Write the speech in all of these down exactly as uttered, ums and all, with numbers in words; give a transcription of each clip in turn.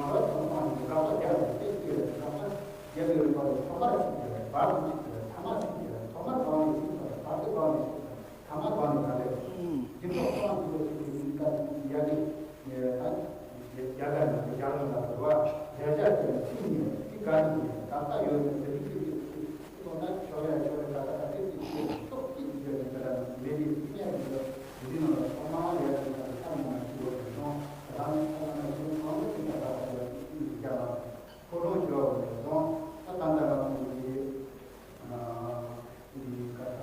ནང་ལ་ཐོག་མ་ནས་དགག་པ་རྒྱབ་ནས་དེ་སྐྱེ་བའི་དགག་པ་རྒྱབ་པའི་བར་དུ་ཐོག་མར་ཞིག་བྱས་པ་བར་དུ་ཞིག་བྱས་པ་ཐ་མ་ཞིག་བྱས་པ་ཐོག་མ་གང་ནས་ཞིག་བྱས་པ་ཐ་མ་གང་ནས་ག་ལས་འདི་ཐོག་ཐོག་མ་འདི་ལ་ཞིག་གི་མིང་ག་ཡ་གི་ད་རྒྱ་གར་ནང་གི་རྒྱ་གར་ལ་རེད་བ་རྒྱ་ཞག་ཅེས་ཚིག་ཉིད་དེ་ག་ནས་ཡིན་ད་ལྟ་ཡོད་པའི་དེ་རིགས་ཀྱི་ཁོ་ན་ཆོག་ཡ་ཆོག་ཡ་ད་ལྟ་ད་ལྟའི་ཚེ་ཆོག་ཅིག་ཡོད་ཀྱི་ད་ལྟ་མེད་པའི་སྐད་ཡིག་འདི་ནང་ལ་ཐོག་མར་ཡོད་ཀྱི་ད་ལྟ་ཐ་མ་ན་ཞིག་ཡོད་ཀྱི་སོང་ད་ལྟ་ཐ་མ་ན་ཞིག་གང་ལ་ཅིག་ད་ལྟ་ད་ལྟ་ཅིག་ཅིག་ཡོད་ཀྱི་ཡ་ལ་ཁོ་རང་ཞུ་བ་ལས་སོང་ད་ད་ལྟ་ལ་ཁོང་གི་ཨ་འདི་ཀ་ད་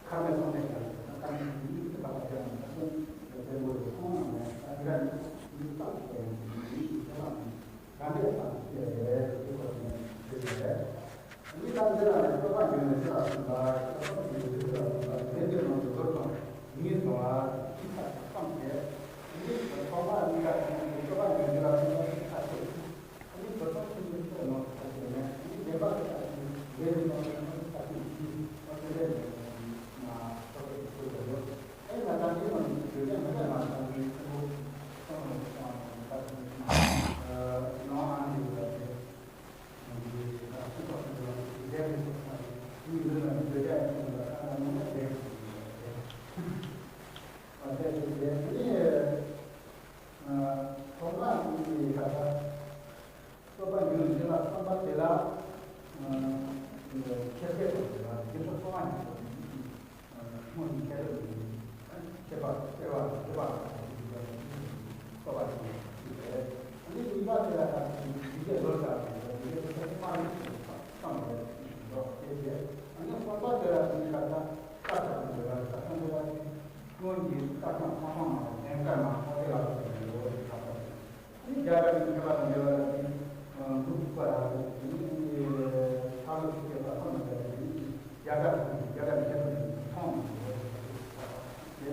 ཁ་མེད་སོང་ནས་ཀྱང་ད་ཁ་མེད་ཀྱི་ཡིག་ཏུ་ཕར་ཀྱང་ད་ལྟ་ལས་མོ་རེ་སོང་ནས་ད་འདི་ར་ནི་ཡིག་རྟགས་ཀྱི་ཡིག་ཏུ་ཕར་ནས་ད་འདྲ་ཡང་ད་ཅི་ཡ་རེད་ཅེས་གོ་ནས་ཞུ་བ་རེད། ས་འདི་ལ་ནི་སྤྱོད་པ་འཇུག་ནས་ཕྱི་ལ་སོང་ལ། སྤྱོད་པ་འཇུག་ནས་ཕྱི་ལ་སོང་ལ། དེ་འདྲའི་ནང་དུ་ལོག་སོང་། ཉིད་སོང་ལ་ཅི་ཐབས་བསམ་བྱས། ཉིད་ཐོག་མ་གཉིས་ཀ་ཐོག་མའི་སྤྱོད་པ་འཇུག་ནས་ཕྱི་ལ་སོང་ལ་ཅི་ཐབས་བསམ་བྱས། ཨ་ནི་བོད་ཐོག་ཆེན་པོའི་ཐོག་ནང་དུ་ཐག་བཅད་ནས། ཨ་ནི་བདེན་པ་ལྟ་བུའི་འབྲས་བུ་སྟོང་ནས་ཐག་བཅད་ཀྱིས། ཨ་དེ་འདྲའི་ནང་ཐག་བཅད་ཀྱི་ཚུལ་དུ་ཡོད། ཨེ་ན་ད་འདི་ནང་དུ་བོད་ཀྱང་མི་ལ་ན་ད་འདི་ཆེན་པོ་སྟོང་ནས་ཐག་བཅད་ཀྱིས། ཨ་ནང་ཨ་ནི་ཡོད་པ་དེ། ཐོག་མ་ཉིད་ཀྱི་ཁ་ཐག་སྤྱོད་པ་ཉུང་ཞིང་ལ་བསམ་པ་དེ་ལ་ཁྱད་པར་དུ་ལ་འདི་ཚོ་ཐོག་མ་ཉིད་དུ། སྔོན་གྱི་ཁྱད་པར་དུ་ཁྱད་པར་སྤེལ་བ་དང་ཁྱད་པར་དུ་ཁྱད་པར་དུ་ཁྱད་པར་དུ་ཁྱད་པར་དུ། ཨ་ནི་གཉིས་པ་དེ་ལ་ད་ཡིག་བརྒྱ་ལོ་ཙཱ་བའི་ཡིག་བརྒྱ་ལོ་ཙཱ་མ་རིག་པའི་བསམ་པའི་ལོག་སྐྱེས་ཏེ། ཨ་ནི་གསུམ་པ་དེ་ལ་དེ་ནི་ད་ལྟ་བཀའ་ཁྱབ་པའི་འདོད་པ་རེད། ད་གསུམ་པ་དེ་སྔོན་གྱི་བཀའ་ཁྱབ་ཐམས་ཅད་མ་ལ་ལན་བཀའ་མ་ཐོག་དེ་ལ་སོགས་པའི་འདོད་པ་རེད། ད་ལྟ་ཨ་ནི་རྒྱ་གར་གྱི་མཁས་པ་དང་འདོད་པ་རེད། དེ་ནི་འབྲུག་པ་རེད། དེ་ནི་ཤར་ལྷོ་ཕྱོགས་ཀྱི་བཀའ་ཁྱབ་མ་ལ་ལན། རྒྱ་གར་དང་རྒྱ་གར་མཁས་པ་ཚོས་མཐོང་མི་འདུག་ཟེར། དེ་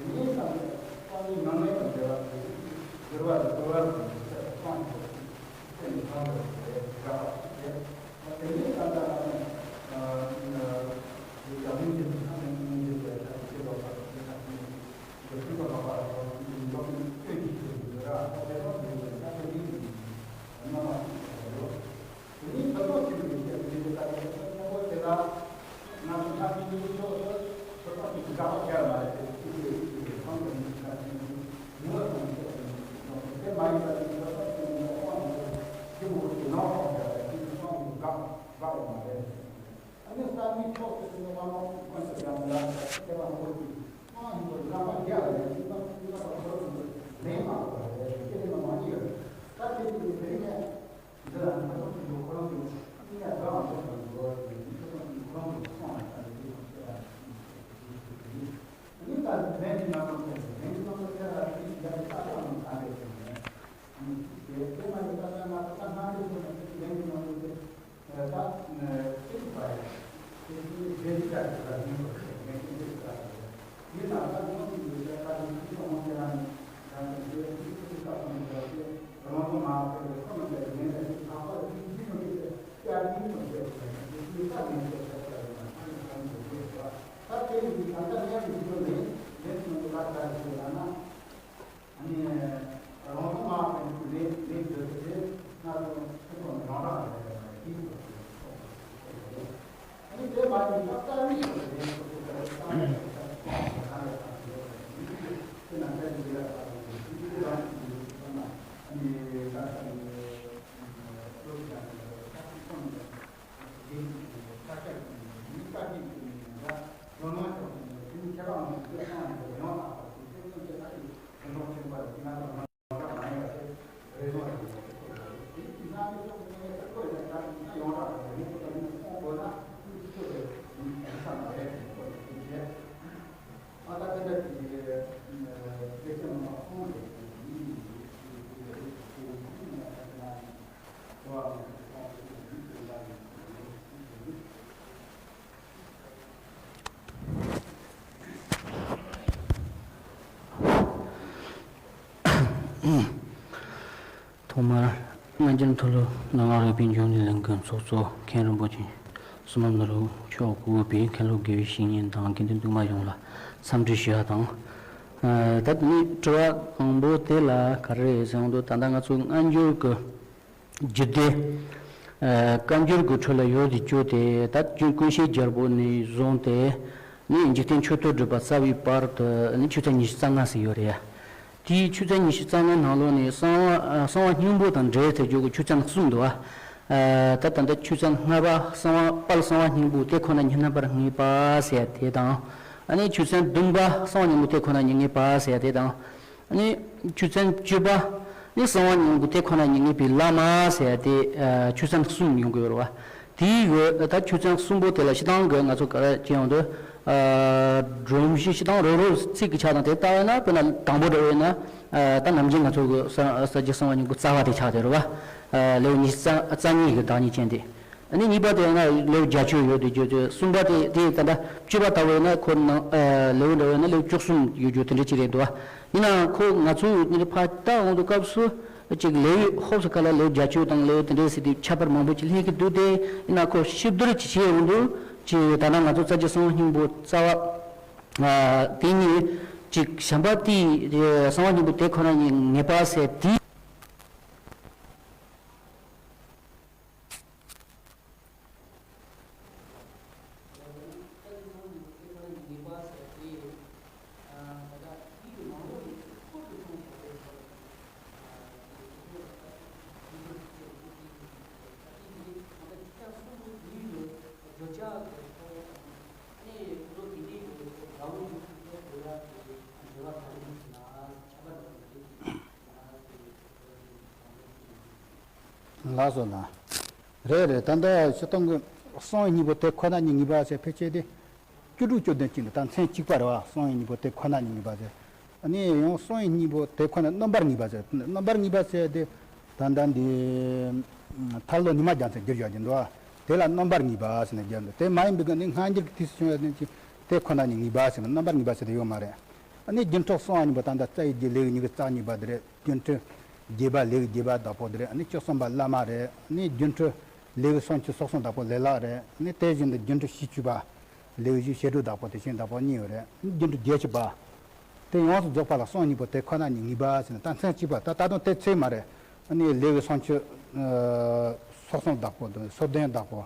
ནས་བསམ་པའི་ཉམས་ལེན་དང་འབྲེལ་བ་དེ་འགྱུར་བ་དང་འགྲོ་བ་དང་ཚེ་དང་བསམ་པའི་ཚེ་ནས་བསམ་པའི་དགག་པ་དེ། དེ་ནས་བསམ་པ་ལ་ནི་ཡིག་བརྒྱ་མིན་འདི་ཚོ་ཚང་མས་མིན་འདི་ཚོ་ཡ་ཆ་དེ་ལོག་པ་དང་དེ་དང་དེ་ནས་འདི་ཚོ་ལོག་པ་དང་ལོག་པའི་སྐྱོན་གྱི་ཚུལ་དུ་འདོད་ར་ལོག་པའི་ལོག་པའི་ལོག་པའི་ལོག་པའི་རྣམ་པ་ཞིག་ཡོད། དེ་ནས་ཚོད་དཔག་བྱེད་པའི་ཡིག་ཆ་དེ་འདྲའི་ལྟ་བུའི་ཆེན་པོ་དེ་ལ། ང་ཚོ་ཕྱག་ཆེན་པོའི་ཕྱོགས་སུ་ཚོད་དཔག་བྱེད་པའི་དགག་པ་རྒྱག་མ་རེད་དེ། ཅི་ཞིག་ཡིན་གྱི་ཕམ་དུ་ནི་ཕྱག་ཆེན་པོའི་ངོ་བོ་དང་ཆོས་དང་ནི་ནོར་དེ་མ་ཡིན་པ་དེ་ཚོད་དཔག་བྱེད་པའི་དགག་པ་ངོ་བོ་ཇི་མོ་ཞིག་ནོར་དང་འདྲ་བའི་ཅི་ཞིག་ཕམ་དུ་དགག་དགག་པ་མ་རེད། ཨ་ནི་བསམ་པའི་ཕྱོགས་སུ་ནི་དབང་པོ་ཀུན་ཏུ་སྦྱངས་ལ་མཁས་པ་ངོ་བོ་ཅིག་དབང་ཡིན་པར་རྣམ་པ་བརྒྱ་ལ་ཡང་ཅི་ལྟར་ཅི་ལྟར་བ་ཚོད་དུ་ལེན་མ་དགོས་པ་རེད། དེ་ནི་མ་མ་ཡིན། ད་དེ་ནི་དེ་རིང་ནས། འདི་ལ་ནི་ཐོག་མཐའ་ཁོ་རང་གི་སྙིང་ནས་དགའ་བ་འདོད་པར་འགྱུར་བ་ཡིན། ཐོག་མཐའ་ཁོ་རང་གི་སོང་བ་ལྟར་ཡིན་ཞེས་པ་ཞིག་ཡིན། ཨ་ནི་ད་ལན་གྱི་རྣམ་གྲངས་ཐད་ནས། ལན་གྱི་རྣམ་གྲངས་ཐད་ལ་ཡིན་ཡ་གི་རྟགས་ཆགས་རྣམས་དམ་པས་བརྟེན་ནས། ཨ་ནི་དེ་དེ་མ་ཡིན་རྟགས་ཆགས་ལྔ་རྟགས་ཆགས་ལྔ་དེ་ཚོ་ནི་ལན་གྱི་རྣམ་གྲངས་དེ་ད་སྤྱི་འཐུས་པ་ཡིན། དེ་བཞིན་རྗེས་འཇུག་པ་ཡིན་པ་ལ་ལན་གྱི་རྣམ་གྲངས་དེ་ལ་ཡིན། ཡིན་ནའང་ད་ཉུང་ཞིག་ཡོད་ཚད་བཀའ་དྲིན་ཆེ་ཤོས་མང་ཆེ་རང་ནས་རང་གི་འདོད་ཡོན་ཅི་ཐུབ་ཀྱིས་བཀའ་གསུང་མི་འདྲ་བ་སྟེ། རང་དབང་མ་སྤེལ་བའི་ཁོ་ན་འདྲ་ཡིན་ནས་ལྷག་པར་དུ་ཅི་ཐུབ་ཀྱིས་བསྐྱར་ཟློས་དང་བཅས་པའི་ཡིན་ཀྱི་རྟགས་ངན་བཅས་བྱ་བ་ཡིན་ན་ཧ་ལས་གང་དགོས་ཀྱི་ཡོད་པ། ད་དེ་ཡིན་ད་ལྟ་སྔར་གྱི་ཞུ་ལན་ལན་གྱི་ནང་དུ་ལ་ག་རེ་ཞུ་ལབ་ན། ཨ་ནི་རང་དབང་མ་སྤེལ་བའི་ལས་ལས་འདོད་པ་དེ་སྔར་དང་ཁྱོད་ཚོ་ནི་རང་རང་རེད་ཟེར་བ་ཡིན་པ་དེ་ཚོགས་པ་ཞིག་ཐོབ་པ་རེད། ཨ་ནི་དེ་མ་ཡིན་པ་རྩ་བའི་ཆོས་ལ་ལན་སོ་སོ་ལྟར་གསང་བའི་ཆ་ཁོང་གི་གང་ལས་གང་དུ་ཡོད་པ་ཡིན་དུས་དེ་ན་ལྟ་ཞིག་ལས་ལ་བརྟག་པའི་ཆོས་ཀྱི་རང་གི་ཡོད་ཚུལ་ན། ཨ་ནི་ད་ལྟ་ནི་བློ་གི་དང་ལྟ་ཚུལ་ཁོང་ནི་དེ་ཡིན་ས་སྐྱ་གི་ནི་ཡིན་ས་སྐྱ་གི་ནི་ཡིན་ན་འདྲ་ལོ་ན་ཆོག་གི་ནི་དེ་ནི་ཁྱད་པར་མང་པོ་སྐྱེ་སོང་ཡང་དེ་ཡང་དག་པ་དེ་ཚོ་ཚོ་ཚོ་ད་ཅིག་དོན་དག་ཆེན་པོ་རེད། དེ་ན་ཚོ་ཡོངས་གྲགས་མ་ཡིན་པ་དེ་རེ་ཟུང་རེ་ཟུང་དེ་ཁོ་ཡོད་རེད། དེ་དུས་ན་དེ་ཚོ་ངས་ཁོ་ཡིན་ན་ད་དེ་ཚོ་ཡོངས་གྲགས་རེད། ངས་ཁོ་ད་ཡིན་ན་ཁོང་དགོས་ན་དེ་ཁོ་ཡོད་ཡིན་ས་མ་རེད། ཁོ་ཡོད་དེ་བྱས་ཨ་ད་དེ་འདྲ་དེ་དེ་ཚོ་ནང་ཁོང་རེད། དེ་ཡིན་དེ་དེ་ཡིན་ན་ད་དེ་ན་ཁོ་ཨ་ཁོང་དེ་ཚོ་ཡིན་དེ་ལ་ཡིན་དེ་ཡིན། ཐོག་མར་སྔ་འགྱུར་མཐོ་སློབ་ལམ་ལྷོང་རིག་པའི་འབྱུང་གནས་གླིང་གི་ཚོགས་གཙོ་མཁན་རིན་པོ་ཆེ་བསོད་ནམས་ནོར་བུ་མཆོག་གིས་དབུས་པའི་མཁན་སློབ་དགེ་བའི་བཤེས་གཉེན་དང་དགེ་འདུན་འདུས་མང་ཡོངས་ལ་འཚམས་འདྲི་ཞུ་བ་དང་། ད་ནི་དྲི་བ་དང་པོ་དེ་ལ་ག་རེ་རེད་ཟེར་ཡོང་དུས། ད་ལྟ་ང་ཚོ་སྔ་འགྱུར་གྱི་རྒྱུད་སྡེ། ཨ་བཀའ་འགྱུར་གྱི་ཁྲོད་ལ་ཡོད་དེ་བཅུ་སྟེ། ད་ཀུན་ཤེས་རྒྱལ་པོ་ནས་བཟུང་སྟེ་ནི་འཇིག་རྟེན་མཆོད་བསྟོད་སྒྲུབ་པ་རྩ་བའི་བར་དུ་ནི་ཆོས་ཚན་ཉི་ཤུ་རྩ་ལྔ་ཟེར་ཡོད་རེད་ཡ། དེའི་ཆོས་ཚན་ཉི་ཤུ་རྩ་ལྔའི་ནང་ལོགས་ནས་གསང་བ་ཨ་གསང་བ་སྙིང་པོ་དང་འབྲེལ་ཏེ་བརྗོད་ཀྱི་ཆོས་ཚན་གསུམ་འདུག་བ། ཨ་ད་ད་ལྟ་ཆོས་ཚན་ལྔ་པ་གསང་བ་དཔལ་གསང་བ་སྙིང་པོ་དེ་ཁོ་ན་ཉིད་རྣམ་པར་ངེས་པ་ཟེར་དེ་དང་། ཨ་ནི་ཆོས་ཚན་བདུན་པ་གསང་བ་སྙིང་པོ་དེ་ཁོ་ན་ཉིད་ངེས་པ་ཟེར་དེ་དང་། ཨ་ནི་ཆོས་ཚན་བཅུ་པ་ནི་གསང་བ་སྙིང་པོ་དེ་ཁོ་ན་ཉིད་ངེས་པའི་བླ་མ་ཟེར་ཏེ། ཨ་ཆོས་ཚན་གསུམ་ཡོང་གི་ཡོད་རེད་བ། དེའི་གི་ད་ཆོས་ཚན་གསུམ་པོ་དེ་ལ་སྤྱིར་བཏང་གི་ང་ཚོ་ག་རེ་བྱེད་ཡོང་དུས། ཨ་སྒྲོམ་གཞི་སྤྱིར་བཏང་རང་རང་ཚིག་གི་ཆ་དང་དེ་ལྟ་བས་ན། དཔེར་ན་དང་པོ་འདྲ་བས་ན། ཨ་ད་ནམ་རྒྱུན་ང་ཚོ་གི་ས་ས་རྒྱུད་གསང་བ་སྙིང་པོ་རྩ་བ་དེ་ཆགས་བསྡད་རེད་བ། ཨ་ལེའུ་ཉི་ཤུ་རྩ་གཉིས་ཀྱི་བདག་ཉིད་ཅན་དེ། ཨ་ནི་གཉིས་པ་དེ་ཡང་ན་ལེའུ་བརྒྱད་ཅུ་ཡོད་དེ་བརྗོད་བརྗོད། གསུམ་པ་དེ་དེ་ད་ལྟ་བཅུ་པ་ལྟ་བུ་ཡིན་ན་ཁོ་ནང་ཨ་ལེའུ་འདྲ་བོ་ཡིན་ན་ལེའུ་བཅུ་གསུམ་ཡོད་རྒྱུ་དེ་འདྲ་ཅིག་རེད་འདུག་ཨ། ཡིན་ན་ཁོ་ང་ཚོས་ནི་ཕར་ལྟ་འོང་དུས་སྐབས་སུ་ཅིག་ལེའུ་ཧོབ་སི་ཁ་ལ་ལེའུ་བརྒྱད་ཅུ་དང་ལེའུ་དེ་འདྲའི་ཟེར་དུས་ཁྱད་པར་མང་པོ་ཅིག་སླེབས་ཀྱི་འདུག་སྟེ། ཡིན་ན་ཁོ་ཞིབ་བསྡུར་ཅིག་བྱས་འོང་དུས་ཅིག་ད་ལྟ་ང་ཚོ་རྩ་རྒྱུ་གསང་བ་སྙིང་པོ་རྩ་བ་ཨ་དེ་ཉིད་ཅིག་བྱམས་པ་དེའི་གསང་བ་སྙིང་པོ་དེ་ཁོ་ན་ཉིད་ངེས་པ་ཟེར་དེ། ལགས་སོ་ལགས། རེད་རེད། ད་ལྟ་སྤྱིར་བཏང་གི་གསང་བའི་སྙིང་པོ་དེ་ཁོ་ན་ཉིད་ངེས་པ་ཟེར་ཕལ་ཆེར་དེ་བཅུ་དྲུག་བཅུ་བདུན་གཅིག་འདུག་ད་མཚན་གཅིག་པ་རེད་བ། གསང་བའི་སྙིང་པོ་དེ་ཁོ་ན་ཉིད་ངེས་པ་ཟེར། ཨ་ནི་ཡང་གསང་བའི་སྙིང་པོ་དེ་ཁོ་ན་རྣམ་པར་ངེས་པ་ཟེར། རྣམ་པར་ངེས་པ་ཟེར་དེ་ད་ལྟ་འདི་མཐར་ལོ་ཉི་མ་རྒྱལ་མཚན་བསྒྱུར་བཞག་གི་འདུག་བ། དེ་ལ་རྣམ་པར་ངེས་པ་ཟེར་ནས་བསྒྱུར་འདུག་དེ་མ་ཡིན་པའི་གི་ནི་སྔ་འགྱུར་གྱི་དུས་སུ་བྱུང་བའི་ནི་དེ་ཁོ་ན་ཉིད་ངེས་པ་ཟེར་ནས་རྣམ་པར་ངེས་པ་ཟེར་དེ་ཡོད་མ་རེད། ཨ་ནི་སྒྱུ་འཕྲུལ་གསང་བའི་སྙིང་པོ་ད་ལྟ་རྩ་བའི་རྒྱུད་ལེའུ་ཉི་ཤུ་རྩ་གཉིས་པ་དེ་རེད། སྒྱུ་འཕྲུལ་རྒྱས་པ་ལེའུ་རྒྱས་པ་བདག་པོ་དེ་རེད། ཨ་ནི་བཅུ་གསུམ་པ་བླ་མ་རེད། ཨ་ནི་སྒྱུ་འཕྲུལ་ལེའུ་སུམ་ཅུ་སོ་གསུམ་བདག་པོ་ལེ་ལག་རེད། ཨ་ནི་དེ་བཞིན་དུ་སྒྱུ་འཕྲུལ་བཞི་བཅུ་པ་ལེའུ་བཞི་བཤད་སྒྲུབ་བདག་པོ་དེ་བཞིན་བདག་པོ་གཉིས་ཡོད་རེད། ཨ་ནི་སྒྱུ་འཕྲུལ་བརྒྱད་ཅུ་པ་དེ་ཡོངས་སུ་རྫོགས་པ་ལ་གསང་སྙིང་པོ་དེ་ཁོ་ན་ཉིད་ངེས་པ་ཟེར་ནས་ད་མཚན་གཅིག་པ་ད་ད་དུང་དེ་ཚད་མ་རེད། ཨ་ནི་ལེའུ་སུམ་ཅུ་སོ་གསུམ་བདག་པོ་དང་སོ་བདུན་བདག་པོ།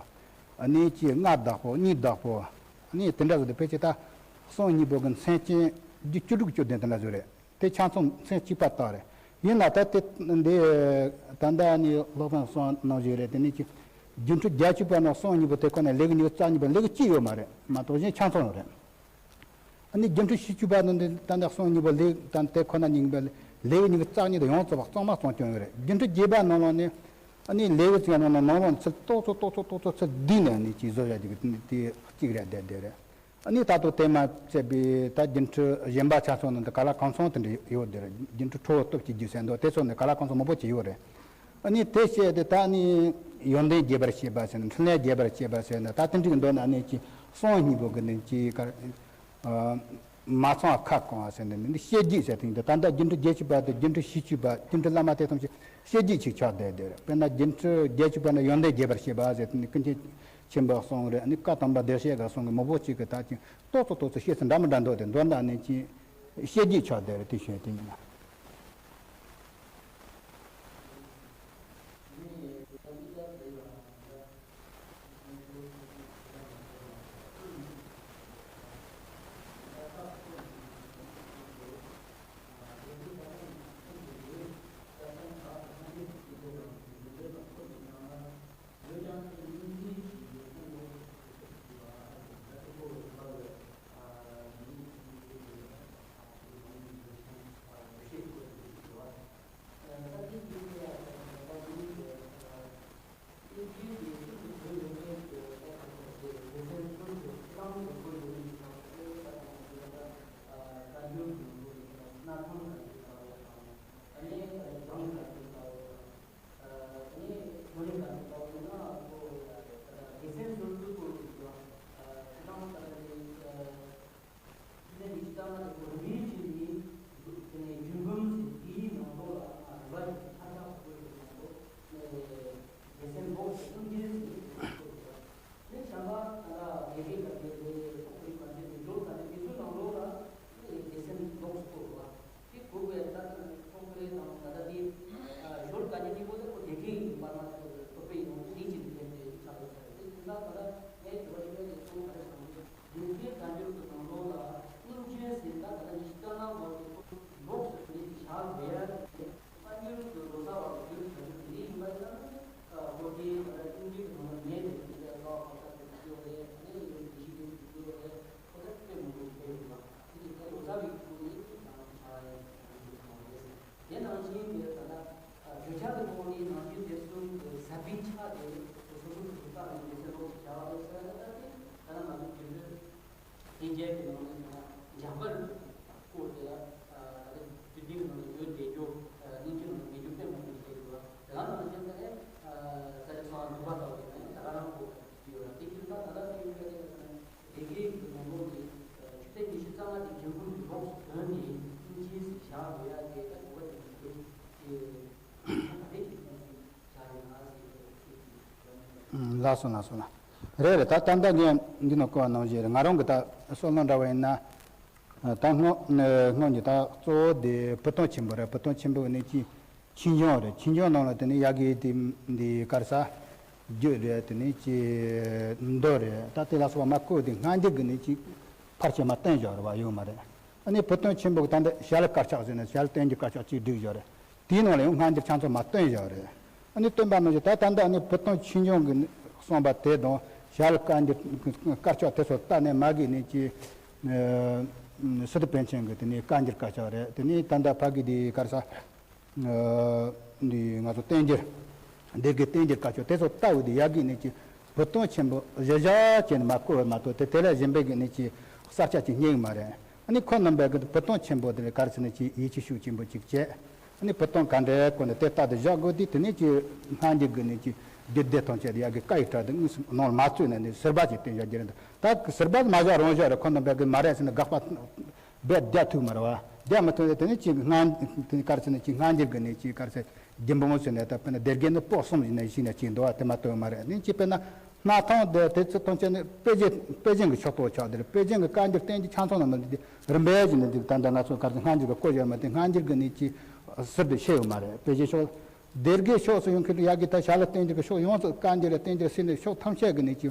ཨ་ནི་ཅི་ལྔ་བདག་པོ་གཉིས་བདག་པོ། ཨ་ནི་དེ་འདྲ་བཟོ་དེ་ཕལ་ཆེར་ད་གསང་སྙིང་པོ་གི་མཚན་ཅན་བཅུ་དྲུག་བཅུ་བདུན་དེ་འདྲ་བཟོ་རེད། དེ་ཆ་ཚང་མཚན་གཅིག་པ་དག་རེད། ཡིན་ལ་ད་དེ་འདི་ད་ལྟ་ནི་སློབ་དཔོན་གསུངས་གནང་བཞིན་རེད། དེ་ནི་ཅི་སྒྱུ་འཕྲུལ་བརྒྱད་ཅུ་པ་ནང་གསང་སྙིང་པོ་དེ་ཁོ་ན་ལེའུ་ཉི་ཤུ་རྩ་གཉིས་པ་ལེའུ་གཅིག་ཡོད་མ་རེད་མ་གཏོགས་གཞན་ཆ་ཚང་ཡོད་རེད། ཨ་ནི་སྒྱུ་འཕྲུལ་བཞི་བཅུ་པ་ནང་དུ་ད་ལྟ་གསང་སྙིང་པོ་ལེའུ་ད་དེ་ཁོ་ན་ཉིད་པ་ལེའུ་ཉི་ཤུ་རྩ་གཉིས་དེ་ཡོངས་རྫོགས་པ་གཙང་མ་གཙང་རྐྱང་ཡོད་རེད། སྒྱུ་འཕྲུལ་རྒྱས་པ་ནང་ལོགས་ནི་ཨ་ནི་ལེའུ་ཅིག་ནང་ལ་ནང་ལོགས་ཚུལ་ཏོག་ཙམ་ཏོག་ཙམ་ཏོག་ཙམ་ཚུལ་བསྡུས་ནས་ཨ་ནི་ཅིག་བཟོ་ཡ་ཅིག་དེ་གཅིག་རེད་བསྡད་བསྡད་རེད། ཨ་ནི་ད་དུང་དེ་མ་ཚད་པའི་ད་སྒྱུ་འཕྲུལ་གཞན་པ་ཆ་ཚང་ནང་དུ་ག་ལ་གང་ཚང་དེ་འདྲ་ཡོད་དེ་རེད། སྒྱུ་འཕྲུལ་ཁྲོ་བོ་སྟོབས་ཀྱི་རྒྱུ་ཟེར་འདུག་དེ་ཚོ་ནི་ག་ལ་གང་ཚང་མང་པོ་ཅིག་ཡོད་རེད། ཨ་ནི་དེ་བཤད་དེ་ད་ནི་ཡོན་ཏན་རྒྱས་པར་བཤད་པ་ཟེར་ནས་འཕྲིན་ལས་རྒྱས་པར་བཤད་པ་ཟེར་ནས་ད་དེ་འདྲའི་མདོ་ནས་ཨ་ནི་ཅིག་གསང་སྙིང་པོ་གི་ནི་ཅིག་ག་མ་ཚང་བ་ཁ་སྐོང་བ་ཟེར་ནས་ནི་བཤད་རྒྱུད་ཟེར་དེ་ཡིན་ཏེ། ད་ལྟ་སྒྱུ་འཕྲུལ་བརྒྱད་ཅུ་པ་དེ་སྒྱུ་འཕྲུལ་བཞི་བཅུ་པ་སྒྱུ་འཕྲུལ་བླ་མ་དེ་ཐམས་ཅད་བཤད་རྒྱུད་ཅིག་ཆགས་བསྡད་བསྡད་རེད། དཔེར་ན་སྒྱུ་འཕྲུལ་བརྒྱད་ཅུ་པ་ནི་ཡོན་ཏན་རྒྱས་པར་བཤད་པ་ཟེར་དེ་ནི་ཀུན་མཁྱེན་ཆེན་པོའི་གསུང་རེད། ཨ་ནི་བཀའ་དམ་པ་བདེ་གཤེགས་ཀྱི་གསུང་གི་མང་པོ་ཅིག་གི་ད་ཅིག་ཏོག་ཙམ་ཏོག་ཙམ་བཤད་ཚུལ་འདྲ་མི་འདྲ་འདུག་དེ་མདོ་ནས་ནི་ཅིག་བཤད་རྒྱུད་ཆགས་བསྡད་རེད། དེ་བཤད་དེ་ཡིན་ན། དེ་ནས་ཉི་ཤུ་རྩ་ལྔ་དེ་ཁོ་རིམ་པས་བྱས་ནས་དེ་ནས་རྒྱུན་འབུམ་ཟེར་དེའི་ནང་ལོགས་ལ་ང་རིམ་པ་བྱས་ནས་ཕར་ཆགས་སུ་བཀོད་ཡོད་ནང་ལོགས་ནས་རྒྱལ་མཚན་འབོག་ཟེར་གསུམ་ལྡན་ཟེར་བཀོད་ཡོད། དེ་བྱམས་པ་ད་ལྟ་དགེ་རྒན་ག་རེ་རེད། ཁོག་པའི་ག་རེ་རེད། འབྱོར་ག་རེ་དེ་ཚོའི་ནང་ལོགས་ལ་དེ་རྒྱལ་མཚན་འབོག་ཟེར་བཀོད་ཡོད་པ། དེ་གོ་བའི་ད་ལྟ་ཁོག་པའི་དང་ད་ལྟ་དེ་ཞོར་ག་རེ་དེ་གོ་ད་ཁོ་དགེ་རྒན་ཡིན་པ་ན་ཁོ་ཐོག་པའི་ཡོང་དེ་ཅི་རེད་དེ་ཆགས་ཡོད་ས་རེད། དེ་ད་ལྟ་ད་ལྟ་ངས་དྲི་བ་དྲི་བའི་དེ་ཚོ་ག་རེ་བྱུང་རེད། ཡོན་ཏན་བཀའ་འགྱུར་གྱི་ནང་ལོགས་ལ་སྙིང་རྗེ་ཟེར་ད་ག་ལ་ཉི་ཤུ་རྩ་ལྔ་པོ་དེ་ལོགས་སུ་མེད་དེ་བཞག་ཡོད་ཡ་རེད། བཀའ་འགྱུར་གྱི་ལོ་ཙཱ་བ་གི་རྒྱུད་ག་རེ་དེ་འདྲ་ཡིན་པ་ཡིན་ན་ནི་ཨ་ཁོ་དེ་ག་ལ་སྙིང་རྗེ་གི་ནང་ལ་མེད་དེ་དེ་འདྲ་ལོག་པ་ལྟ་དེ་ཡོད་རེད། ཨ་ནི་ཡོན་ཏན་ཞིག་དེ་ཡོད་རེད། ཁོ་ད་དཔེ་མང་པོ་ཞིག་ཡོད་རེད་པ། དེ་ནི་ད་ལོ་ཙཱ་བའི་ཁུངས་ནི་ད་ཆ་ཡ་ཡོད་རེད། དེ་ནང་བཞིན་དེ་ད་ལྟ་བརྗོད་བྱ་གི་ཐོག་ནས་ནང་བཞིན་དེ་གསུམ་གྱི་ཟབ་པའི་ཆ་དེ་སོ་སོ་སོ་སོ་བཀག་ནས་མི་ཚེ་ལོག་བྱ་བ་ལས་ཟེར་ན། ད་དེ་ད་ལྟ་ང་ཚོ་རྒྱུན་དུ་དེ་རྒྱལ་གྱི་ནང་ནས་ཀྱང་འཇམ་དཔལ་སྐོར་དེ་ལ་ད་ལྟ་དུས་རྒྱུན་གྱི་ནང་ནས་ཡོད་བསྡད་རྒྱུ། སྙིང་རྗེ་ནང་ནས་མེད་རྒྱུ་དཔེ་མང་པོ་ཞིག་བསྡད་འདུག་བ། དེ་ག་ནང་བཞིན་དེ་ནས་ས་ཆ་སོང་བ་འདུག་པ་ལྟ་བུ་དེ་ནས་ད་ག་རང་གོ། ལགས་སོ་ལགས་སོ་ལགས། རེད་རེད། ད་ད་ལྟ་ངས་འདི་ནང་བཀོད་པ་ནང་བཞིན་རེད། ང་རང་གི་ད་བསམ་བློ་འདྲ་བ་ཡིན་ན། ད་སྔོན་སྔོན་གྱི་ད་གཙོ་བོ་དེ་བུ་སྟོན་ཆེན་པོ་རེད། བུ་སྟོན་ཆེན་པོ་ནི་ཅི། ཆོས་འབྱུང་རེད། ཆོས་འབྱུང་ནང་ལ་དེ་ནི་ཡ་གི་དེ་འདི་ག་རེ་ཟ། རྒྱུད་རེད། དེ་ནི་ཅི། མདོ་རེད། ད་དེ་ལ་སོགས་པ་མ་བཀོད་དེ་སྔ་འགྱུར་གྱི་ནི་ཅི། ཕལ་ཆེར་མ་བསྟན་བཞག་རེད་བ། ཡོད་མ་རེད། ཨ་ནི་བུ་སྟོན་ཆེན་པོ་གི་ད་འདི་ཞལ་དཀར་ཆག་ཟེར་ནས་ཞལ་བསྟན་འགྱུར་དཀར་ཆག་ཅིག་བསྒྲིགས་བཞག་རེད། དེའི་ནང་ལ་ཡང་སྔ་འགྱུར་ཆ་ཚང་མ་བསྟན་བཞག་རེད། ཨ་ནི་བསྟན་པ་ནང་བཞིན་ད་ད་ལྟ་ཨ་ནི་བུ་སྟོན་ཆོས་འབྱུང་གི་གསུངས་པ་དེ་དང་ཞལ་བཀའ་འགྱུར་དཀར་ཆག་དེ་ཚོ་ལྟ་ནས་མ་གི་ནི་ཅི། ཨ་སི་ཏུ་པཎ་ཆེན་གྱི་དེ་ནི་བཀའ་འགྱུར་དཀར་ཆག་རེད། དེ་ནི་ད་ལྟ་ཕ་གི་དེ་ག་རེ་ཟ། ཨ་འདི་ང་ཚོ་བསྟན་འགྱུར། སྡེ་དགེ་བསྟན་འགྱུར་དཀར་ཆག་དེ་ཚོ་ལྟ་བུ་དེ་ཡ་གི་ནི་ཅི། བུ་སྟོན་ཆེན་པོ་གཞི་བཞག་བྱས་ནས་མ་བཀོད་པ་མ་གཏོགས་དེ་དེ་ལས་གཞན་པའི་གི་ནི་ཅི། གསར་ཆག་ཅིག་རྙེད་ཀྱི་མ་རེད། ཨ་ནི་ཁོ་རྣམ་པས་གི་བུ་སྟོན་ཆེན་པོ་དེ་ལ་ག་རེ་ཟེར་ན་ཅི་ཡིད་ཆེས་ཤུགས་ཆེན་པོ་ཅིག་བྱས། ཨ་ནི་བུ་སྟོན་ག་འདྲའི་སྐོར་ནས་དེ་ལྟ་དུ་བཞག་དགོས་དུས་དེ་ནས་ཀྱི་སྔ་འགྱུར་གྱི་ནི་ཀྱི་རྒྱུད་སྡེ་ཐམས་ཅད་ཡ་གི་བཀའ་ཡི་གྲྭ་དེ་དངོས་སུ་ནང་ལ་མ་བཙུད་ནས་ནི་ཟུར་པ་ཅིག་བསྟན་བཞག་རྒྱུ་རེད། ད་ཟུར་པ་མ་བཞག་རང་བཞག་རེད། ཁོ་རྣམ་པས་གི་མ་རེད་ཟེར་ནས་དགག་པ་རྦད་རྒྱག་ཐུབ་མ་རེད་བ། རྒྱག་མི་ཐུབ་ནས་དེ་ནས་ཀྱི་སྔ་དེ་ག་རེ་ཟེར་ན་ཀྱི་སྔ་འགྱུར་གྱི་ནི་ཀྱི་ག་རེ་ཟེར་རྒྱུད་འབུམ་ཟེར་ནས་ད་དཔེར་ན་སྡེ་དགེ་ནི་པོད་གསུམ་ཡིན་ན་ཞིག་ནས་ཅིག་འདུག་བ། དེ་མ་གཏོགས་མ་རེད། ནི་ཅི་དཔེར་ན། སྣར་ཐང་དེ་དེ་ཚོ་ཐམས་ཅད་ནི་དཔེ་རྒྱན་དཔེ་རྒྱན་གྱི་ཕྱོགས་གཏོགས་ཆགས་དེ་རེད། དཔེ་རྒྱན་གྱི་བཀའ་འགྱུར་བསྟན་འགྱུར་ཆ་ཚང་ནང་ནས་འདི་རིམ་པས་ཀྱི་ནི་འདི་ད་ལྟ་ང་ཚོ་ག་རེ་ཟེར་སྔ་འགྱུར་གྱི་བཀོད་ཡོད་མ་དེ་སྔ་འགྱུར་གྱི་ནི་ཅི་ཟུར་དུ་ཕྱེ་ཡོད་མ་རེད། དཔེ་རྒྱན་ཕྱོགས་སྡེ་དགེ་ཕྱོགས་སུ་ཡོང་མཁན་དུ་ཡ་གི་ད་ཞལ་བསྟན་འགྱུར་གྱི་ཕྱོགས་ཡོངས་སུ་བཀའ་འགྱུར་ལ་བསྟན་འགྱུར་ཟེར་ནས་ཕྱོགས་ཐམས་ཅད་ཀྱི་ནི་ཅི་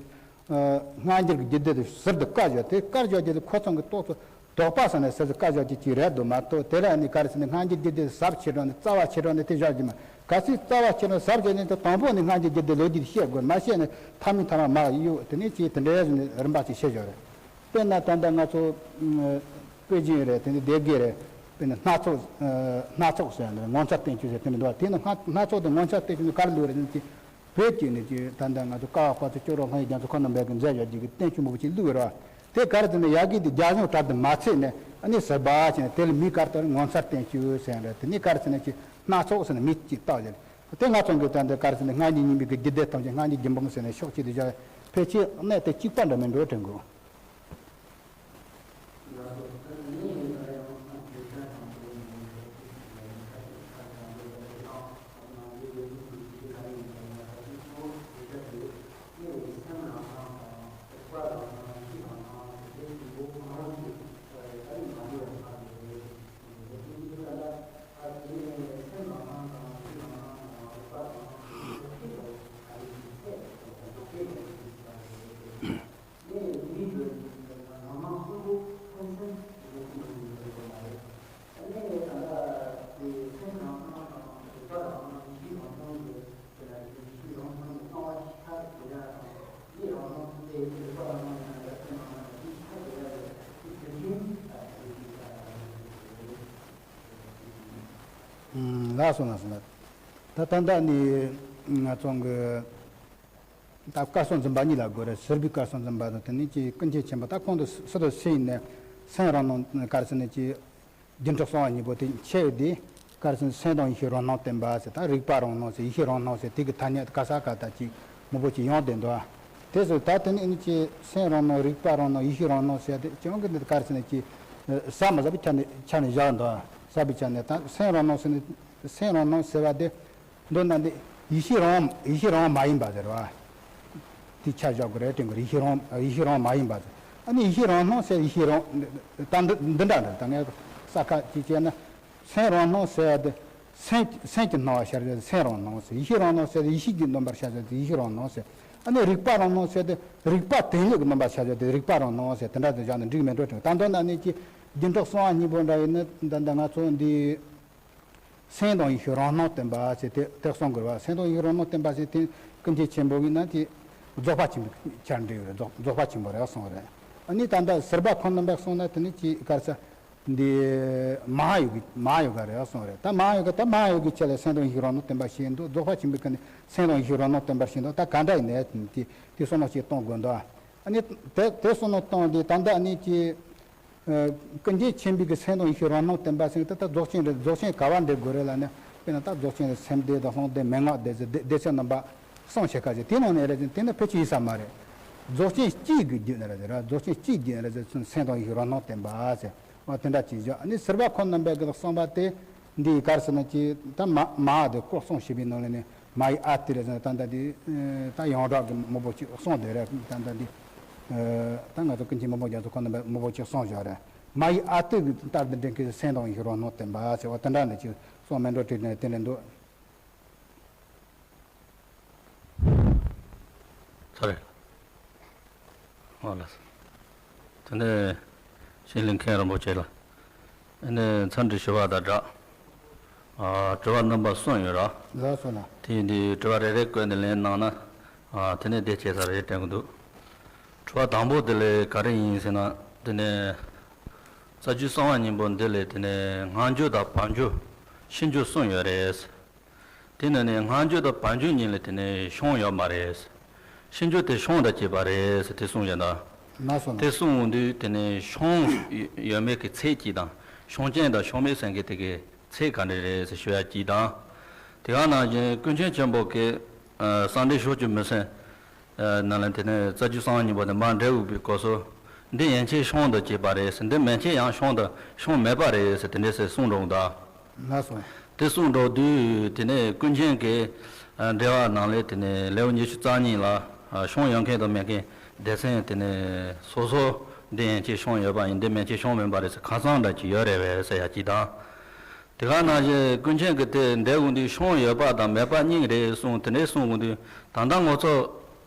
སྔ་འགྱུར་གྱི་རྒྱུད་སྡེ་དེ་ཟུར་དུ་བཀར་བཞག་དེ་བཀར་བཞག་རྒྱུ་དེ་ཁོ་ཚང་གི་ཏོག་ཙམ་དོགས་པ་ཟ་ནས་ཟེར་ཟེར་བཀའ་བཞག་ཀྱི་ཅིག་རེད་འདུག་མ་གཏོགས། དེ་ལ་ནི་ག་རེ་ཟེར་ནས་སྔ་འགྱུར་རྒྱུད་སྡེ་ཟབ་ཆེ་དྲགས་ནས་རྩ་བ་ཆེ་དྲགས་ནས་དེ་བཞག་རྒྱུ་མ། གལ་སྲིད་རྩ་བ་ཆེ་དྲགས་ཟབ་ཆེ་ནས་དེ་དང་པོ་ནས་སྔ་འགྱུར་རྒྱུད་སྡེ་ལོ་རྒྱུས་དེ་བཤད་དགོས། མ་བཤད་ནས་ཐ་མི་ཐ་མ་མ་གཡུག་དེ་ནས་ཅིག་དེ་འདྲའི་ཟེར་ནས་རིམ་པ་ཅིག་བཤད་བཞག་རེད། དཔེར་ན་ད་ལྟ་ང་ཚོ་དཔེ་རྒྱན་རེད། དེ་ནས་སྡེ་དགེ་རེད། དཔེར་ན་སྣ་ཚོགས། སྣ་ཚོགས་ཟེར་ནས་ངོ་མཚར་བསྟན་བཅོས་ཟེར་དེ་མི་འདུག་བ། དེ་ནི་སྣ་སྣ་ཚོགས་དེ་ངོ་མཚར་བསྟན་བཅོས་ནི་ག་རེ་ལུགས་རེད་ཟེར་ན་ཅིག་བོད་ཀྱི་ནི་ཅིག་ད་ལྟ་ང་ཚོ་ཀ་བ་པ་ཚོ་ཅོག་རོ་ལྷ་ཡི་རྒྱ་མཚོ་ཁོ་རྣམ་པས་ཀྱི་མཛད་ཡོད་ཀྱི་བསྟན་བཅོས་མང་པོ་ཅིག་བླུགས་ཡོད་རེད་བ། དེ་ག་རེ་ཟེར་ན་ཡ་གི་དེ་རྒྱ་གཞུང་གྲལ་དུ་མ་ཚུད་ནས་ཨ་ནི་ཟུར་པ་བྱས་ནས་དེ་ལ་མིང་ག་རེ་བཏགས་རེད། ངོ་མཚར་བསྟན་བཅོས་ཟེར་རེད། དེ་ནི་ག་རེ་ཟེར་ན་ཅིག་སྣ་ཚོགས་ཟེར་ནས་མིང་ཅིག་བཏགས་ཡོད་རེད། དེ་ང་ཚོ་གི་ད་ལྟ་ག་རེ་ཟེར་ན་སྔ་འགྱུར་རྙིང་པའི་གི་རྒྱུད་སྡེ་ཐམས་ཅད་སྔ་འགྱུར་རྒྱུད་འབུམ་ཟེར་ནས་ཕྱོགས་གཅིག་ཏུ་བཞག་ཕལ་ཆེར་གནད་དེ་གཅིག་པ་འདྲ་མིན་འགྲོ་དྲན་གོ། ལགས་སོ་ལགས་སོ་ལགས། ད་ད་ལྟ་ནི་ང་ཚོ་གི་ད་བཀའ་སྲུང་འཛིན་པ་གཉིས་ལ་དགོས་རེད། ཟུར་པའི་བཀའ་སྲུང་འཛིན་པ་དང་དེ་ནས་ཀྱི་ཀུན་མཁྱེན་ཆེན་པོ། ད་ཁོང་དུ་སུ་དུ་སུ་ཡིན་ནས་སེམས་རང་སྣང་ག་རེ་ཟེར་ནས་ཀྱི་སྒྱུ་འཕྲུལ་གསང་བ་སྙིང་པོ་དེ་འཆད་དེ་ག་རེ་ཟེར་ན་སེམས་དང་ཡེ་ཤེས་རང་སྣང་བསྟན་པ་ཟེར། ད་རིག་པ་རང་སྣང་ཟེར། ཡེ་ཤེས་རང་སྣང་ཟེར། དེ་གི་ཐ་སྙད་ག་ས་ག་ད་ཅིག་མང་པོ་ཅིག་ཡོང་བསྡད་འདུག་དེ་ཚོ་ད་དེ་ནི་ཨ་ནི་ཅི་སེམས་རང་སྣང་། རིག་པ་རང་སྣང་། ཡེ་ཤེས་རང་སྣང་ཟེར་དེ་ཅང་གི་འདི་ག་རེ་ཟེར་ན་ཅི་ཟབ་མ་ཟབ་པའི་ཆ་ནས་ཆ་ནས་བཞག་འདུག་ཟབ་པའི་ཆ་ནས་ད་སེམས་རང་སྣང་ཟེར་ནས་སེམས་རང་སྣང་ཟེར་བ་དེ་མདོར་ན་འདི་ཡེ་ཤེས་རང་ཡེ་ཤེས་རང་མ་ཡིན་པ་ཟེར་བ། དེ་ཆ་བཞག་དགོས་རེད་དྲན་དགོས་རེད། ཡེ་ཤེས་རང་ཡེ་ཤེས་རང་མ་ཡིན་པ་ཟེར། ཨ་ནི་ཡེ་ཤེས་རང་སྣང་ཟེར། ཡེ་ཤེས་རང་ད་འདི་འདི་འདྲ་འདྲ་ད་ངས་ས་ཁ་ཅིག་བྱས་ན། སེམས་རང་སྣང་ཟེར་ཏེ། སེམས་སེམས་ཀྱི་སྣང་བ་ཤར་ཏེ་སེམས་རང་སྣང་ཟེར། ཡེ་ཤེས་རང་སྣང་ཟེར་ཏེ་ཡེ་ཤེས་ཀྱི་སྣང་བར་ཤར་ཏེ་ཡེ་ཤེས་རང་སྣང་ཟེར། ཨ་ནི་རིག་པ་རང་སྣང་ཟེར་ཏེ་རིག་པ་དེ་ཉིད་ཀྱི་སྣང་བར་ཤར་ཏེ་རིག་པ་རང་སྣང་ཟེར། དེ་འདྲ་དུ་བཞག་ན་འགྲིག་མེད་འགྲོ་དྲན། ད་མདོར་ན་ནི་ཅི་སྒྱུ་འཕྲུལ་གསང་བ་སྙིང་པོ་འདྲ་ཡིན་ན་ད་ལྟ་ང་ཚོ་འདི་སེམས་དང་ཡེ་ཤེས་རང་སྣང་བསྟན་པ་ཟེར་དེ་དེ་གསུང་དགོས་པ། སེམས་དང་ཡེ་ཤེས་རང་སྣང་བསྟན་པ་ཟེར་དེ་ཀུན་མཁྱེན་ཆེན་པོ་ཡིན་ན་དེ་རྫོགས་པ་ཆེན་པོའི་ཆར་འདྲེས་ཡོད་རེད། རྫོགས་རྫོགས་པ་ཆེན་པོ་རེད་གསུངས་རེད། ཨ་ནི་ད་ལྟ་ཟུར་པ་ཁོང་རྣམ་པས་གསུངས་ན་དེ་ནི་ཅི་ག་རེ་ཟེར། འདི་མ་ཧཱ་ཡོ་གི་མ་ཧཱ་ཡོ་ག་རེད་གསུངས་རེད། ད་མ་ཧཱ་ཡོ་ག་ད་མ་ཧཱ་ཡོ་གི་ཆ་ལ་སེམས་དང་ཡེ་ཤེས་རང་སྣང་བསྟན་པ་ཞིག་འདུག་རྫོགས་པ་ཆེན་པོའི་ཀ་ནས་སེམས་དང་ཡེ་ཤེས་རང་སྣང་བསྟན་པ་ཞིག་འདུག་ད་ག་འདྲ་ཡིན་ནའི་དེ་དེ་བསམ་བློ་ཞིག་གཏོང་དགོས་འདུག་ཨ་ནི་དེ་དེ་བསམ་བློ་བཏང་དེ་ད་ལྟ་ཨ་ནི་ཅི། ཨ་ཀུན་མཁྱེན་ཆེན་པོའི་གི་སེམས་དང་ཡེ་ཤེས་རང་སྣང་བསྟན་པ་ཟེར་ཏེ་ད་རྫོགས་ཆེན་རེད། རྫོགས་ཆེན་ག་བ་འགྲེལ་དགོས་རེད་ལབ་ན། དཔེར་ན་ད་རྫོགས་ཆེན་རེད། སེམས་སྡེ་དང་ལྷུང་སྡེ་མན་ངག་སྡེ་ཟེར་སྡེ་སྡེ་ཚན་རྣམ་པ་གསུམ་ཞིག་ཁ་ཅིག་དེ་ནང་ནས་རེད་ཅེ་དེ་ནི་ཕལ་ཆེར་ཡིན་ས་མ་རེད། རྫོགས་ཆེན་གཅིག་གི་རྒྱུད་ནས་རེད་ཟེར་ར། རྫོགས་ཆེན་གཅིག་རྒྱུད་ནས་རེད་ཟེར་སེམས་དང་ཡེ་ཤེས་རང་སྣང་བསྟན་པ་ཟེར་བ་དེ་འདྲ་ཅིག་བཞག་ཨ་ནི་ཟུར་པ་ཁོང་རྣམ་པས་གི་གསུངས་པ་དེ་འདི་ག་རེ་ཟེར་ན་ཅི་ད་མ་མ་དེ་སྐོར་གསུམ་ཞེས་པའི་ནང་ལ་ནི། མ་ཡི་ཨ་ཏི་རེད་ཟེར་ན་ད་ལྟ་འདི་ད་ཡོངས་གྲགས་ཀྱི་མང་པོ་ཅིག་གསུངས་བསྡད་རེད། ད་ལྟ་འདི་ད་ང་ཚོ་ཀུན་མཁྱེན་མི་ཕམ་རྒྱ་མཚོ་ཁོང་རྣམ་པས་མང་པོ་ཅིག་གསུངས་བཞག་རེད། མ་ཡི་ཨ་ཏི་གི་ལྟར་དུ་འདྲེན་མཁན་གྱི་སེམས་དང་ཡི་རང་ནང་བསྟན་པ་ཟེར་བ་དེ་འདྲ་ནི་ཅིག་གསུང་མེད་འགྲོ་དྲིས་ནས་དེ་ལས་འདུག་ཚར་རེད། ཨོ་ལགས། དེ་ནས་ཤིང་ལི་མཁན་རིན་པོ་ཆེ་ལ། ཨ་ནི་འཚམས་འདྲི་ཞུ་བ་དང་སྦྲགས། ཨ་དྲི་བ་རྣམ་པ་གསུམ་ཡོད་ར། ལགས་སོ་ལགས། དེ་ཡིན་དུས་དྲི་བ་རེ་རེ་བཀོད་ནས་ལན་གནང་ན། ཨ་དེ་ནས་བདེ་སྐྱིད་ས་རེ་དྲན་གི་འདུག་དྲི་བ་དང་པོ་དེ་ལས་ག་རེ་ཡིན་ཟེར་ན། དེ་ནས་རྩ་རྒྱུད་གསང་བ་སྙིང་པོ་འདི་ལས་དེ་ནས་སྔ་འགྱུར་དང་བར་འགྱུར་ཕྱི་འགྱུར་གསུམ་ཡོད་རེད། དེ་ནས་ནི་སྔ་འགྱུར་དང་བར་འགྱུར་གཉིས་ལ་དེ་ནས་བྱུང་ཡོད་མ་རེད། ཕྱི་འགྱུར་དེ་བྱུང་དང་བཅས་པ་རེད་ཟེར་དེ་གསུངས་ཡོད་ད། ལགས་སོ་ལགས། དེ་གསུངས་འོང་དུས་དེ་ནས་བྱུང་ཡོད་མེད་ཀྱི་ཚད་གཅིག་དང་། བྱུང་རྐྱེན་དང་བྱུང་མེད་ཟེར་མཁན་དེ་གའི་ཚད་ག་འདྲ་རེད་ཟེར་ཞུ་ཡ་གཅིག་དང་། དེ་ག་ནང་བཞིན་ཀུན་མཁྱེན་ཆེན་པོ་གིས་ཨ་གསང་འགྲེལ་ཕྱོགས་བཅུའི་མུན་སེལ། ནང་ལ་དེ་ནས་རྩ་རྒྱུད་གསང་བ་སྙིང་པོ་དེ་མར་འགྲེལ་དབུས་པའི་སྐབས་སུ། འདི་ཡན་ཆད་བྱུང་དང་བཅས་པ་རེད་ཟེར། འདི་མན་ཆད་ཡང་བྱུང་དང་བྱུང་མེད་པ་རེད་ཟེར་དེ་འདྲ་ཟེར་གསུངས་འགྲོ་འདུག་ལགས་སོ། དེ་གསུངས་འགྲོ་དུས་དེ་ནས་ཀུན་མཁྱེན་གྱིས་འགྲེལ་པ་ནང་ལས་དེ་ནས་ལེའུ་ཉི་ཤུ་རྩ་གཉིས་ལ་བྱུང་ཡོད་མཁན་དང་མེད་མཁན་སྡེ་ཚན་དེ་ནས་སོ་སོ་འདི་ཡན་ཆད་བྱུང་ཡོད་པ་ཡིན། འདི་མན་ཆད་བྱུང་མེད་པ་རེད་ཟེར་ཁ་སང་འདྲ་ཅིག་ཡོད་རེད་བས་ཟེར་ཡ་གཅིག་དང་། དེ་ག་ནང་བཞིན་ཀུན་མཁྱེན་གྱིས་དེ་འདས་འོང་དུས་བྱུང་ཡོད་པ་དང་མེད་པ་གཉིས་རེད་གསུངས། དེ་འདྲའི་གསུངས་འོང་དུས་ད་ལྟ་ང་ཚོ་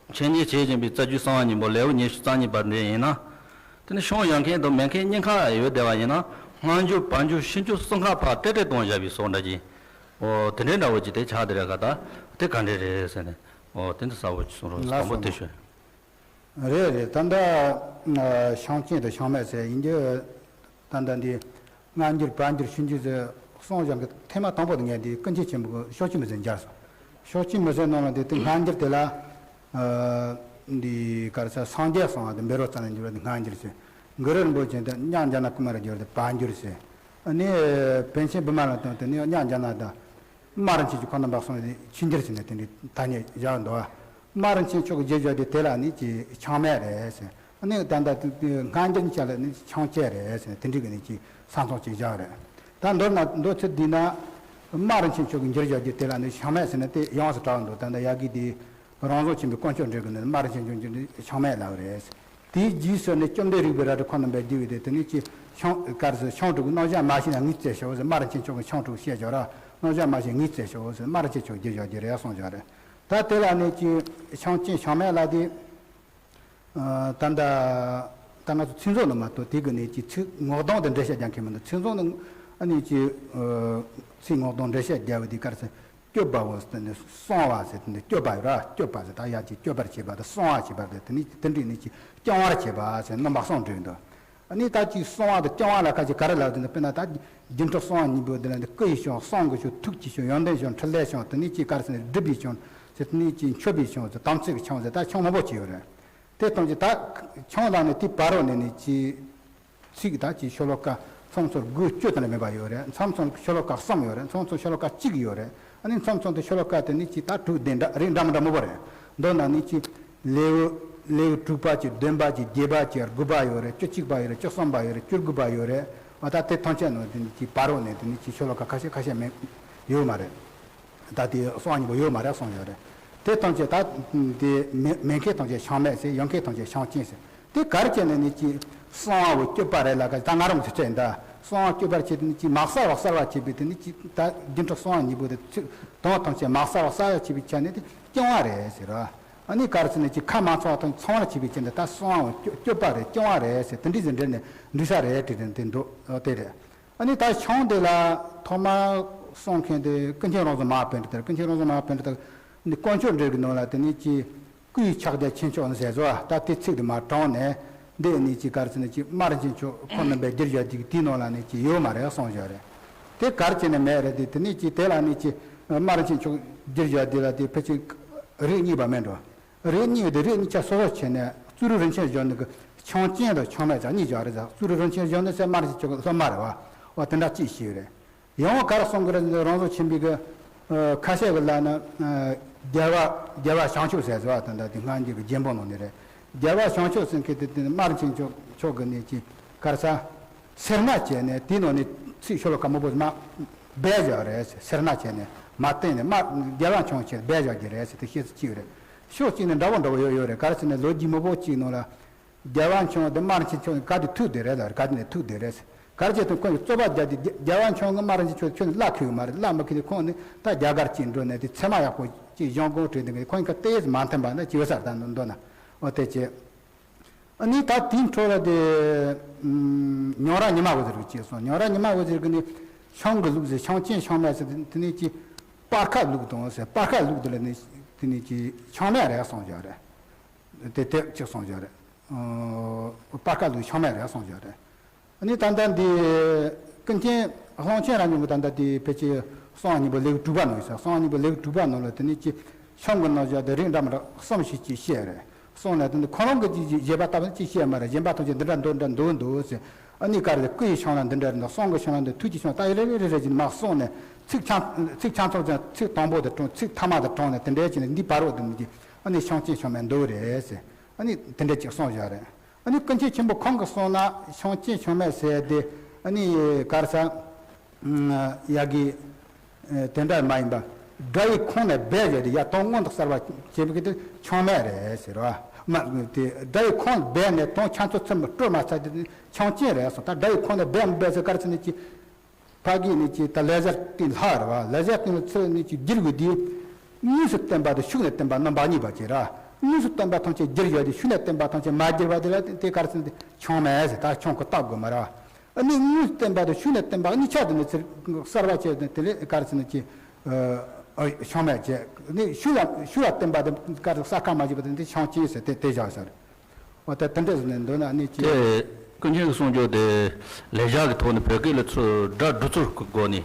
འཆད་ཉན་བྱེད་བཞིན་པའི་རྩ་རྒྱུད་གསང་བ་སྙིང་པོ་ལེའུ་ཉི་ཤུ་རྩ་གཉིས་པ་འདི་ཡིན་ན། དེ་ནི་བྱུང་ཡོད་མཁན་དང་མེད་མཁན་གཉིས་ཀ་ཡོད་བསྡད་པ་ཡིན་ན། སྔ་འགྱུར་བར་འགྱུར་ཕྱི་འགྱུར་གསུམ་ཀ་ཕར་ཏེ་ཏེ་གཏོང་བཞག་པའི་བཟོ་འདྲ་ཅིག་འོ་དེ་འདྲའི་འདྲ་བོ་ཅིག་དེ་ཆགས་བསྡད་རེད་ག་ད། དེ་ག་འདྲ་རེད་ཟེར་ནས། འོ་དེ་འདྲ་གསལ་པོ་ཅིག་གསུང་རོགས། ལགས་དང་པོ་སོ་དེ་ལགས། ཞུ། རེད་རེད། ད་ལྟ་ཨ་བྱུང་རྐྱེན་དང་བྱུང་མེད་ཟེར་ཡིན་རྒྱུ། ད་ལྟ་འདི་སྔ་འགྱུར་བར་འགྱུར་ཕྱི་འགྱུར་ཟེར་གསུངས་བཞག་གི་ཐེངས་མ་དང་པོ་དེ་ངས་འདི་ཀུན་མཁྱེན་ཆེན་པོ་གི་ཕྱོགས་གཅིག་མུན་སེལ་མཇལ་སོང་། ཕྱོགས་གཅིག་མུན་སེལ་ནང་ལ་འདི་དེ་སྔ་འགྱུར་དེ་ལ་ཨ་འདི་ག་རེ་ཟེར། སངས་རྒྱས་གསུངས་པ་དེ་འབད་རུང་རྩ་ལས་འགྱུར་བ་དེ་སྔ་འགྱུར་ཟེར། གུ་རུ་རིན་པོ་ཆེ་དེ་མྱ་ཛྙཱ་ན་ཀུ་མ་ར་བསྒྱུར་བ་དེ་བར་འགྱུར་ཟེར། ཨ་ནི་པཎ་ཆེན་བི་མ་ལ་དང་དེ་ནི་མྱ་ཛྙཱ་ན་དང་། སྨྲ་རིན་ཆེན་མཆོག་ཁོང་རྣམ་པ་གསུངས་ཏེ་ཕྱི་འགྱུར་ཟེར་ནས་དེ་འདྲའི་ཐ་སྙད་བཞག་འདུག་སྨྲ་རིན་ཆེན་མཆོག་གིས་བསྒྱུར་བཞག་དེ་དེ་ལ་ནི་ཅི་ཆགས་མེད་རེད་ཟེར། ཨ་ནི་ད་ལྟ་སྔ་འགྱུར་གཉིས་ཆ་ལ་ནི་ཆགས་བཅས་རེད་ཟེར་ནས་དེ་འདྲའི་གི་ནི་ཅི་ས་མཚམས་ཅིག་བཞག་རེད། ད་མདོར་ན་མདོ་ཚིག་འདི་ན་སྨྲ་རིན་ཆེན་མཆོག་གིས་བསྒྱུར་བཞག་དེ་དེ་ལ་ནི་ཆགས་མེད་ཟེར་ནས་དེ་ཡོངས་སུ་གྲགས་འདུག་ད་ལྟ་ཡ་གི་དེ་རང་བྱུང་ཆེན་པོའི་དཀོན་མཆོག་འགྲེལ་གི་ནི་སྨྲ་རིན་ཆེན་མཆོག་གིས་ཆགས་མེད་ལབ་རེད། དེའི་རྗེས་སུ་ནི་བཅོམ་ལྡན་རིག་པའི་རལ་གྲི་ཁོང་རྣམ་པས་བསྒྱུར་བའི་དེ་དེ་ནི་ཅི་བྱང་གར་སོགས་བྱང་དྲུག་གི་རྣམ་གཞག་མ་ཤེས་ན་ངས་བཙལ་ཤོག་ཟེར། སྨྲ་རིན་ཆེན་མཆོག་གིས་བྱང་དྲུག་བཤད་ཆོག་ར། རྣམ་གཞག་མ་ཤེས་ངས་བཙལ་ཤོག་ཟེར། སྨྲ་རིན་ཆེན་མཆོག་བསྒྱུར་བཞག་རྒྱུ་རེད་གསུངས་བཞག་རེད། ད་དེ་ལ་ནི་ཅི་བྱང་རྐྱེན་བྱང་མེད་ལ་དེ། ད་ད་ད་ང་ཚོ་ཚིག་མཛོད་ནང་མ་གཏོགས་དེ་གི་ནི་ཅི་ཚིག་ངོ་གདོང་དེ་འགྲེལ་བཤད་རྒྱག་མཁན་མི་འདུག་ཚིག་མཛོད་ནང་ཨ་ནི་ཅི་ཚིག་ངོ་གདོང་འགྲེལ་བཤད་རྒྱག་པའི་དེ་གར་སོགས། སྐྱོབ་པའོ་ཟེར་ནས་གསང་བ་ཟེར་དེ་ནས་སྐྱོབ་པ་ཡོད་ར། སྐྱོབ་པ་ཟེར་ད་ཡ་གཅིག་སྐྱོབ་པར་བྱེད་པ་དང་གསང་བ་བྱེད་པ་དེ་དེ་ནི་དེ་འདྲས་ནི་གཅིག་སྐྱོང་བར་བྱེད་པ་ཟེར་རྣམ་པ་གསུམ་འགྲིག་འདུག་ཨ་ནི་ད་གཅིག་གསང་བ་དང་སྐྱོང་བ་ལ་ཁ་ཅིག་ག་རེ་ལབ་དེ་ནི་དཔེར་ན་ད་སྒྱུ་འཕྲུལ་གསང་བ་སྙིང་པོ་དེ་ལ་འདི་སྐུ་ཡི་བྱུང་གསུང་གི་བྱུང་ཐུགས་ཀྱི་བྱུང་ཡོན་ཏན་བྱུང་འཕྲིན་ལས་བྱུང་དེ་ནི་གཅིག་ག་རེ་ཟེར་ནས་སྒྲུབ་པའི་བྱུང་ཟེར་དེ་ནི་གཅིག་མཆོད་པའི་བྱུང་ཟེར་དམ་ཚིག་གི་བྱུང་ཟེར་ད་བྱུང་མང་པོ་ཅིག་ཡོད་རེད། དེ་ཐམས་ཅད་ད་བྱུང་ལ་ནི་དེ་བར་རོ་ནས་ནི་གཅིག་ཚིག་དང་གཅིག་ཤོ་ལོ་ཀ་མཚམས་མཚམས་དགུ་བཅུ་དང་ལས་མེད་པ་ཡོད་རེད། མཚམས་མཚམས་ཤོ་ལོ་ཀ་གསུམ་ཡོད་རེད། མཚམས་མཚམས་ཤོ་ལོ་ཀ་གཅིག་ཡོད་རེད། ཨ་ནི་མཚམས་མཚམས་དུ་ཤོ་ལོ་ཀ་དེ་ནི་གཅིག་ད་དྲུག་བདུན་འདྲ་རིགས་འདྲ་མི་འདྲ་མང་པོ་རེད། མདོར་ན་ནི་གཅིག་ལེའུ་ལེའུ་དྲུག་པ་གཅིག་བདུན་པ་གཅིག་བརྒྱད་པ་གཅིག་དགུ་པ་ཡོད་རེད། བཅུ་གཅིག་པ་ཡོད་རེད། བཅུ་གསུམ་པ་ཡོད་རེད། བཅུ་དགུ་པ་ཡོད་རེད། ཨ་ད་དེ་ཐམས་ཅད་ནང་དེ་ནི་གཅིག་བར་རོ་ནས་དེ་ནི་གཅིག་ཤོ་ལོ་ཀ་ཁ་ཤས་ཁ་ཤས་མེད་ཡོད་མ་རེད། ད་དེ་གསང་བ་སྙིང་པོ་ཡོད་མ་རེད་གསུངས་ཡོད་རེད། དེ་ཐམས་ཅད་ད་དེ་མེད་མེད་མཁན་ཐམས་ཅད་བྱུང་མེད་ཟེར། ཡོད་མཁན་ཐམས་ཅད་བྱུང་རྐྱེན་ཟེར། དེ་གར་བྱས་ནས་ནི་ཅི་གསང་བ་སྐྱོབ་པ་རེད་ལ་ཀ་ད་ང་རང་གི་ཚིག་ཡིན་ད། གསང་བ་སྐྱོབ་པར་བྱེད་དེ་ནི་ཅི་མ་གསལ་བ་གསལ་བ་བྱེད་པའི་དེ་ནི་ཅི་ད་སྒྱུ་འཕྲུལ་གསང་བ་སྙིང་པོ་དེ་ཚིག་དོན་ཐམས་ཅད་མ་གསལ་བ་གསལ་བ་བྱེད་པའི་ཆ་ནས་དེ་སྐྱོང་བ་རེད་ཟེར་རོ། ཨ་ནི་གར་ཟེར་ནས་ཅི་ཁ་མ་ཚང་བ་དང་ཚང་བར་བྱེད་པའི་ཆ་ནས་ད་གསང་བ་སྐྱོབ་པ་རེད་སྐྱོང་བ་རེད་ཟེར་དེ་འདྲི་ཟེར་འདྲི་ནས་འདྲི་ས་རེད་དྲི་དེ་འདུག་དེ་རེད། ཨ་ནི་ད་བྱུང་དེ་ལ་ཐོག་མར་གསུང་མཁན་དེ་ཀུན་མཁྱེན་རང་བྱུང་མ་ཧཱ་པཎྜི་ཏ། ཀུན་མཁྱེན་རང་བྱུང་མ་ཧཱ་པཎྜི་ཏ་ནི་དཀོན་མཆོག་འགྲེལ་གྱི་ནང་ལ་དེ་ནི་ཅི་སྐུའི་ཕྱག་རྒྱ་ཆེ་མཆོག་ཟེར་བཟོ་ད་དེ་ཚིག་དེ་མར་དྲངས་ནས་འདི་ནི་ཅི་གར་ཟེར་ནི་ཅི་སྨྲ་རིན་ཆེན་མཆོག་ཁོང་རྣམ་པས་བསྒྱུར་བཞག་དེ་དེའི་ནང་ལ་ནི་ཅི་ཡོད་མ་རེད་གསུངས་བཞག་རེད། དེ་གར་བྱས་ནས་མེད་རེད། དེ་དེ་ནི་ཅི་དེ་ལ་ནི་ཅི་སྨྲ་རིན་ཆེན་མཆོག་བསྒྱུར་བཞག་དེ་ལ་དེ་ཕལ་ཆེར་རིགས་གཉིས་པ་མེད་འགྲོ། རིགས་གཉིས་དེ་རིགས་གཉིས་ཆ་སོ་སོ་བྱས་ནས་གཙུག་ལག་རིན་ཆེན་གཞོན་ནུ་གི་བྱུང་རྐྱེན་དང་བྱུང་མེད་ཆ་གཉིས་བཞག་རེད་ཟེར། གཙུག་ལག་རིན་ཆེན་གཞོན་ནུ་ཟེར་སྨྲ་རིན་ཆེན་མཆོག་གི་སློབ་མ་རེད་བ། འོ་དེ་འདྲ་གཅིག་ཞིག་རེད། ཡང་གར་གསུང་གི་རེད་ཟེར་རང་བྱུང་ཆེན་པོའི་གི་ཁ་ཤས་ཀྱི་ལ་ནི་རྒྱལ་བ་རྒྱལ་བ་བྱང་ཆུབ་ཟེར་ཟེར་བ་དེ་འདྲ་དེ་སྔ་འགྱུར་གྱི་རྒྱན་པོ་ནང་ནས་རེད། རྒྱལ་བ་བྱང་ཆུབ་ཟེར་མཁན་དེ་དེ་སྨྲ་རིན་ཆེན་མཆོག་མཆོག་གི་ནི་ཅི་གར་ས་སེར་སྣ་བྱས་ནས་དེའི་ནང་ནས་ཚིག་ཤོ་ལོ་ཀ་མང་པོ་མ་ སྦས་བཞག་རེད་ཟེར། སེར་སྣ་བྱས་ནས་མ་བསྟན་ནས་དམར་རྒྱལ་བ་མཆོག་ཆེད་སྦས་བཞག་རྒྱུ་རེད་ཟེར་དེ་བཤད་ཚུལ་གཅིག་རེད། ཕྱོགས་གཅིག་ནས་འདྲ་བོ་འདྲ་བོ་ཡོད་ཡོད་རེད། ག་རེ་ཟེར་ན་ལོ་རྒྱུས་མང་པོ་གཅིག་ནང་ལ། རྒྱལ་བ་མཆོག་དེ་དམར་ཆེན་མཆོག་ག་དེ་ཐུག་བསྡད་རེད་ལ་ག་དེ་ནས་ཐུག་བསྡད་རེད། ག་རེ་བྱས་ཏེ་ཁོང་གིས་རྩོད་པ་རྒྱག་དུས་རྒྱལ་བ་མཆོག་གིས་དམར་ཆེན་མཆོག་ཁྱོད་ནི་བླ་ཁུག་མ་རེད། བླ་མ་ཁུག་དུས་ཁོང་ནི་ད་རྒྱ་གར་གཅིག་འགྲོ་ནས་དེ་ཚད་མ་ཡག་པོ་གཅིག་གཞུང་གོང་བྲིས་འདུག་གི། ཁོང་གིས་དེ་མ་མཐུན་པ་ན་ཅི་བ་སར་ད་འདོད་ན་འོ་དེ་བྱས། ཨ་ནི་ད་དེའི་འཕྲོ་ལ་དེ་ཉང་ར་ཉི་མ་འོད་ཟེར་གྱིས་སོང་། ཉང་ར་ཉི་མ་འོད་ཟེར་གྱིས་ནི་ཤང་གི་ལུགས་ཟེར། ཤང་ཅན་ཤང་མེད་ཟེར། དེ་ནི་ཅི་སྤར་ཁ་ལུགས་དང་ཟེར། སྤར་ཁ་ལུགས་དེ་ལ་ནི་དེ་ནི་ཅི་ཤང་མེད་རེད་གསུངས་བཞག་རེད། དེ་དེབ་ཅིག་གསུངས་བཞག་རེད། ཨོ། སྤར་ཁ་ལུགས་ཤང་མེད་རེད་གསུངས་བཞག་རེད། ཨ་ནི་ད་ལྟ་འདི་ཀུན་མཁྱེན་ཀློང་ཆེན་རང་ཉིད་ཀྱི་ད་ལྟ་འདི་ཕལ་ཆེར་གསང་བ་སྙིང་པོ་ལེའུ་དྲུག་པ་ནང་ཡོད་ས། གསང་བ་སྙིང་པོ་ལེའུ་དྲུག་པ་ནང་ལ་དེ་ནི་ཅི་ཤང་གི་ནང་བཞག་དེ་རིགས་འདྲ་མི་འདྲ་གསུམ་ཞིག་ཅིག་བཤད་རེད། གསུངས་ནས་དེ་ནི་ཁོ་རང་གི་ཅི་བཞེད་པ་ལྟ་བུ་ཅིག་བཤད་མ་རེད། གཞན་པ་ཐམས་ཅད་འདི་འདྲ་འདུག་འདྲ་འདུག་འདུག་ཟེར། ཨ་ནི་ག་རེ་སྐུ་ཡི་ཤང་ལ་འདི་འདྲ་རེད་འདུག་གསང་གི་ཤང་ལ་འདི། ཐུགས་ཀྱི་ཤང་ད་ཡི་རེ་རེ་རེ་རེ་ཅིག་མར་གསུངས་ནས་ཚིག་ཆང་ཚིག་ཆང་ཚོགས་ཀྱང་ཚིག་དང་པོ་དེ་དྲངས། ཚིག་ཐ་མ་དེ་དྲངས་ནས་དེ་འདྲ་བྱས་ནས་འདི་བར་འོག་དེ་ནི་ཅི་ཨ་ནི་ཤང་ཅན་ཤང་མེད་འདུག་རེད་ཟེར། ཨ་ནི་དེ་འདྲ་ཅིག་གསུངས་བཞག་རེད། ཨ་ནི་ཀུན་མཁྱེན་ཆེན་པོ་ཁོང་གིས་གསུངས་ན་ཤང་ཅན་ཤང་མེད་ཟེར་དེ་ཨ་ནི་ག་རེ་ཟེར། ཡ་གི་དེ་འདྲ་མ་ཡིན་པ། སྒྲ་ཡི་ཁོངས་ནས་སྦས་བྱས་ཏེ་ཡ་དོན་མངོན་དུ་གསལ་བ་བྱེད་པའི་གི་དེ་ཤང་མེད་རེད་ཟེར་བ། མ་དེ་སྒྲ་ཡི་ཁོངས་སྦས་ནས་དོན་ཁྱད་མཚར་ཚུལ་མི་སྤྲོས་མ་ཚར་དེ་ཤང་ཅན་རེད་གསུངས། ད་སྒྲ་ཡི་ཁོངས་ནས་སྦས་མི་སྦས་ཟེར་ག་རེ་ཟེར་ནས་ཅི། ཕ་གི་ནི་ཅི་ད་ལེ་ཟེར་སྟེང་ལྷག་རེད་བ། ལེ་ཟེར་སྟེང་ལ་ཚུར་ནི་ཅི་བསྒྱུར་དགོས་དུས། དངོས་སུ་བསྟན་པ་དང་ཤུགས་ནས་བསྟན་པ་རྣམ་པ་གཉིས་པ་བྱེད་ར། དངོས་སུ་བསྟན་པ་ཐམས་ཅད་བསྒྱུར་ཡོད་དེ་ཤུགས་ནས་བསྟན་པ་ཐམས་ཅད་མ་བསྒྱུར་བ་དེ་ལ་དེ་ག་རེ་ཟེར་ན་དེ་ཤང་མེད་ཟེར། ད་ཤང་གི་བཏགས་དགོས་མ་ར། ཨ་ནི་དངོས་སུ་བསྟན་པ་དང་ཤུགས་ནས་བསྟན་པ་གཉིས་ཆ་དེ་ནི་ཚུར་གསར་བ་བྱས་ནས་དེ་ལས་ག་རེ་ཟེར་ན་ཅི། ཨ་ཤང་མེད་བྱས་ནི་ཤུགས་ལ་ཤུགས་ལ་བསྟན་པ་དེ་ག་རེ་གསར་ཁ་མ་བྱས་པ་དེ་དེ་ཤང་ཅན་ཟེར་དེ་དེ་བཞག་ཟེར། འོ་ད་དེ་འདྲ་ཟེར་ནས་འདོད་ན་ནི་ཅི། དེ་ཀུན་མཁྱེན་གྱི་གསུང་ཆོས་དེ་ལེགས་སྦྱར་གྱི་ཐོག་ནས་བོད་སྐད་ལ་ཚུར་སྒྲ་སྒྲུབ་ཚུལ་གྱི་སྒོ་ནས་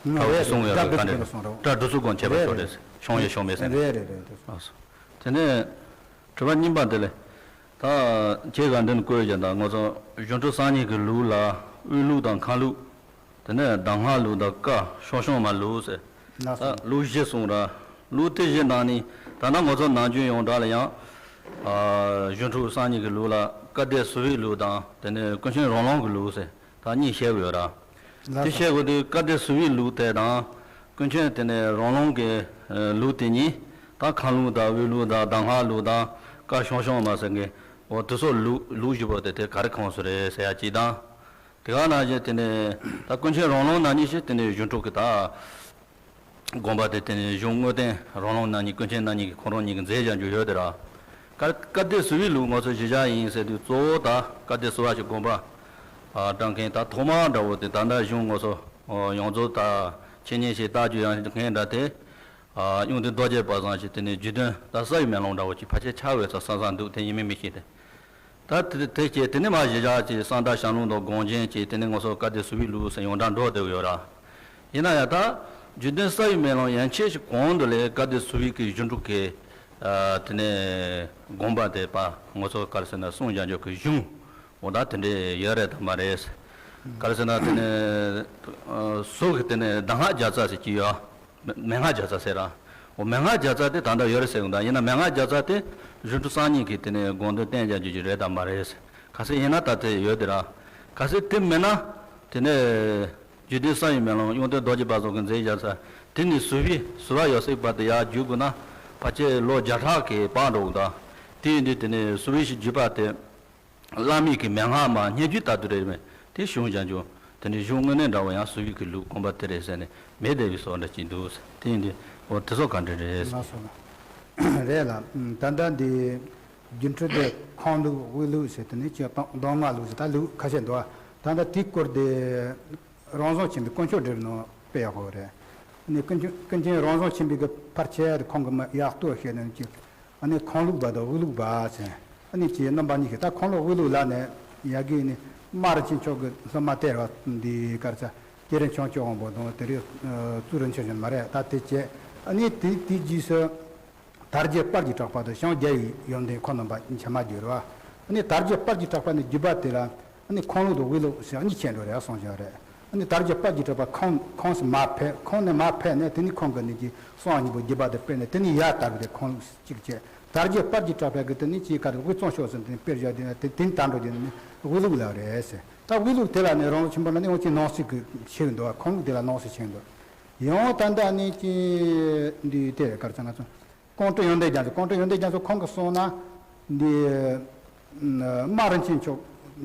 ཨ་ཁ་བའི་རེད་གསུང་ཡོད་རེད། སྒྲ་སྒྲུབ་ག་ཚུལ་གྱི་ནས་གསུང་རོགས། སྒྲ་སྒྲུབ་ཚུལ་སྒོ་ནས་བྱས་པ་རེད་ཤོག་རེད། རེད། ཤོང་ཡོད་ཤོང་མེད་ཟེར་ནས། རེད་རེད་རེད་རེད། ལགས་སོ། དེ་ནས་དྲི་བ་གཉིས་པ་དེ་ལས། ད་ཁྱེད་ག་འདྲ་ནས་བཀོད་ཀྱང་ད་ང་ཚོ་གཞུང་གྲོགས་སང་ཉིན་གྱི་ལུགས་ལ་དབུས་ལུགས་དང་ཁམས་ལུགས། དེ་ནས་གདམས་ངག་ལུགས་དང་བཀའ་ཤོང་ཤོང་མ་ལུགས་ཟེར། ལགས་སོ། ད་ལུགས་བཞི་གསུངས་ར། ལུགས་དེ་བཞི་ནང་ནས་ད་ནང་ང་ཚོ་ནམ་རྒྱུན་ཡོངས་གྲགས་ལ་ཡང་། ཨ་གཞུང་གྲོགས་སང་ཉིན་གྱི་ལུགས་ལ་བཀའ་བསྡུ་ཟུར་པའི་ལུགས་དང་དེ་ནས་ཀུན་མཁྱེན་རང་བློ་གི་ལུགས་ཟེར་ད་གཉིས་བཤད་དགོས་ཡོད་ར། ལགས་དེ་སོ། བཤད་དགོས་དུས་བཀའ་བསྡུ་ཟུར་པའི་ལུགས་དེ་དང་། ཀུན་མཁྱེན་དེ་ནས་རང་བློ་གི་ལུགས་དེ་གཉིས། ད་ཁམས་ལུགས་དང་དབུས་ལུགས་དང་གདམས་ངག་ལུགས་དང་བཀའ་ཤོང་ཤོང་མ་ཟེར་མཁན། འོ་དེ་ཚོ་ལུགས་ལུགས་བཞི་པོ་དེ་དེ་ག་རེ་ཁོངས་སུ་རེད་ཟེར་ཡ་གཅིག་དང་། དེ་ག་ནང་བཞིན་དེ་ནས་ད་ཀུན་མཁྱེན་རང་བློ་ན་ནི་ཞེས་དེ་ནས་གཞུང་གྲོགས་ཀྱི་ད་དགོངས་པ་དེ་དེ་ནས་གཞུང་དངོས་བསྟན་རང་བློ་ན་ནི་ཀུན་མཁྱེན་ན་ནི་གི་ཁོ་རང་ཉིད་ཀྱི་མཛད་བྱ་རྒྱུ་ཡོད་དེ་ར། བཀའ་བཀའ་བསྡུ་ཟུར་པའི་ལུགས་ང་ཚོ་གཞི་བཞག་ཡིན་ཟེར་དུས་གཙོ་བོ་ད་བཀའ་བསྡུ་ཟུར་པ་ཞིག་དགོངས་པ་ཨ་བཀྲམ་མཁན་ད་ཐོག་མ་འདྲ་བོ་དེ་ད་ལྟ་གཞུང་ང་ཚོ་ཡོངས་རྫོགས་ད་འཆད་ཉན་ཞིག་བལྟ་རྒྱུ་ཡང་མཁན་འདྲ་དེ། ཨ་གཡུང་དྲུང་རྡོ་རྗེ་པ་སངས་ཀྱི་དེ་ནས་རྒྱུད་དོན་ད་རྩ་བའི་མེ་ལོང་འདྲ་བོ་ཅིག་ཕལ་ཆེར་ཆགས་ཡོད་ས་བསམ་བསམ་འདུག་དེ་ཡིན་མིན་མི་ཤེས་ཏེ། ད་དེ་དེ་སྐྱེས་དེ་ནས་མ་གཞི་བཞག་ཅིག་གསང་བདག་ཞལ་ལུང་དང་དགོངས་རྒྱན་གྱི་དེ་ནས་ང་ཚོ་བཀའ་བསྡུ་ཟུར་པའི་ལུགས་སུ་ཡོངས་གྲགས་འགྲོ་བསྡད་ཡོད་ར། ཡིན་ན་ཡང་ད་རྒྱུད་དོན་རྩ་བའི་མེ་ལོང་ཡན་ཆད་ཞིག་གོང་དུ་ལས་བཀའ་བསྡུ་ཟུར་པའི་གི་གཞུང་གྲོགས་ཀྱི་ཨ་དེ་ནས་དགོངས་པ་དེ་པ་ང་ཚོ་ག་རེ་ཟེར་ན་གསུང་བྱང་ཆུབ་ཀྱི་གཞུང་འོ་ད་དེ་འདྲས་ཡོད་རེད་དམ་མ་རེད། ག་རེ་ཟེར་ན་དེ་ནས་ཨ་སོ་གི་དེ་ནས་གདམས་ངག་བརྒྱ་རྩ་ཟེར་གྱི་ཡོད། མན་ངག་བརྒྱ་རྩ་ཟེར་ར། འོ་མན་ངག་བརྒྱ་རྩ་དེ་ད་ལྟ་ཡོད་རེད་ཟེར་གི་འདུག་ཡིན་ན་མན་ངག་བརྒྱ་རྩ་དེ་གཞུང་གྲོགས་སང་ཉིན་གྱི་དེ་ནས་དགོངས་དོན་བསྟན་བྱ་རྒྱུ་ཅིག་རེད་དམ་མ་རེད། གལ་སྲིད་ཡིན་ན་ད་དེ་ཡོད་དེ་ར། གལ་སྲིད་དེ་མིན་ན་དེ་ནས་རྒྱུད་སྡེ་རྩ་བའི་མེ་ལོང་གཡུང་དྲུང་རྡོ་རྗེ་པ་སོགས་ཀྱི་མཛད་བྱ་ས་དེ་ནས་ཟུར་པའི་ཟུར་པ་ཡོད་སྲིད་པ་དེ་ཡར་བསྒྱུར་དགོས་ན་ཕལ་ཆེར་ལོ་བརྒྱ་ཕྲག་གི་བར་འགྲོ་གི་འདུག་དེ་ཡིན་དུས་དེ་ནས་ཟུར་པའི་ཞིག་བརྒྱུད་པ་དེ། བླ་མེད་ཀྱི་མན་ངག་མ་སྙན་བརྒྱུད་ལྟར་དུ་རེད་མེད་དེ་གཞུང་བྱང་ཆུབ་དེ་ནི་གཞུང་དངོས་གནས་འདྲ་བོ་ཡང་ཟུར་པའི་གི་ལུགས་དགོངས་པ་དེ་རེད་ཟེར་ནས་མེད་བསྡད་པའི་བཟོ་འདྲ་ཅིག་འདུག་དེ་ཡིན་དུས་འོ་དེ་ཚོ་ག་འདྲ་རེད། ལགས་སོ། རེད་ལ། ད་ལྟ་འདི་སྒྱུ་འཕྲུལ་དེ་ཁམས་ལུགས་དབུས་ལུགས་ཟེར་དེ་ནི་ཅི་དང་གདམས་ངག་ལུགས་ཟེར་ད་ལུགས་ཁ་ཤས་འདུག་ད་ལྟ་དེའི་སྐོར་དེ། རང་བྱུང་ཆེན་པོའི་དཀོན་མཆོག་སྒྲུབ་ནང་དཔེ་ཡག་པོ་རེད། ནི་ཀུན་མཁྱེན་ཀུན་མཁྱེན་རང་བྱུང་ཆེན་པོའི་གི་ཕལ་ཆེར་ཁོང་གི་མི་ཡག་ཏུ་བཤད་ནས་ཀྱི། ཨ་ནི་ཁམས་ལུགས་པ་དང་དབུས་ལུགས་པ་ཟེར། ཨ་ནི་ཀྱི་རྣམ་པ་གཉིས་ཀྱི་ད་ཁམས་ལུགས་དབུས་ལུགས་ལ་ནས་ཡ་གི་ནི་སྨ་ར་ཆེན་མཆོག་གི་སློབ་མ་དེ་ར་འདི་གར་ཚ་སྐྱེས་རིམ་བྱང་ཆུབ་དབང་པོ་དང་དེ་རིང་གཙུག་རིན་ཆེན་བཞིན་མ་རེད་ད་དེ་བྱས། ཨ་ནི་དེ་དེའི་རྗེས་སུ། དར་རྒྱས་སྤར་གྱི་གྲགས་པ་དང་ཞང་རྒྱལ་བའི་ཡོན་ཏན་ཁོ་རྣམ་པ་ཆ་མ་བརྗོད་རོ། ཨ་ནི་དར་རྒྱས་སྤར་གྱི་གྲགས་པ་ནི་བརྒྱུད་པ་དེ་ལ་ཨ་ནི་ཁམས་ལུགས་དང་དབུས་ལུགས་ཟེར་གཉིས་ཕྱེ་འགྲོ་རེད་གསུངས་བཞག་རེད། ཨ་ནི་དར་རྒྱས་སྤར་གྱི་གྲགས་པ་ཁམས་ཁམས་སུ་མར་ཕེབས། ཁམས་ནས་མར་ཕེབས་ནས་དེ་ནི་ཁོང་གི་ནི་ཀྱི་གསང་བ་སྙིང་པོ་བརྒྱུད་པ་དེ་སྤེལ་ནས་དེ་ནི་ཡར་དར་བའི་ཁམས་ལུགས་གཅིག་བྱས། དར་རྒྱས་པར་གྱི་གྲགས་པའི་གི་དེ་ནི་ཅིག་ག་རེ་དབུས་གཙང་ཕྱོགས་སུ་དེ་ནི་དཔེར་བཞག་དེ་ན་དེ་དེ་ནི་དར་འགྲོ་དེ་ནི་དབུས་ལུགས་ལ་རེད་ཟེར། ད་དབུས་ལུགས་དེ་ལ་ནི་རང་བཞིན་ཆེན་པོ་ན་ནི་འོ་ཅིག་ནང་གསེས་གི་ཆེ་གི་འདུག་བ། ཁམས་ལུགས་དེ་ལ་ནང་གསེས་ཆེ་གི་འདུག། ཡང་ད་ལྟ་ནི་ཅིག་འདི་དེ་ག་རེ་ཟེར་ང་ཚོ་ཀོང་སྤྲུལ་ཡོན་ཏན་རྒྱ་མཚོ། ཀོང་སྤྲུལ་ཡོན་ཏན་རྒྱ་མཚོ་ཁོང་གི་གསུང་ན་འདི་རྨ་རིན་ཆེན་མཆོག་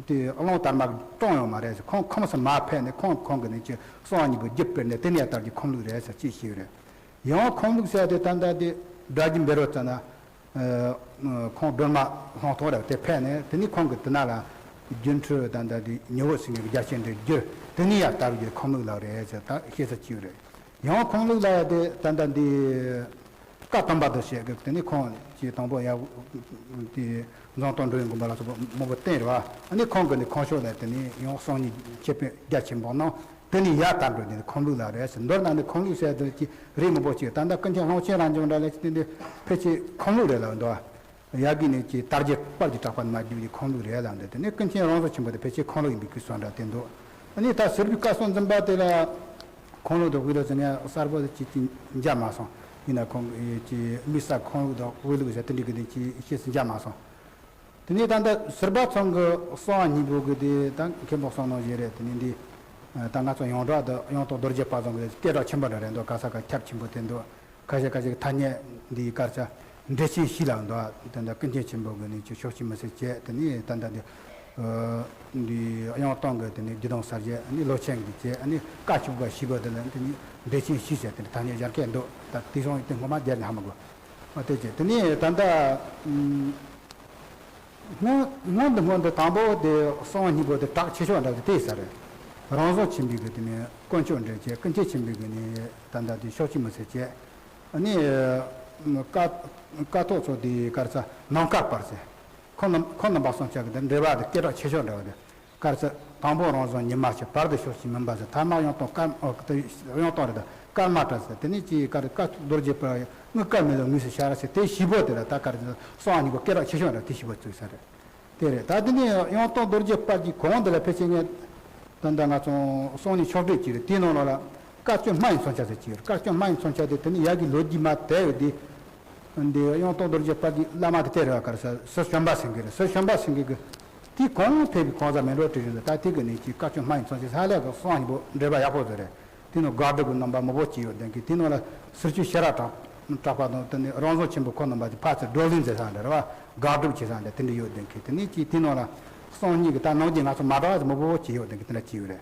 དེ་གླང་དར་མ་གི་བཀྲོངས་ཡོད་མ་རེད་ཟེར། ཁོང་ཁམས་སུ་མ་ཕེབས་ནས་ཁོང་ཁོང་གི་ནི་ཅིག་གསང་བ་སྙིང་པོ་རྒྱུད་སྤེལ་ནས་དེ་ནས་དར་གྱི་ཁམས་ལུགས་རེད་ཟེར་ཅིག་ཞིག་རེད། ཡང་ཁམས་ལུགས་ཟེར་དེ་ད་ལྟ་དེ་སྒྲ་རྒྱུད་འབད་རོགས་ཙ་ན། ཁོང་སྒྲོལ་མ་ལྷོང་ཐོག་རེད་དེ་ཕེབས་ནས་དེ་ནི་ཁོང་གི་དེ་ན་ལ་སྒྱུ་འཕྲུལ་ད་ལྟ་དེ་ཉི་འོད་ཟེར་མཁན་གྱི་རྒྱ་ཆེན་འདྲའི་རྒྱུ་དེ་ནི་ཡར་དར་རྒྱུ་ཁམས་ལུགས་ལ་རེད་ཟེར་ད་ཤེས་ས་ཅིག་རེད། ཡང་ཁམས་ལུགས་ལ་ཡ་དེ་ད་ལྟ་འདི་བཀའ་གདམས་པ་དུ་བཤད་གི་དེ་ནི་ཁོང་གི་དང་པོ་ཡ་དེ་འཛམ་སྟོང་འགྲོ་བའི་མགོན་པོ་ལ་སོགས་པ་མང་པོ་བསྟེན་རེད་བ། ཨ་ནི་ཁོང་གི་ནི་ཁོང་ཕྱོགས་ལ་དེ་ནི་ཡང་གསང་སྙིང་ཁྱབ་སྤེལ་རྒྱ་ཆེན་པོ་གནང་། དེ་ནི་ཡར་དར་འགྲོ་དེ་ནི་ཁམས་ལུགས་ལ་རེད་ཟེར། མདོར་ན་ནི་ཁམས་ལུགས་ཟེར་དེ་ཅི་རིགས་མང་པོ་ཅིག་ད་ལྟ་ཀུན་མཁྱེན་ལྷུན་ཆེན་རབ་འབྱམས་འདྲ་ལས་ཅི་དེ་འདི་ཕལ་ཆེར་ཁམས་ལུགས་རེད་ལབ་འདུག། ཡ་གི་ནི་ཅི་དར་རྒྱས་པར་གྱི་གྲགས་པ་མ་བརྒྱུད་ཀྱི་ཁམས་ལུགས་རེད་ལབ་འདུག། དེ་ནི་ཀུན་མཁྱེན་རང་བཞིན་ཆེན་པོ་དེ་ཕལ་ཆེར་ཁམས་ལུགས་ཡིན་པའི་གི་གསུང་འདྲ་དེ་འདུག། ཨ་ནི་ད་ཟུར་པའི་བཀའ་གསུང་འཛིན་པ་དེ་ལ་ཁམས་ལུགས་དང་དབུས་ལུགས་ཟེར་ངས་གསལ་པོ་ཅི་ཅི་འཇགས་མ་སོང་། ཡིན་ན་ཁོང་གི་ཅི་དམིགས་བསལ་ཁམས་ལུགས་དང་དབུས་ལུགས་ཟེར་དེ་འདྲའི་གི་ནི་ཅི་ཤེས་སུ་འཇགས་མ་སོང་། དེ་ནས་ད་ལྟ་ཟུར་པ་ཚང་གི་གསང་བ་སྙིང་པོ་གི་དེ་ད་མཁན་པོ་གསུང་ནང་བཞིན་རེད། དེ་ནས་འདི་ད་ང་ཚོ་ཡོངས་གྲགས་དུ་ཡང་སྟོང་རྡོ་རྗེ་དཔལ་བཟང་གི་སྐད་གྲགས་ཆེན་པོ་འདྲ་རེད་འདུག། ག་ས་ག་ཁྱབ་ཆེན་པོ་དེ་འདུག། ཁ་ཤས་ཁ་ཤས་ཀྱི་ཐ་སྙད་འདི་སྐར་ཆ་འགྲེལ་ཆེན་བཞི་ལ་འདུག། དེ་འདྲ་ཀུན་མཁྱེན་ཆེན་པོ་གི་ནི་ཆོས་ཕྱོགས་ཀྱི་མི་སེར་བཅས་དེ་ནས་ད་ལྟ་འདི་འདི་གཡང་སྟོང་གི་དེ་ནས་བསྡུས་དང་གསལ་བྱེད་ནི་ལོ་ཆེན་གྱི་བཅས་ནི་བཀའ་ཆོས་པ་བཞི་པོ་དེ་ལ་དེ་ནི་འགྲེལ་ཆེན་བཞི་བྱས་དེ་ནི་ཐ་སྙད་སྦྱར་མཁན་འདུག། ད་དེ་སོང་དེ་ངོ་མ་རྒྱལ་ནི་ཧ་མ་གོ། ཨ་དེ་བྱས་དེ་ནས་ད་ལྟ་སྔོན་སྔོན་དུ་སྔོན་དུ་དང་པོ་དེ་གསང་བ་སྙིང་པོ་དེ་གྲགས་ཆེ་ཤོས་འདྲ་དེ་དེ་ས་རེད། རང་བྱུང་ཆེན་པོའི་གི་དེ་ནས་དཀོན་མཆོག་འདྲེན་བྱས། ཀུན་མཁྱེན་ཆེན་པོའི་གི་ནི་ད་ལྟ་དེ་ཕྱོགས་ཀྱི་མི་སེར་བཅས། ཨ་ནི་བཀའ་བཀའ་ཐོག་ཚོ་དེ་སྐར་ཆ་ནམ་མཁའ་བར་ཟེར། ཁོ་རྣམ་ཁོ་རྣམ་པ་གསུམ་ཆ་གི་དེ་འགྲེལ་པ་དེ་སྐད་གྲགས་ཆེ་ཤོས་འདྲ་བ་དེ། སྐར་ཆ་དང་པོ་རང་བྱུང་ཉི་མ་ཆེ། བར་དུ་ཕྱོགས་ཀྱི་མུན་པ་ཟེར། ཐ་མ་གཡང་སྟོང་སྐར་ཨོ་གཡང་སྟོང་རེད་ད། སྐར་མ་གྲགས་ཟེར། དེ་ནས་ཅི་སྐར་སྐར་རྡོ་རྗེ་པ་དངུལ་དཀར་མེ་ལོང་ངོས་སུ་ཤར་ཟེར། དེ་བཞི་པོ་དེ་ལ་ད་སྐར་གསང་བ་སྙིང་པོ་སྐད་གྲགས་ཆེ་ཤོས་འདྲ་དེ་བཞི་པོ་བཙུགས་ས་རེད། དེ་རེད། ད་དེ་ནས་གཡང་སྟོང་རྡོ་རྗེ་དཔལ་གྱི་གོང་དེ་ལ་ཕལ་ཆེར་ངས་ད་ལྟ་ང་ཚོ་གསང་སྙིང་ཕྱོགས་བསྒྲིགས་ཀྱི་རེད། དེའི་ནང་ལོགས་ལ་བཀའ་བཅོ་ལྔ་ཡི་མཚོན་ཆ་ཟེར་གྱི་ཡོད་རེད། བཀའ་བཅོ་ལྔ་ཡི་མཚོན་ཆ་དེ་དེ་ནི་ཡ་གི་ལོ་རྒྱུས་མ་དེ་ཡོད་དེ། འདི་གཡང་སྟོང་རྡོ་རྗེ་དཔལ་གྱི་བླ་མ་དེ་དེ་རེད་བ། ག་རེ་ཟེར་ཟུར་བྱོན་པ་ཟེར་གྱི་རེད། ཟུར་བྱོན་པ་ཟེར་གྱི་གི་དེ་གོང་ཕེབས་པའི་གོང་ས་མེ་འབྲོག་ཁྲི་རིང་ལ་ད་དེ་གི་ནི་ཅི་བཀའ་བཅོ་ལྔ་ཡི་མཚོན་བྱེད་ས་ལས་གི་གསང་སྙིང་པོ་འགྲེལ་པ་ཡག་པོ་བཟོ་རེད། དེ་ནི་དགག་སྒྲུབ་ཀྱི་རྣམ་པ་མང་པོ་ཅིག་ཡོད་དེ་གི་དེ་ནང་ལ་ཟུར་ཆོས་ཤེས་རབ་གྲགས་གྲགས་པ་དང་དེ་ནི་རང་བྱུང་ཆེན་པོ་ཁོ་རྣམ་པ་དེ་ཕར་ཚུར་བགྲོ་གླེང་མཛད་ས་འདྲ་རེད་བ། དགག་སྒྲུབ་བྱེད་ས་འདྲ་དེ་འདྲ་ཡོད་དེ་གི་དེ་ནི་ཅི་དེ་ནང་ལ་གསང་སྙིང་གི་ད་ནང་རྒྱུན་ང་ཚོ་མ་འདྲ་བ་མང་པོ་ཅིག་ཡོད་དེ་གི་དེ་འདྲ་ཅིག་ཡོད་རེད།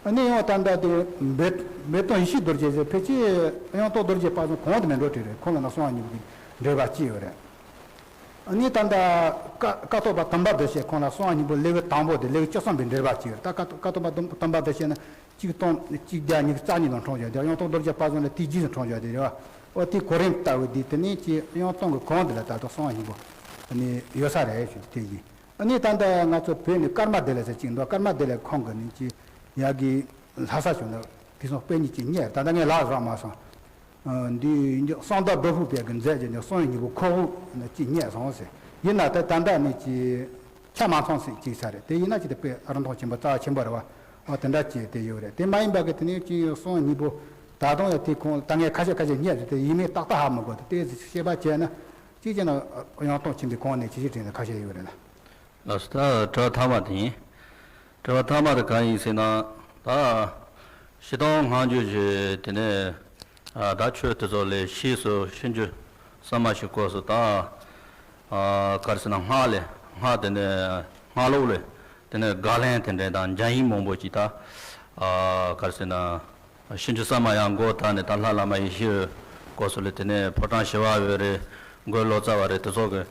ཨ་ནི་ཡང་ད་ལྟ་དེ་འབེ་འབེ་སྟོང་ཡེ་ཤེས་རྡོ་རྗེ་ཟེར་ཕལ་ཆེར་གཡང་སྟོང་རྡོ་རྗེ་དཔལ་བཟང་གོང་དུ་མེ་འབྲོག་ཁྲི་རེད། ཁོང་ལ་ན་གསང་བ་སྙིང་པོ་གི་འགྲེལ་པ་ཅིག་ཡོད་རེད། ཨ་ནི་ད་ལྟ་ཀ་ཀཿཐོག་པ་དམ་པ་བདེ་གཤེགས་ཁོང་ལ་གསང་བ་སྙིང་པོ་ལེའུ་དང་པོ་དེ་ལེའུ་བཅུ་གསུམ་པའི་འགྲེལ་པ་ཅིག་ཡོད་རེད། ད་ཀཿཐོག་ཀཿཐོག་པ་དམ་དམ་པ་བདེ་གཤེགས་ན་གཅིག་སྟོང་གཅིག་བརྒྱ་ཉི་ཤུ་རྩ་གཉིས་ནང་འཁྲུངས་ཡོད་དེ། གཡང་སྟོང་རྡོ་རྗེ་དཔལ་བཟང་ལ་དེའི་རྗེས་སུ་འཁྲུངས་ཡོད་དེ་རེད་བ། འོ་དེ་གོ་རིམ་ལྟ་བུ་དེ་དེ་ནས་ཀྱི་གཡང་སྟོང་གི་གོང་དེ་ལ་ད་དུང་གསང་བ་སྙིང་པོ་ཨ་ནི་ཡོད་ས་རེད་ཞུ་དེ་ཡིན། ཨ་ནི་ད་ལྟ་ང་ཚོ་བོད་ནས་ཀརྨ་བདེ་ལེགས་ཟེར་གཅིག་འདུག། ཀརྨ་བདེ་ལེགས་ཁོང་གི་ནི་ཅི་ཡ་གི་ལྷ་ས་བྱུང་ན་དེ་སོང་དཔེ་རྙིང་ཅིག་རྙེད། ད་ལྟ་ངས་ལག་བཟུང་མ་སོང་། ཨ་འདི་གསང་བདག་རྡོ་ཕུག་པའི་གི་མཛད་ཀྱི་ནི་གསང་བའི་སྙིང་པོ་ཁོག་དབུབ་ནི་ཅིག་རྙེད་སོང་ཟེར། ཡིན་ན་ད་ད་ལྟ་ནི་ཅི་ཆ་མ་ཚང་ཟིག་ཅིག་ས་རེད། དེ་ཡིན་ན་ཅི་དེ་དཔེ་རིན་ཐང་ཆེན་པོ་རྩ་བ་ཆེན་པོ་རེད་བ། ཨ་དེ་འདྲ་ཅིག་དེ་ཡོད་རེད། དེ་མ་ཡིན་པ་གི་དེ་ནི་ཅི་གསང་བའི་སྙིང་པོ་ད་དུང་ཡང་དེ་ཁོང་ད་ངས་ཁ་ཤས་ཁ་ཤས་རྙེད་རེད། དེ་ཡིན་མིན་ཏག་ཏག་ཧ་མི་གོ། དེ་དེ་ཤེས་པ་བྱས་ན། གཅིག་བྱས་ན་གཡང་སྟོང་ཆེན་པོའི་གོང་ནས་ཇི་ཞིག་དྲན་ན་ཁ་ཤས་ཡོད་རེད་ལ། ལགས་སོ། ད་དྲི་བ་ཐ་མ་དེ་ཡིན། དྲི་བ་ཐ་མ་དེ་གང་ཡིན་ཟེར་ན། ད་སྤྱིར་བཏང་སྔ་འགྱུར་གྱི་དེ་ནས་ཨ་ད་ཆོས་དེ་ཚོ་ལས་ཕྱིས་སུ་ཕྱིས་འགྱུར་གསར་མ་ཞིག་སྐོར་སུ་ད་ཨ་ག་རེ་ཟེར་ན་སྔགས་ལས་སྔགས་དེ་ནས་སྔགས་ལུགས་ལས་དེ་ནས་དགག་ལན་དེ་འདྲ་དང་འགྱམ་ཡིག་མང་པོ་ཅིག་ད་ཨ་ག་རེ་ཟེར་ན། ཕྱིས་འགྱུར་གསར་མ་ཡང་མགོ་བཏགས་ནས་ད་ལྷ་བླ་མ་ཡེ་ཤེས་སྐོར་སུ་ལས་དེ་ནས་ཕོ་བྲང་ཞི་བ་འོད་རེད། མགོན་ལོ་ཙཱ་བ་རེད། དེ་ཚོ་གི་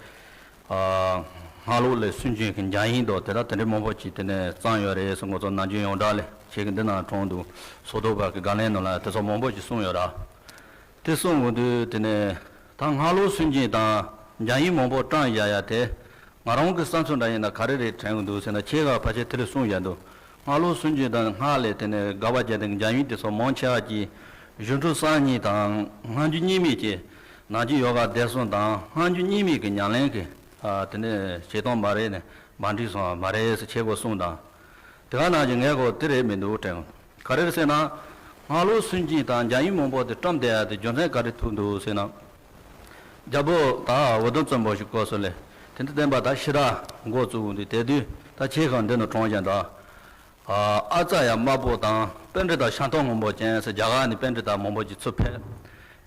ཨ་སྔགས་ལུགས་ལས་སུན་འབྱིན་གྱི་འགྱམ་ཡིག་དང་དེ་དག་དེ་འདྲའི་མང་པོ་ཅིག་དེ་ནས་བརྩམས་ཡོད་རེད་ཟེར། ང་ཚོ་ནམ་རྒྱུན་ཡོངས་གྲགས་ལས་ཁྱེད་ཀྱི་འདི་ནང་དྲངས་འདུག། སོ་ཐོག་པ་གི་དགག་ལན་ནང་ལ་དེ་ཚོ་མང་པོ་ཅིག་གསུངས་ཡོད་ར། དེ་གསུངས་འོང་དུས་དེ་ནས་ད་སྔགས་ལུགས་སུན་འབྱིན་དང་འགྱམ་ཡིག་མང་པོ་བགྲངས་བཞག་ཡ་དེ། ང་རང་གི་བསམ་ཚུལ་འདྲ་ཡིན་ན་ག་རེ་རེད་དྲན་གི་འདུག་ཟེར་ན། ཁྱེད་ཀྱིས་ཕལ་ཆེར་དེ་ལས་གསུངས་བཞག་འདུག། སྔགས་ལུགས་སུན་འབྱིན་དང་སྔགས་ལས་དེ་ནས་དགག་པ་བརྒྱབ་དེ་འགྱམ་ཡིག་དེ་ཚོ་མང་ཆེ་བ་ཅིག་སྒྱུ་འཕྲུལ་གསར་རྙིང་དང་སྔ་འགྱུར་རྙིང་མའི་ཀྱི་ནམ་རྒྱུན་ཡོ་ག་བདེ་གསུམ་དང་སྔ་འགྱུར་རྙིང་མའི་ཀྱི་ཉམས་ལེན་གྱི་ཨ་དེ་ནས་བྱེད་སྟངས་མ་རེད་ནས་མ་འགྲིག་སོང་བ་མ་རེད་ཟེར་ཁྱེད་ཀྱིས་གསུངས་དང་། དེ་ག་ནང་བཞིན་ངས་གོ་དེ་རེད་མི་འདུག་དྲན། ག་རེ་རེད་ཟེར་ན། སྔགས་ལུགས་སུན་འབྱིན་དང་འགྱམ་ཡིག་མང་པོ་དེ་བཀྲམ་བསྡད་ཡ་དེ་རྒྱུ་མཚན་ག་རེ་ཐུག་འདུག་ཟེར་ན། རྒྱལ་པོ་དང་འུ་དུམ་བཙན་པོ་ཞིག་བསྐོས་སོང་ལས། དེ་འདྲ་བསྟན་པ་དང་ཕྱི་དར་འགོ་བཙུགས་འདུག་དེ་དུས་ད་ཆེ་ཁང་འདི་ནས་གྲོངས་ཀྱང་ད། ཨ་ཙ་ཡ་དམར་པོ་དང་པཎྜི་ཏ་ཤམ་ཐབས་སྔོན་པོ་ཅན་ཟེར་རྒྱ་གར་ནས་པཎྜི་ཏ་མང་པོ་ཅིག་ཚུར་ཕེབས།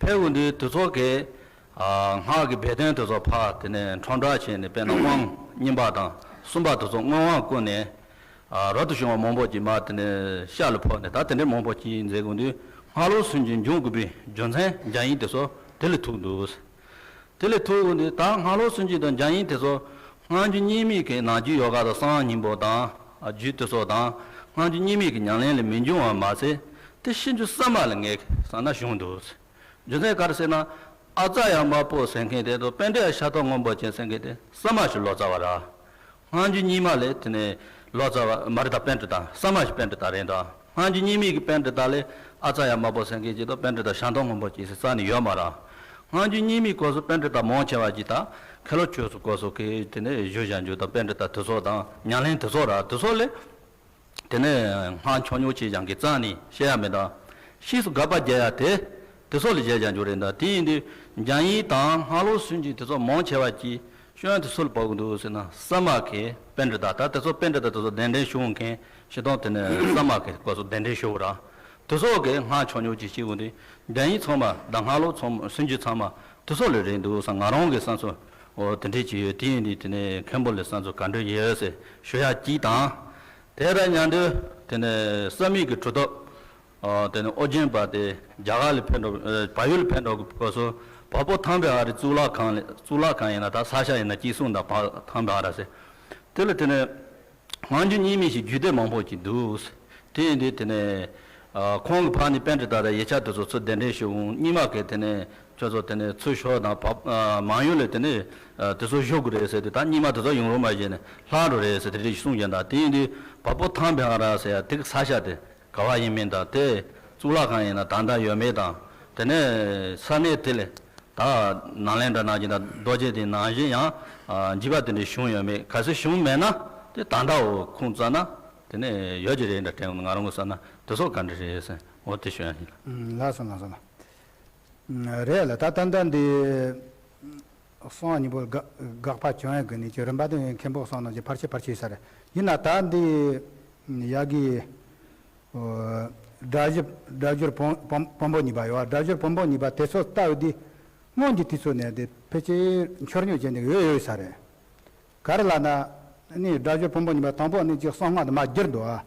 ཕེབས་འོང་དུས་དེ་ཚོ་གི་ཨ་སྔགས་ཀྱི་སྦས་དོན་དེ་ཚོ་ཕར་དེ་ནས་ཁྲོམ་བསྒྲགས་བྱས་ནས། དཔེར་ན་དབང་གཉིས་པ་དང་གསུམ་པ་དེ་ཚོ་མངོན་དབང་བཀོད་ནས། ཨ་རབ་ཏུ་བྱུང་བ་མང་པོ་ཅིག་མར་དེ་ནས་ཤར་ལ་ཕོབ་ནས། ད་དེ་འདྲའི་མང་པོ་ཅིག་མཛད་འོང་དུས་སྔགས་ལུགས་སུན་འབྱིན་འབྱུང་དགོས་པའི་རྒྱུ་མཚན་རྒྱ་ཡིག་དེ་ཚོ་དེ་ལས་ཐུག་འདུག་དེ་ལས་ཐུག་འོང་དུས་ད་སྔགས་ལུགས་སུན་འབྱིན་དང་རྒྱ་ཡིག་དེ་ཚོ་སྔགས་རྒྱུད་རྙིང་མའི་གི་ནང་རྒྱུད་ཡོ་ག་དང་གསང་སྔགས་སྙིང་པོ་དང་རྒྱུད་དེ་ཚོ་དང་སྔགས་རྒྱུད་རྙིང་མའི་གི་ཉམས་ལེན་ལས་མི་འབྱུང་བ་མ་ཚད། དེ་ཕྱི་འགྱུར་གསར་མ་ལ་ངས་བསམ་ན་བྱུང་འདུག་རྒྱུ་མཚན་ག་རེ་ཟེར་ན། ཨ་ཙ་ཡ་དམར་པོ་ཟེར་མཁན་དེ་དང་པཎྜི་ཏ་ཤམ་ཐབས་སྔོན་པོ་ཅན་ཟེར་མཁན་དེ་གསར་མ་ཞིག་ལོ་ཙཱ་བ་རེད། སྔགས་རྒྱུད་རྙིང་མ་ལས་དེ་ནས་ལོ་ཙཱ་བ་མ་རེད། ད་པཎྜི་ཏ་གསར་མ་ཞིག་པཎྜི་ཏ་རེད་ད། སྔགས་རྒྱུད་རྙིང་མའི་གི་པཎྜི་ཏ་ལས་ཨ་ཙ་ཡ་དམར་པོ་ཟེར་མཁན་ཅིག་དང་པཎྜི་ཏ་ཤམ་ཐབས་སྔོན་པོ་ཅན་ཟེར་རྩ་ནས་ཡོད་མ་རེད། སྔགས་རྒྱུད་རྙིང་མའི་སྐོར་སུ་པཎྜི་ཏ་མང་ཆེ་བ་ཅིག་ད་མཁན་སློབ་ཆོས་སུ་སྐོར་སུ་གི་དེ་ནས་བཞུགས་བཞག་རྒྱུ་དང་པཎྜི་ཏ་དེ་ཚོ་དང་ཉམས་ལེན་དེ་ཚོ་རེད། དེ་ཚོ་ལས། དེ་ནས་སྔགས་ཆོས་ཉུང་ཆེ་སྦྱང་གི་རྩ་ནས་བཤད་ཡ་མེད་ད། ཕྱིས་སུ་དགག་པ་རྒྱག་ཡ་དེ་དེ་ཚོ་ལ་བྱས་ཀྱང་འགྱུར་རེད་ད། དེ་ཡིན་དུས་རྒྱ་ཡིག་དང་སྔགས་ལུགས་སུན་འབྱིན་དེ་ཚོ་མང་ཆེ་བ་གྱིས་སྐྱོན་དེ་སུ་ལ་ཕོག་གི་འདུག་ཟེར་ན། གསར་མ་གི་པཎྜི་ཏ་ད་དེ་ཚོ་པཎྜི་ཏ་དེ་ཚོ་གདན་འདྲེན་ཞུ་མཁན་ཞིག་དང་། དེ་ནས་གསར་མ་གི་སྐོར་སུ་གདན་འདྲེན་ཞུ་ར། དེ་ཚོ་གི་སྔགས་ཆོས་ཉུང་ཆེ་བྱེད་འོང་དུས་རྒྱ་ཡིག་ཚང་མ་དང་སྔགས་ལུགས་ཚང་མ་སུན་འབྱིན་ཚང་མ་དེ་ཚོ་ལ་རེད་འདུག་ཟེར་ང་རང་གི་བསམ་ཚུལ་འོ་དེ་འདྲས་ཅིག་ཡོད། དེ་ཡིན་དུས་དེ་ནས་མཁན་པོ་ལ་བསམ་ཚུལ་ག་འདྲ་ཡོད་ཟེར་ཞུ་ཡ་གཅིག་དང་། དེ་དང་མཉམ་དུ་དེ་ནས་བསམ་ཡས་ཀྱི་གྲུབ་ཐོབ། ཨ་དེ་ནས་ཨོ་རྒྱན་པ་དེ་རྒྱ་གར་ལ་ཕེབས་འགྲོ། ཨ་བལ་ཡུལ་ལ་ཕེབས་འགྲོ་གི་སྐབས་སུ་བལ་པོ་ཐང་བི་ཧ་ར་གཙུག་ལག་ཁང་ལ། གཙུག་ལག་ཁང་ཡིན་ན་ད་ས་ཞ་ཡིན་ན་སྐྱིད་གསུང་དང་བལ་ཐང་བི་ཧ་ར་ཟེར། དེ་ལ་དེ་ནས་སྔགས་རྒྱུད་རྙིང་མའི་ཞིག་རྒྱུད་སྡེ་མང་པོ་ཅིག་འདུག་དེ་ཡིན་དུས་དེ་ནས་ཨ་ཁོང་གི་ཕར་ནས་པཎྜི་ཏ་དང་ཡིག་ཆ་དེ་ཚོ་ཚུར་གདན་འདྲེན་ཞུ་འོང་། རྙིང་མ་གི་དེ་ནས་ཁྱོད་ཚོ་དེ་ནས་ཚུར་ཞོག་དང་བལ་ཨ་མང་ཡུལ་ལ་དེ་ནས་ཨ་དེ་ཚོ་བཞུགས་དགོས་རེད་ཟེར་དུས། ད་རྙིང་མ་དེ་ཚོ་ཡོང་རོགས་མ་བྱས་ནས་ལྷག་འགྲོ་རེད་ཟེར་དེ་འདྲ་ཞིག་གསུངས་ཀྱང་ད། དེ་ཡིན་དུས་བལ་པོ་ཐང་བི་ཧ་ར་ཟེར་ཡ་དེ་གི་ས་ཞ་དེ་ག་བ་ཡིན་མིན་དང་། དེ་གཙུག་ལག་ཁང་ཡིན་ན་ད་ལྟ་ཡོད་མེད་དང་། དེ་ནས་ས་གནས་དེ་ལ་ད་ནཱ་ལེནྡྲ་ནང་བཞིན་དང་རྡོ་རྗེ་གདན་ནང་བཞིན་ཡང་ཨ་འཇིགས་པ་དེ་འདྲ་བྱུང་ཡོད་མེད། གལ་སྲིད་བྱུང་མེད་ན་དེ་ད་ལྟ་འོ་ཁུངས་བཙལ་ན་དེ་ནས་ཡོད་ཀྱི་རེད་འདྲ་དྲན། ང་རང་གི་བསམ་ན་དེ་ཚོ་ག་འདྲ་རེད་ཟེར། འོ་དེ་ཞུ་ཡ་ཡིན། ལགས་སོ་ལགས་སོ་ལགས། རེད་ལ་ད་ད་ལྟ་འདི། གསང་སྔགས་སྙིང་པོ་དགག་དགག་པ་བྱུང་ཡ་གི་ནི་ཀྱི་རིམ་པ་དེ་མཁན་པོ་གསུངས་ནང་གི་ཕལ་ཆེར་ཕལ་ཆེར་ས་རེད། ཡིན་ན་ད་འདི་ཡ་གི་ཨོ་སྒྲ་སྒྱུར་སྒྲ་སྒྱུར་བོན་བོན་བོན་པོ་གཉིས་པ་ཡོད། སྒྲ་སྒྱུར་བོན་པོ་གཉིས་པ་དེ་ཚོ་ལྟ་བུ་འདི་སྔོན་གྱི་དུས་ཚོད་ནས་འདི་ཕལ་ཆེར་འཆོལ་ཉོག་བྱས་ནས་ཡོད་ཡོད་ས་རེད། ག་རེ་ལབ་ན། ནི་སྒྲ་སྒྱུར་བོན་པོ་གཉིས་པ་དང་པོ་ནི་ཅིག་གསང་སྔགས་དེ་མར་བསྒྱུར་འདུག་ཨ།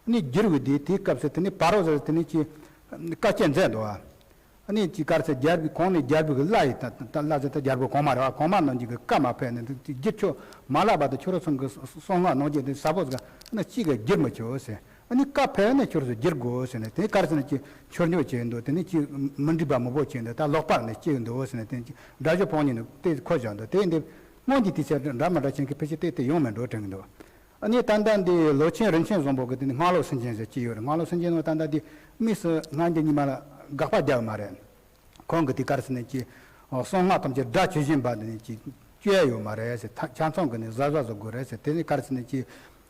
ནི་བསྒྱུར་བའི་དེ་དེའི་སྐབས་སུ་དེ་ནི་བར་རོ་ཟེར་དེ་ནི་ཅིག་བཀའ་བསྐྱལ་མཛད་འདུག་ཨ། ནི་ཅིག་ག་རེ་ཟེར། རྒྱལ་པོའི་གོང་ནས་རྒྱལ་པོའི་གི་བླ་ཡི་ད་ད་བླ་ཟེར་ད་རྒྱལ་པོའི་གོང་མ་རེད་བ། གོང་མ་རྣམས་ཀྱི་གི་བཀའ་མ་ཕེབས་ནས་དེ་བསྒྱུར་ཆོག་མ་ལབ་པ་དང་། ཁྱོད་རང་ཚོ་གི་གསང་སྔགས་ནང་བཞིན་དེ་ཟབ་པོ་ཟིག་ནི་གཅིག་གི་བསྒྱུར་མི་ཆོག་ཟེར། ཨ་ནི་བཀའ་ཕེབས་ནས་ཁྱོད་ཚོས་བསྒྱུར་དགོས་ཟེར་ནས། དེ་ག་རེ་ཟེར་ན་ཅིག་འཆོལ་ཉོག་བྱས་འདུག་དེ་ནི་ཅིག་མི་འགྲིག་པ་མང་པོ་བྱས་འདུག་ད་ལོག་པར་ནས་སྐྱེས་འདུག་ཟེར་ནས། དེ་ནི་ཅིག་སྒྲ་སྒྱུར་བོན་པོ་གཉིས་ནི་དེ་འཁོད་བཞག་འདུག་དེ་འདི་སྔོན་གྱི་དུས་ཚོད་འདྲ་མི་འདྲ་ཅན་གྱི་ཕལ་ཆེར་དེ་དེ་ཡོང་མེད་འགྲོ་དྲན་གྱི་འདུག་ཨ་ནི་ད་ལྟ་འདི་ལོ་ཆེན་རིན་ཆེན་བཟང་པོ་གི་དེ་ནི་སྔགས་ལུགས་སུན་འབྱིན་ཟེར་གྱི་ཡོད་རེད། སྔགས་ལུགས་སུན་འབྱིན་ནང་ད་ལྟ་འདི་དམིགས་སུ་སྔགས་རྒྱུད་རྙིང་མ་ལ་དགག་པ་རྒྱག་ཡོད་མ་རེད། ཁོང་གིས་དེ་ག་རེ་ཟེར་ན་ཅིག་གསང་སྔགས་ཐམས་ཅད་སྒྲ་ཇི་བཞིན་པ་འདི་ནི་ཅིག་བཅོས་ཡ་ཡོད་མ་རེད་ཟེར། ཆ་ཆ་ཚང་གི་ནི་གཟབ་གཟབ་བཟོ་དགོས་རེད་ཟེར། དེ་ནི་ག་རེ་ཟེར་ན་ཅིག་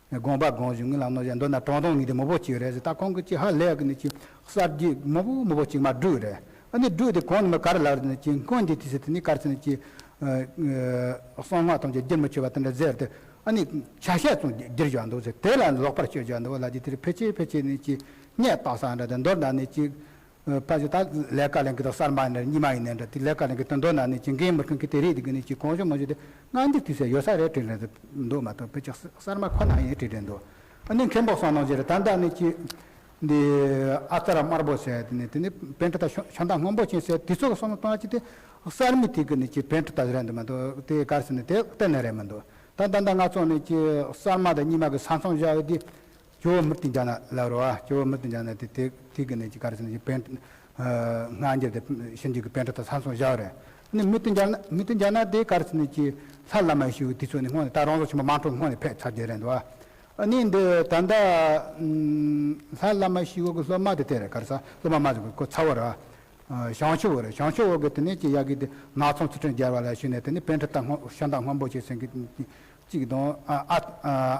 དགོངས་པ་དགོངས་གཞི་དངོས་ལ་གནོད་བྱ་མདོར་ན་དྲང་དོན་ངེས་དེ་མང་པོ་ཅིག་རེད་ཟེར། ད་ཁོང་གིས་ཅིག་ཧ་ལས་གི་ནི་ཅིག་གསར་བརྗེ་མང་པོ་མང་པོ་ཅིག་མར་བསྒྲིགས་རེད། ཨ་ནི་བསྒྲིགས་དེ་གོང་ནས་མར་ག་རེ་ལབ་རེད་ཟེར་ན་ཅིག་སྔོན་གྱི་དུས་ཚོད་དེ་ནི་ག་རེ་ཟེར་ན་ཅིག་གསང་སྔགས་ཐམས་ཅད་བསྒྱུར་མི་ཆོག་པ་དེ་འདྲ་ཟེར་ཏེ། ཨ་ནི་ཆ་ཤས་ཙམ་བསྒྱུར་བཞག་འདུག་ཟེར། དེ་ལ་ལོག་པར་སྤྱོད་བཞག་འདུག་ལབ་རྒྱུ་དེ་རེད། ཕལ་ཆེར་ཕལ་ཆེར་ནི་ཅིག་སྙད་བཏགས་ས་འདྲ་དེ། མདོར་ན་ནི་ཅིག་ཕལ་ཆེར་ད་ལས་ཀ་ལས་མཁན་དང་གསར་མ་ཡིན་ན་རྙིང་མ་ཡིན་ན་འདྲ། དེ་ལས་ཀ་ལས་མཁན་དེ་མདོར་ན་ནི་ཅིག་འགན་མི་འཁུར་མཁན་དེ་རེད། དེ་གི་ནི་ཅིག་གང་བྱུང་མང་བྱུང་དེ་སྔ་འདིར་དུས་ཚོད་ཡོད་ས་རེད་དྲན་རེད་འདུག་མ་གཏོགས་ཕལ་ཆེར་གསར་མ་ཁོ་ན་ཡིན་དྲན་རེད་འདུག་ཨ་ནི་མཁན་པོ་གསུངས་ནང་བཞིན་རེད། ད་ལྟ་ནི་ཅིག་འདི་ཨ་ཙ་ར་དམར་པོ་ཟེར་དེ་ནི་དེ་ནི་པཎྜི་ཏ་ཤམ་ཤམ་ཐབས་སྔོན་པོ་ཅན་ཟེར་དེ་ཚོ་གི་གསུང་གཏོང་ཅིག་དེ་གསར་མའི་དུས་ཀྱི་ནི་ཅིག་པཎྜི་ཏ་རེད་འདུག་མ་གཏོགས་དེ་ག་རེ་ཟེར་ན་དེ་གཏན་ནས་རེད་མི་འདུག་ད་ད་ལྟ་ང་ཚོ་ནི་ཅིག་གསར་མ་དང་རྙིང་མ་གི་ས་མཚམས་བཞག་ཡོད་དེ། ཇོ་བོ་མུ་སྟེགས་ལྗང་ནག་ལབ་རོ། ཨ། ཇོ་བོ་མུ་སྟེགས་ལྗང་ནག་དེ་དེ་དེ་གི་ནི་ཅིག་ག་རེ་ཟེར་ན་ཅིག་པཎྜི། ཨ། སྔ་འགྱུར་དེ་ཕྱི་འགྱུར་གྱི་པཎྜི་ཏ་ས་མཚམས་བཞག་རེད། ནི་མུ་སྟེགས་ལྗང་ནག་མུ་སྟེགས་ལྗང་ནག་དེ་ག་རེ་ཟེར་ན་ཅིག་ལྷ་བླ་མ་ཞི་བའི་དུས་ཚོད་ནས་སྔོན་ནས། ད་རང་བཟོ་ཆེན་པོ་མང་ཐོག་སྔོན་ནས་ཕེབས་ཚར་རྒྱུ་རེད་འདུག་ཨ་ནི་འདི་ད་ལྟ་ལྷ་བླ་མ་ཞི་བ་གི་སློབ་མ་དེ་དེ་རེད། ག་རེ་ཟེར། སློབ་མ་མ་ཟེར་གི་ཁོ་ཚ་བོ་རེད། ཨ། བྱང་ཆུབ་འོད་རེད། བྱང་ཆུབ་འོད་ཀྱིས་དེ་ནས་ཅིག་ཡ་གི་དེ་ནག་ཚོམ་ཚུལ་ཁྲིམས་སྦྱར་བ་ལ་ཞུས་ནས། དེ་ནས་པཎྜི་ཏ་སྔོན་ཤམ་ཐབས་སྔོན་པོ་ཅན་ཟེར་གི་གཅིག་དང་། ཨ་ཨ་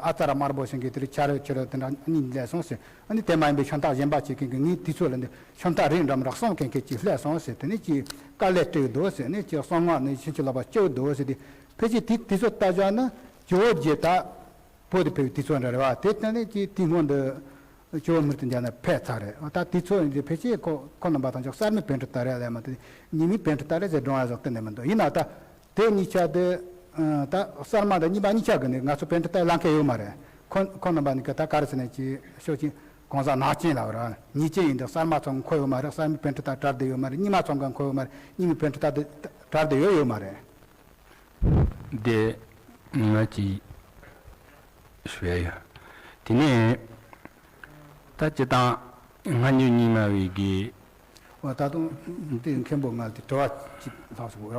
ཨ་ཙ་ར་དམར་པོ་ཞིག་གིས་དེར་ཆ་རེ་ཆུ་རེ་དེ་འདྲ་གཉིས་སླེབས་སོང་ཟེར། ཨ་ནི་དེ་མ་ཡིན་པའི་ཤམ་ཐབས་གཞན་པ་ཅིག་གིས་ངའི་དུས་ཚོད་ལ་འདི་ཤམ་ཐབས་རིགས་འདྲ་མི་འདྲ་གསུམ་གྱིས་ཁྱེད་ཀྱིས་སླེབས་སོང་ཟེར། དེ་ནས་ཅིག་དཀའ་ལས་སྤྲད་འདུག་ཟེར། ནས་ཅིག་གསང་སྔགས་ནས་ཕྱིན་ཅི་ལོག་པ་སྤྱོད་འདུག་ཟེར། དེ་ཕལ་ཆེར་དེ་དུས་ཚོད་ལྟ་བཞག་ན་ཇོ་བོ་རྗེ་ད་བོད་དུ་ཕེབས་པའི་དུས་ཚོད་འདྲ་རེད་བ། དེ་ལྟ་ནས་ཅིག་དེའི་སྔོན་དུ་ཇོ་བོ་མི་དུ་འཇག་ན་ཕེབས་ཚར་རེད། ད་དུས་ཚོད་འདི་ཕལ་ཆེར་ཁོ་ཁོ་རྣམ་པ་དང་ཅིག་གསར་མའི་པཎྜི་ཏ་རེད་ལས་མ་གཏོགས་རྙིང་མའི་པཎྜི་ཏ་རེད་ཟེར་སྒྲུང་ཡ་ཟོག་གཏན་ནས་མི་འདུག་ཡིན་ན་ད། དེ་གཉིས་ཆ་དེ། ད་གསར་མ་དང་རྙིང་མ་གཉིས་ཆ་གི་ནི་ང་ཚོ་པཎྜི་ཏ་ལ་མཁན་ཡོད་མ་རེད། ཁོ་ཁོ་རྣམ་པ་ནི་ཀ་ད་ག་རེ་ཟེར་ནས་ཀྱི་ཤོག་ཅིག་གང་ཟག་ནག་ཅན་ལ་བར་ཉེས་ཅན་ཡིན་འདུག་གསར་མ་ཚང་མཁོ་ཡོད་མ་རེད། གསར་མའི་པཎྜི་ཏ་གྲལ་དུ་ཡོད་མ་རེད། རྙིང་མ་ཚང་གང་མཁོ་ཡོད་མ་རེད། རྙིང་མའི་པཎྜི་ཏ་དེ་གྲལ་དུ་ཡོད་ཡོད་མ་རེད། དེ་ང་ཅིག་ཞུ་ཡ་ཡོད། དེ་ནས་ད་སྤྱི་བཏང་སྔ་འགྱུར་རྙིང་མ་བའི་གི། འོ་ད་དུང་དེ་མཁན་པོ་ང་དེ་དྲི་བ་ཅིག་ལྷག་སོང་བ།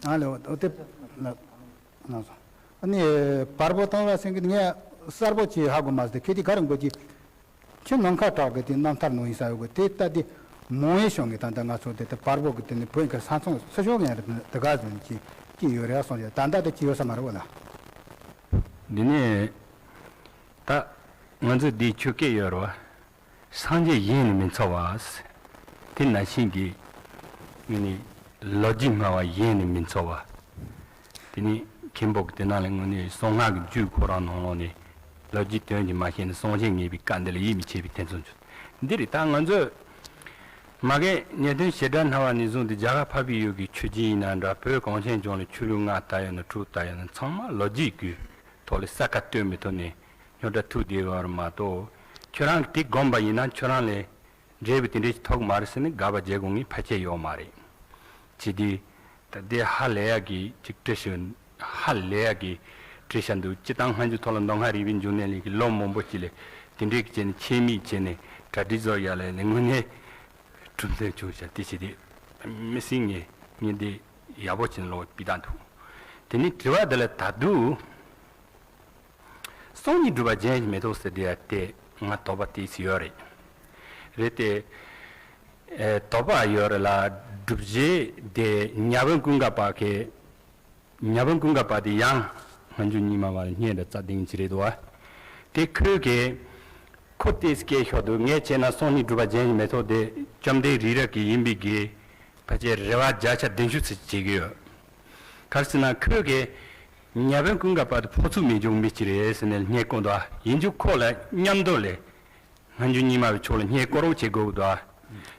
ཨ་ལེ། འོ་དེ་ལ་ལ་སོང་། ཨ་ནི་བར་པོ་བཏང་བ་སེང་གེ་ངས་གསར་པོ་ཅིག་ཧ་གོ་མ་སོང་། དེ་ཁྱེད་དེ་ག་རེ་འགོད་ཀྱི། ཁྱེད་ནམ་མཁའ་གྲགས་ཀྱི་དེ་རྣམ་ཐར་ནང་ཡིན་ས་ཡོད་གི། དེ་ལྟ་དེ་མང་ཡེ་ཤོང་གི། ད་ལྟ་ང་ཚོ་དེ་ལྟ་བར་པོ་གི་དེ་ནི་བོད་གི་ས་མཚམས་སུ་ཤོག་ངན་རེད། དེ་ག་ཟེར་ཅིག་ཅིག་ཡོད་རེད་སོང་ཡ། ད་ལྟ་དེ་ཅིག་ཡོད་ས་མ་རེད་བ་ལ། འདི་ནས་ད་ང་ཚོ་འདིའི་ཆོས་སྐད་ཡོད་རེད་བ། སངས་རྒྱས་གཞན་ནི་མི་འཚོལ་བ། དེ་ནང་བཞིན་གྱི་ངོས་ནས་ལོ་རྒྱུས་སྨྲ་བ་གཞན་ནི་མི་འཚོལ་བ། དེ་ནི་མཁན་པོ་གི་དེ་ནང་ལ་ངོས་ནས་གསང་སྔགས་ཀྱི་རྒྱུད་ཁོ་རང་ནང་ལོགས་ནས་ལོ་རྒྱུས་དོན་གྱིས་མ་ཤེས་ནས་སངས་རྒྱས་ངེས་པའི་བཀའ་འདི་ལ་ཡིད་མི་ཆེས་པའི་ཐེ་ཚོམ་བྱུང་། འདི་རེད། ད་ང་ཚོས་མ་གི་ཉེས་དོན་བྱེ་བྲག་སྨྲ་བ་ནས་བཟུང་སྟེ་རྒྱ་གར་འཕགས་པའི་ཡུལ་གྱི་ཆོས་བརྒྱུད་ཡིན་ན་འདྲ། བོད་གངས་ཅན་ལྗོངས་ལ་ཆོས་ལུགས་ལྔ་ལྟ་ཡོད་ན་དྲུག་ལྟ་ཡོད་ན་ཚང་མ་ལོ་རྒྱུས་ཀྱི་ཐོག་ལ་ས་ཁ་གཏོད་མི་ཐུབ་ནས་རྙོག་དྲ་ཐུག་བསྡད་ཡོད་རེད་མ་གཏོགས། ཁྱོད་རང་གིས་དེ་བསྒོམས་པ་ཡིན་ན་ཁྱོད་རང་ལ་འབྲས་བུ་དེ་འདྲས་ཐོབ་མ་རེད་ཟེར་ནས་དགག་པ་བྱེད་དགོས་ངེས་ཕལ་ཆེར་ཡོད་མ་རེད། བྱས་དུས་ད་དེ་ཧ་ལས་ཡག་གི་ཅིག་བྲིས་ཤིང་ཧ་ལས་ཡག་གི་བྲིས་བཞག་འདུག་སྤྱིར་བཏང་སྔ་འགྱུར་ཐོག་ལ་མདོ་སྔགས་རིག་པའི་འབྱུང་གནས་ལས་ཀྱི་ལོ་མང་པོ་ཅིག་ལས་དེ་འདྲས་ཀྱི་བྱས་ནས་ཆེད་དམིགས་བྱས་ནས་གྲ་སྒྲིག་བཟོ་ཡག་ལས་ནས་དངོས་གནས་གྲུབ་འབྲས་བྱུང་ཤག་དེ་བྱས་ཏེ་མི་སྲིད་ངེས་ངེས་དེ་ཡག་པོ་བྱས་ནས་ལོག་སྤི་དང་འདུག་དེ་ནས་དྲི་བ་འདི་ལ་ད་དུང་། སང་ཉིན་སྒྲུབ་པ་རྒྱན་མེ་ཏོག་ཟེར་དེ་ཡ་དེ་ང་དོགས་པ་དེ་ཚོ་ཡོད་རེད། རེད་དེ། ཨེ་དོགས་པ་ཡོད་རེད་ལ། སྒྲུབ་བྱེད་དེ་ཉ་དབོན་ཀུན་དགའ་བ་གི། ཉ་དབོན་ཀུན་དགའ་བ་དེ་ཡང་སྔ་འགྱུར་རྙིང་མ་བ་ལ་སྙན་གྲགས་རྩ་ལྡིང་ཅིག་རེད་འདུག་བ། དེ་ཁོས་གི། ཁོ་དེ་སྐད་ཤོར་འདུག་ངས་བྱས་ན་སང་ཉིན་སྒྲུབ་པ་རྒྱན་མེ་ཏོག་དེ་བཅོམ་ལྡན་རི་རབ་ཀྱི་ཡིན་པའི་གི། ཕལ་ཆེར་རེ་བ་བརྒྱ་ཆ་བདུན་ཅུ་ཙམ་བྱེད་ཀྱི་ཡོད། ག་རེ་ཟེར་ན་ཁོས་གི། ཉ་དབོན་ཀུན་དགའ་བ་དེ་ཕོ་ཚུགས་མི་འཇུག་མི་ཅིག་རེད་ཟེར་ནས་སྙད་བཀོད་འདུག་ཡིན་རྒྱུ་ཁོ་ལ་མཉམ་དུ་ལས། སྔ་འགྱུར་རྙིང་མ་བའི་ཕྱོགས་ལ་སྙད་བཀོད་རོགས་བྱེད་དགོས་འདུག་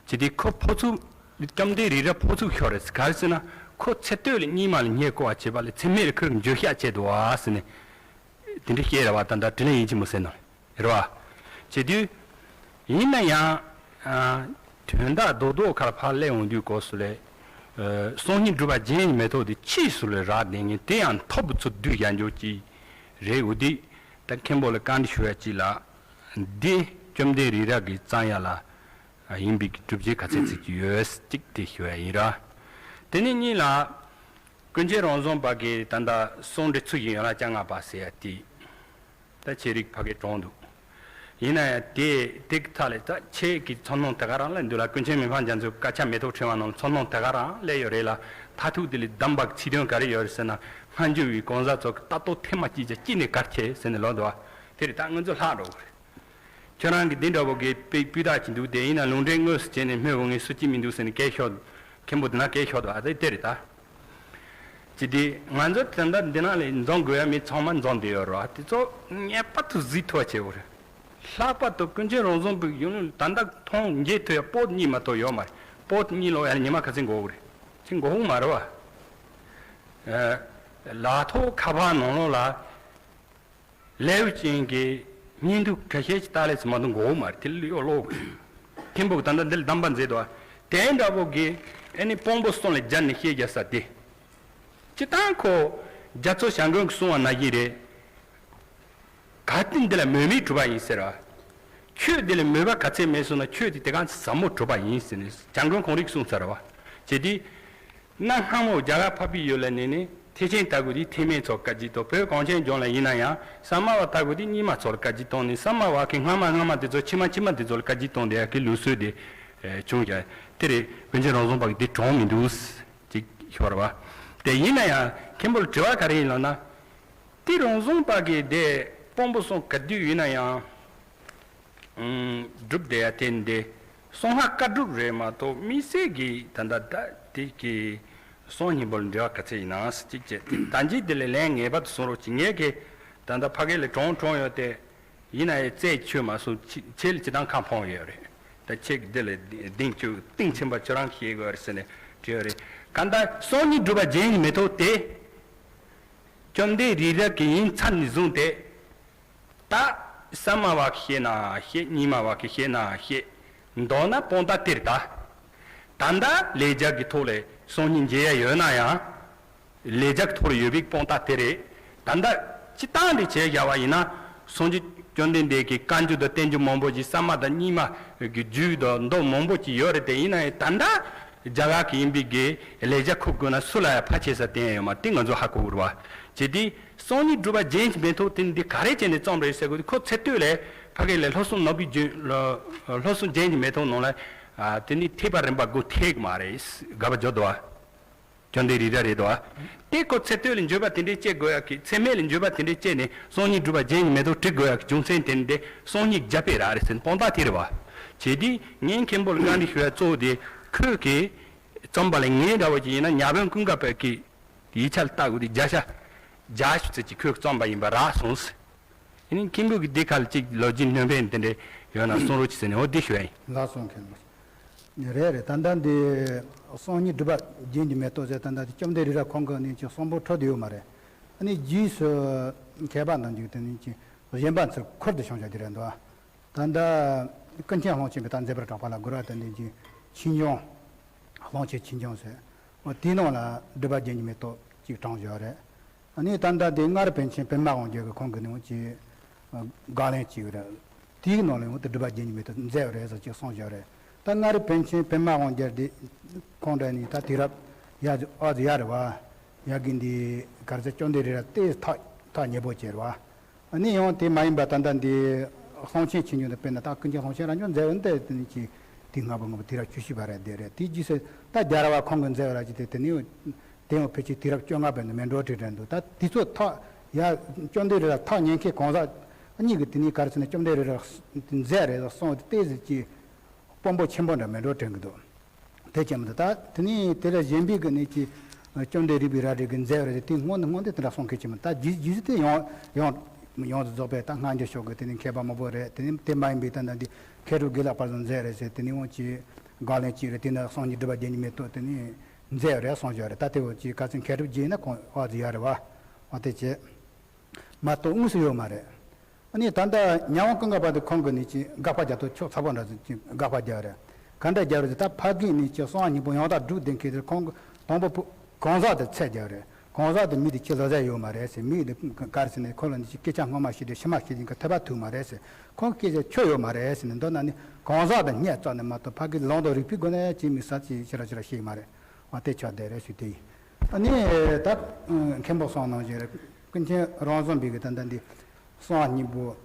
བྱས་དུས་ཁོ་ཕོ་ཚུགས། བཅོམ་ལྡན་རི་རབ་ཕོ་ཚུགས་ཤོར་རེད། ག་རེ་ཟེར་ན་ཁོ་ཚེ་སྟོད་ལ་རྙིང་མ་ལ་སྙད་བཀོད་པ་བྱས་པ་ལས་ཚེ་སྨད་ལ་ཁོས་འགྱོད་བཤགས་བྱས་འདུག་ཟེར་ནས། དེ་འདྲ་བཤད་ར་བ་ད་ལྟ་དྲིན་ལན་ཡིན་གཅིག་མ་ཟེར་ནོ། རེད་བ། བྱེད་དུས། ཡིན་ན་ཡང་། དོན་དག་རྡོག་རྡོག་ཁར་ཕར་སླེབས་འོང་དུས་སྐབས་སུ་ལས། སང་ཉིན་སྒྲུབ་པ་རྒྱན་མེ་ཏོག་དེ་ཕྱིས་སུ་ལས་རག་བསྡད་མཁན་དེ་ཡང་ཐོབ་པ་ཚོ་བསྡུས་ཡང་འཇོག་ཅིག་རེད། འོ་དེ་ད་མཁན་པོ་ལ་བཀའ་འདྲི་ཞུ་ཡ་ཅིག་ལ། འདི་བཅོམ་ལྡན་རི་རབ་ཀྱི་བརྩམས་ཡ་ལ་ཡིན་པའི་སྒྲུབ་བྱེད་ག་ཚད་ཅིག་ཡོད་ཅིག་དེ་ཞུ་ཡ་ཡིན་ར། དེ་ནས་གཉིས་ལ། ཀུན་མཁྱེན་རང་བཟང་པ་གི་ད་ལྟ་གསུང་འདི་ཚུལ་བཞིན་ཡན་ལག་བཅོ་ལྔ་པ་ཟེར་ཡ་དེ། ད་ཆེ་རིགས་ཕ་གི་གྲོངས་འདུག་ཡིན་ན་ཡང་དེ་དེ་གི་ཐད་ལ་ད་ཁྱེད་ཀྱི་ཚོར་སྣང་དེ་ག་རང་ལ་འདུག་ལ། ཀུན་མཁྱེན་མི་ཕམ་རྒྱ་མཚོའི་སྐད་ཆ་མེ་ཏོག་ཕྲེང་བ་ནང་ལ་ཚོར་སྣང་དེ་ག་རང་སླེབས་ཡོད་རེད་ལ། མཐར་ཐུག་དེ་ལས་བདམས་པ་གི་ཚིག་དོན་ག་རེ་ཡོད་རེད་ཟེར་ན། སྔ་འགྱུར་བའི་གང་ཟག་ཚོ་གི་ལྟ་རྟོག་ཐེངས་མ་གཅིག་ཀྱང་གཅིག་ནས་གར་ཁྱེར་ཟེར་ནས་ལབ་འདུག་བ། དེ་རེད། ད་ང་ཚོ་ལྷག་འགྲོ་གི་རེད། ཁྱོད་རང་གིས་འདི་འདྲ་བོ་གི་དཔེ་སྤུས་དག་ཅིག་འདུག་དེ་ཡིན་ན་ལུང་འདྲེན་དངོས་སུ་བྱས་ནས་སྨོས་པ་ངས་སུ་གཅིག་མི་འདུག་ཟེར་ནས་སྐད་ཤོར། མཁན་པོ་དེ་ན་སྐད་ཤོར་འདུག་ཨ་ཙི་དེ་རེད་ད། ཅི་སྟེ་ང་ཚོ་ད་ལྟ་འདི་ནང་ལ་འཛོམས་དགོས་ཡ་མི་ཚང་མ་འཛོམས་བསྡད་ཡོད་རེད་བ། དེ་ཚོ་ངེས་པར་དུ་གཟིགས་ཐུབ་པ་བྱེད་དགོས་རེད། ལྷག་པར་དུ་ཀུན་མཁྱེན་རང་བཟང་པོའི་གཞུང་ལུགས་ད་ལྟ་མཐོང་མཇལ་ཐུབ་ཡ་པོ་ཏི་གཉིས་མ་གཏོགས་ཡོད་མ་རེད། པོ་ཏི་གཉིས་ཀློག་ཡ་ལ་ཉི་མ་ག་ཚོད་འགོར་གི་རེད། ཅི་འགོར་གི་མ་རེད་བ། ལག་ཐོག་ཁ་པར་ནང་ལོགས་ལ། ལེའུ་ཅན་གྱི་སྙིང་བསྡུས་ཁ་ཤས་ཀྱི་ལྟ་ལས་ཚོ་མ་གཏོགས་འགོག་མ་རེད། དེ་ལ་ཡོད་ལོག་མཁན་པོ་ད་ལྟ་འདི་ལ་གདམས་པ་མཛད་དོ། དེ་འདྲ་པོ་གི་ཨ་ནི་དཔང་པོ་གསུམ་ལ་སྦྱར་ནས་བཤད་རྒྱ་ས་དེ། སྤྱིར་བཏང་ཁོ་རྒྱ་མཚོ་བྱམས་མགོན་གྱིས་གསུངས་པ་ནང་བཞིན་རེད། གལ་ཏེ་འདི་ལ་མོས་པས་གྲུབ་པ་ཡིན་ཟེར་བ། ཆོས་འདི་ལ་མོས་པ་ག་ཚད་མེད་སོང་ན་ཆོས་དེ་དེ་གང་ཟབ་མོ་གྲུབ་པ་ཡིན་ཟེར་ནས་བྱམས་མགོན་ཁོང་རང་གིས་གསུངས་ཚར་བ། བྱས་དུས། གནའ་སྔ་མོ་རྒྱ་གར་འཕགས་པའི་ཡུལ་ལ་གནས་ནས་ཐེག་ཆེན་ལྟ་བུ་དེ་ཐེག་དམན་ཚོར་བཀའ་བརྒྱུད་དང་། བོད་གངས་ཅན་ལྗོངས་ལ་ཡིན་ན་ཡང་ས་དམའ་བ་ལྟ་བུ་དེ་རྙིང་མ་ཚོར་བཀའ་བརྒྱུད་བཏང་ནས། ས་དམའ་བ་གི་སྔ་མ་སྔ་མ་དེ་ཚོ་ཕྱི་མ་ཕྱི་མ་དེ་ཚོ་ལ་བཀའ་བརྒྱུད་བཏང་བསྡད་ཡག་གི་ལུགས་སྲོལ་དེ་བྱུང་ཡ། དེ་རེད། ཀུན་མཁྱེན་རང་བཟང་པ་གི་དེ་གྲངས་མི་འདུག་ཅིག་ཤོར་བ། དེ་ཡིན་ན་ཡང་མཁན་པོ་ལ་དྲི་བ་ག་རེ་ཡིན་ལབ་ན། དེ་རང་བྱུང་པ་གི་དེ་དཔང་པོ་སོང་ག་དུས་ཡིན་ན་ཡང་། ཨུམ། སྒྲུབ་བསྡད་ཡ་དེ་འདི་གསང་སྔགས་བཀའ་སྒྲུབ་རེད་མ་གཏོགས་དམིགས་བསལ་གྱི་ད་ལྟ་ད་དེ་གི་གསང་སྙིང་པོ་ལ་འབྲེལ་བ་ག་ཚད་ཡིན་ན་ཟེར་གཅིག་བྱས། ད་ཅི་དེ་ལས་ལན་ངེས་པར་དུ་གསུང་རོགས་གྱིས། ངས་ཀྱི་ད་ལྟ་ཕ་གི་ལ་གྲོངས་གྲོངས་ཡོད་དེ། ཡིན་ན་ཡང་རྩད་ཆོད་མ་སོང་། ཁྱེད་ཁྱེད་ལ་སྤྱིར་བཏང་ཁ་ཕོངས་ཡོད་རེད། ད་ཁྱེད་འདི་ལ་གདེང་ཆུ་གཏིང་ཆེན་པོ་ཁྱོད་རང་གིས་ཤེས་དགོས་རེད་ཟེར་ནས་བྲིས་ཡོད་རེད། གང་ལྟར་གསང་སྙིང་སྒྲུབ་པ་རྒྱན་གྱི་མེ་ཏོག་དེ། བཅོམ་ལྡན་རི་རབ་ཀྱི་ཡིན་ཚར་ནས་བཟུང་སྟེ། ད་གསར་མ་བ་གིས་བཤད་ན་བཤད། རྙིང་མ་བ་གིས་བཤད་ན་བཤད། མདོར་ན་དཔང་རྟགས་དེ་རེད་ད། ད་ལྟ་ལས་རྒྱ་གི་ཐོག་ལས་གསང་སྙིང་རྒྱས་ཡ་ཡོད་ན་ཡང་། ལས་རྒྱ་གི་ཐོག་ལ་ཡོད་པའི་དཔང་རྟགས་དེ་རེད། ད་ལྟ་སྤྱིར་བཏང་འདི་བྱས་བཞག་པ་ཡིན་ན། སངས་རྒྱས་བཅོམ་ལྡན་འདས་ཀྱི་བཀའ་འགྱུར་དང་བསྟན་འགྱུར་མང་པོ་ཞིག་གསར་མ་དང་རྙིང་མ་གི་རྒྱུད་དང་མདོ་མང་པོ་ཅིག་ཡོད་རེད་དེ། ཡིན་ན་ཡང་ད་ལྟ་རྒྱ་གར་གྱི་ཡིན་པའི་གི་ལས་རྒྱ་ཁུར་དགོས་ན་སུ་ལ་ཡང་ཕལ་ཆེར་ས་བསྟན་ཡོད་མ་རེད། དེ་ང་ཚོ་ཧ་གོ་དགོས་རེད་བ། བྱས་དུས་གསང་སྙིང་སྒྲུབ་པ་རྒྱན་གྱི་མེ་ཏོག་དེ་འདི་ག་རེ་བྱས་ནས་བརྩམས་རེད་ཟེར་དགོས་དུས། ཁོ་ཚེ་སྟོད་ལས་ཕ་གི་ལས་ལྷོ་སུན་ནགས་པའི་རྒྱུན་ལྷོ་སུན་རྒྱན་གྱི་མེ་ཏོག་ནང་ལ་དེ་ནི་ཐེག་པ་རིམ་པ་དགུ་ཐེག་མ་རེད། དགག་པ་བརྗོད་དོ། བཅོམ་ལྡན་རི་རབ་རེད་དོ། དེ་ཁོ་ཚེ་སྟོད་ལ་འགྱོད་པ་དེ་འདྲས་སྐྱེ་དགོས་ཡག་གི། ཚེ་སྨད་ལ་འགྱོད་པ་དེ་འདྲས་སྐྱེས་ནས་གསང་སྙིང་སྒྲུབ་པ་རྒྱན་གྱི་མེ་ཏོག་བྲི་དགོས་ཡག་གི་རྒྱུ་མཚན་དེ་འདི་གསང་སྙིང་རྒྱས་པའི་རབ་རེད་ཟེར་ནས་དཔང་རྟགས་དེ་རེད་བ། བྱས་དུས་ངས་མཁན་པོ་ལ་བཀའ་འདྲི་ཞུ་ཡ་གཙོ་བོ་དེ། ཁོས་ཀྱིས་བརྩམས་པ་ལས་ངའི་འདྲ་བོ་ཅིག་ཡིན་ན་ཉ་དབོན་ཀུན་དགའ་བོ་གི་ཡིག་ཆ་ལ་ལྟ་དགོས་དུས་བརྒྱ་ཆ་བརྒྱད་ཅུ་ཙམ་ཅིག་ཁོས་བརྩམས་པ་ཡིན་པ་རག་སོང་ཟེར། ཨ་ནི་མཁན་པོ་གིས་འདི་ཁ་ལ་ཅིག་ལོ་རྒྱུས་སྣོན་པ་དེ་འདྲས་ཡོད་ན་གསུང་རོགས་གྱིས་ཟེར་ནས་འོ་འདི་ཞུ་ཡ་ཡིན། ལགས་སོ། མཁན་པོ། རེད་རེད། ད་ལྟ་འདི་གསང་སྙིང་སྒྲུབ་པ་རྒྱན་གྱི་མེ་ཏོག་ཟེར། ད་ལྟ་འདི་བཅོམ་ལྡན་རི་རབ་ཁོང་གི་ནི་ཅིག་གསང་ཕུ་འཕྲོད་དུ་ཡོད་མ་རེད། ཨ་ནི་རྗེས་སུ་མཁས་པ་རྣམས་ཀྱིས་དེ་ནི་ཅིག་གཞན་པ་ཚུར་ཁུར་དུ་བྱུང་བྱ་རྒྱུ་རེད་འདུག། ད་ལྟ་ཀུན་མཁྱེན་གླང་ཆེན་པའི་ད་མཛད་པར་གྲགས་པ་ལ་གོ་ར། ད་འདི་ཅིག་ཆོས་འབྱུང་། གླང་ཆེན་ཆོས་འབྱུང་ཟེར། འོ་དེའི་ནང་ལ་སྒྲུབ་པ་རྒྱན་གྱི་མེ་ཏོག་ཅིག་དྲངས་བཞག་རེད། ཨ་ནི་ད་ལྟ་དེ་མངའ་རིས་པཎ་ཆེན་པདྨ་དབང་རྒྱལ་གྱི་ཁོང་གི་ནང་གི་དགག་ལན་ཅིག་ཡོད་རེད། དེའི་ནང་ལ་ཡང་དེ་སྒྲུབ་པ་རྒྱན་གྱི་མེ་ཏོག་མཛད་ཡོད་རེད་ཟེར་ཅིག་གསུངས་བཞག་རེད། ད་མངའ་རིས་པཎ་ཆེན་པདྨ་དབང་རྒྱལ་དེ་ཁོང་འདྲ་ནི་ད་དུས་རབས་ཡ་ཨ་ཙི་ཡ་རེད་བ། ཡ་གི་འདི་ག་རེ་ཟེར། བཅོམ་ལྡན་རི་རབ་ཏོག་ཙམ་ཐག་ཉེ་པོ་ཅིག་རེད་བ། ཨ་ནི་ཡང་དེ་མ་ཡིན་པ་ད་ལྟ་འདི་གླང་ཆེན་ཆོས་འབྱུང་དང་། དཔེར་ན་ད་ཀུན་མཁྱེན་གླང་ཆེན་རང་སྐྱོང་མཛད་ཡོད་འདི་དེ་ནི་ཅིག་དེ་སྔ་པོ་སྔ་པོ་དུས་རབས་བཅུ་བཞི་པ་རེད། དེ་རེད། དེའི་རྗེས་སུ་ད་རྒྱལ་བ་ཁོང་གིས་མཛད་ཡོད་ར་ཅིག་དེ་དེ་ནི་དེ་ཡང་ཕལ་ཆེར་དུས་རབས་བཅོ་ལྔ་པ་ནས་མེ་འགྲོ་དྲི་རེད་འདུག། ད་དེ་ཚོ་ཐག་ཡ་བཅོམ་ལྡན་རི་རབ་ཐག་ཉེ་མཁན་གང་ཟག་གཉིས་ཀྱིས་དེ་ནི་ག་རེ་ཟེར་ན་བཅོམ་ལྡན་རི་རབ་མཛད་རེད་གསུངས་དེ་ཏོག་ཙམ་ཅིག་དཔང་པོ་ཆེན་པོ་འདྲ་མེ་འགྲོ་དྲན་གྱི་འདུག། དེ་ཅན་མི་འདུག། ད་དེ་ནས་དེ་ལས་གཞན་པའི་གི་ནི་ཅི་བཅོམ་ལྡན་རིག་པའི་རལ་གྲི་གི་མཛད་པ་རེད། དེ་སྔོན་ནས་སྔོན་དེ་དེ་འདྲ་གསུང་མཁན་ཅིག་མིན། ད་རྗེས་རྗེས་སུ་དེ་ཡོངས་ཡོངས་ཡོངས་སུ་རྫོགས་པའི་ད་སྔ་འགྱུར་ཕྱོགས་ཀྱི་དེ་ནི་མཁས་པ་མང་པོ་རེད། དེ་ནི་དེ་མ་ཡིན་པའི་ད་ནི་འདི་མཁས་གྲུབ་དགེ་ལེགས་དཔལ་བཟང་མཛད་རེད་ཟེར། དེ་ནི་འོང་ཅི་དགག་ལན་ཅིག་རེད། དེ་ནི་གསང་སྙིང་སྒྲུབ་པ་རྒྱན་གྱི་མེ་ཏོག་དེ་ནི་མཛད་རེད་གསུངས་བཞག་རེད། ད་དེ་འོང་ཅི་ག་ཚོད་མཁས་གྲུབ་རྗེས་ན་ཁོང་ཨ་ཙི་ཡ་རེད་བ། འོ་དེ་བྱས། མ་གཏོགས་དངོས་སུ་ཡོད་མ་རེད། ཨ་ནི་ད་ལྟ་ཉ་དབོན་ཀུན་དགའ་བོ་དེ་ཁོང་གིས་ནི་ཅིག་དགག་པ་རྒྱག་ཐུབ་ཆོག་ཚ་པོ་འདྲ་ཟིག་ཅིག་དགག་པ་རྒྱག་རེད། ག་འདྲ་རྒྱག་རེད་ཟེར། ད་ཕ་གིས་ནི་ཅིག་གསང་སྙིང་པོ་ཡང་དག་སྒྲུབ་བསྡད་མཁན་དེ་ཁོང་གིས་དང་པོ་བུ་གང་ཟག་དེ་ཚད་རྒྱག་རེད། གང་ཟག་དེ་མི་དེ་ཁྱེད་བཟོ་ས་ཡོད་མ་རེད་ཟེར། མི་དེ་ག་རེ་ཟེར་ནས་ཁོ་ལ་ནི་ཅིག་སྐད་ཆ་སྔོན་མ་བཤད་དུས་ཕྱི་མ་བཤད་དུས་ཀྱི་འཐད་པ་ཐུག་མ་རེད་ཟེར། ཁོང་སྐད་ཆ་ཁྱོན་ཡོད་མ་རེད་ཟེར་ནས། མདོར་ན་ནི་གང་ཟག་དེ་སྙད་བཙལ་ནས་མ་གཏོགས་ཕ་གིས་ལུང་དང་རིགས་པའི་སྒོ་ནས་ཅིག་དམིགས་བསལ་ཅིག་ཞེ་དྲག་ཞེ་དྲག་བཤད་ཀྱི་མ་རེད། འོ་དེ་ཆགས་བསྡད་རེད་ཞུ་དེ་ཡིན། ཨ་ནི་ད་མཁན་པོ་གསུངས་ནང་བཞིན་རེད། ཀུན་མཁྱེན་རང་བྱུང་པའི་གི་ད་ལྟ་འདི་གསང་སྙིང་པོ་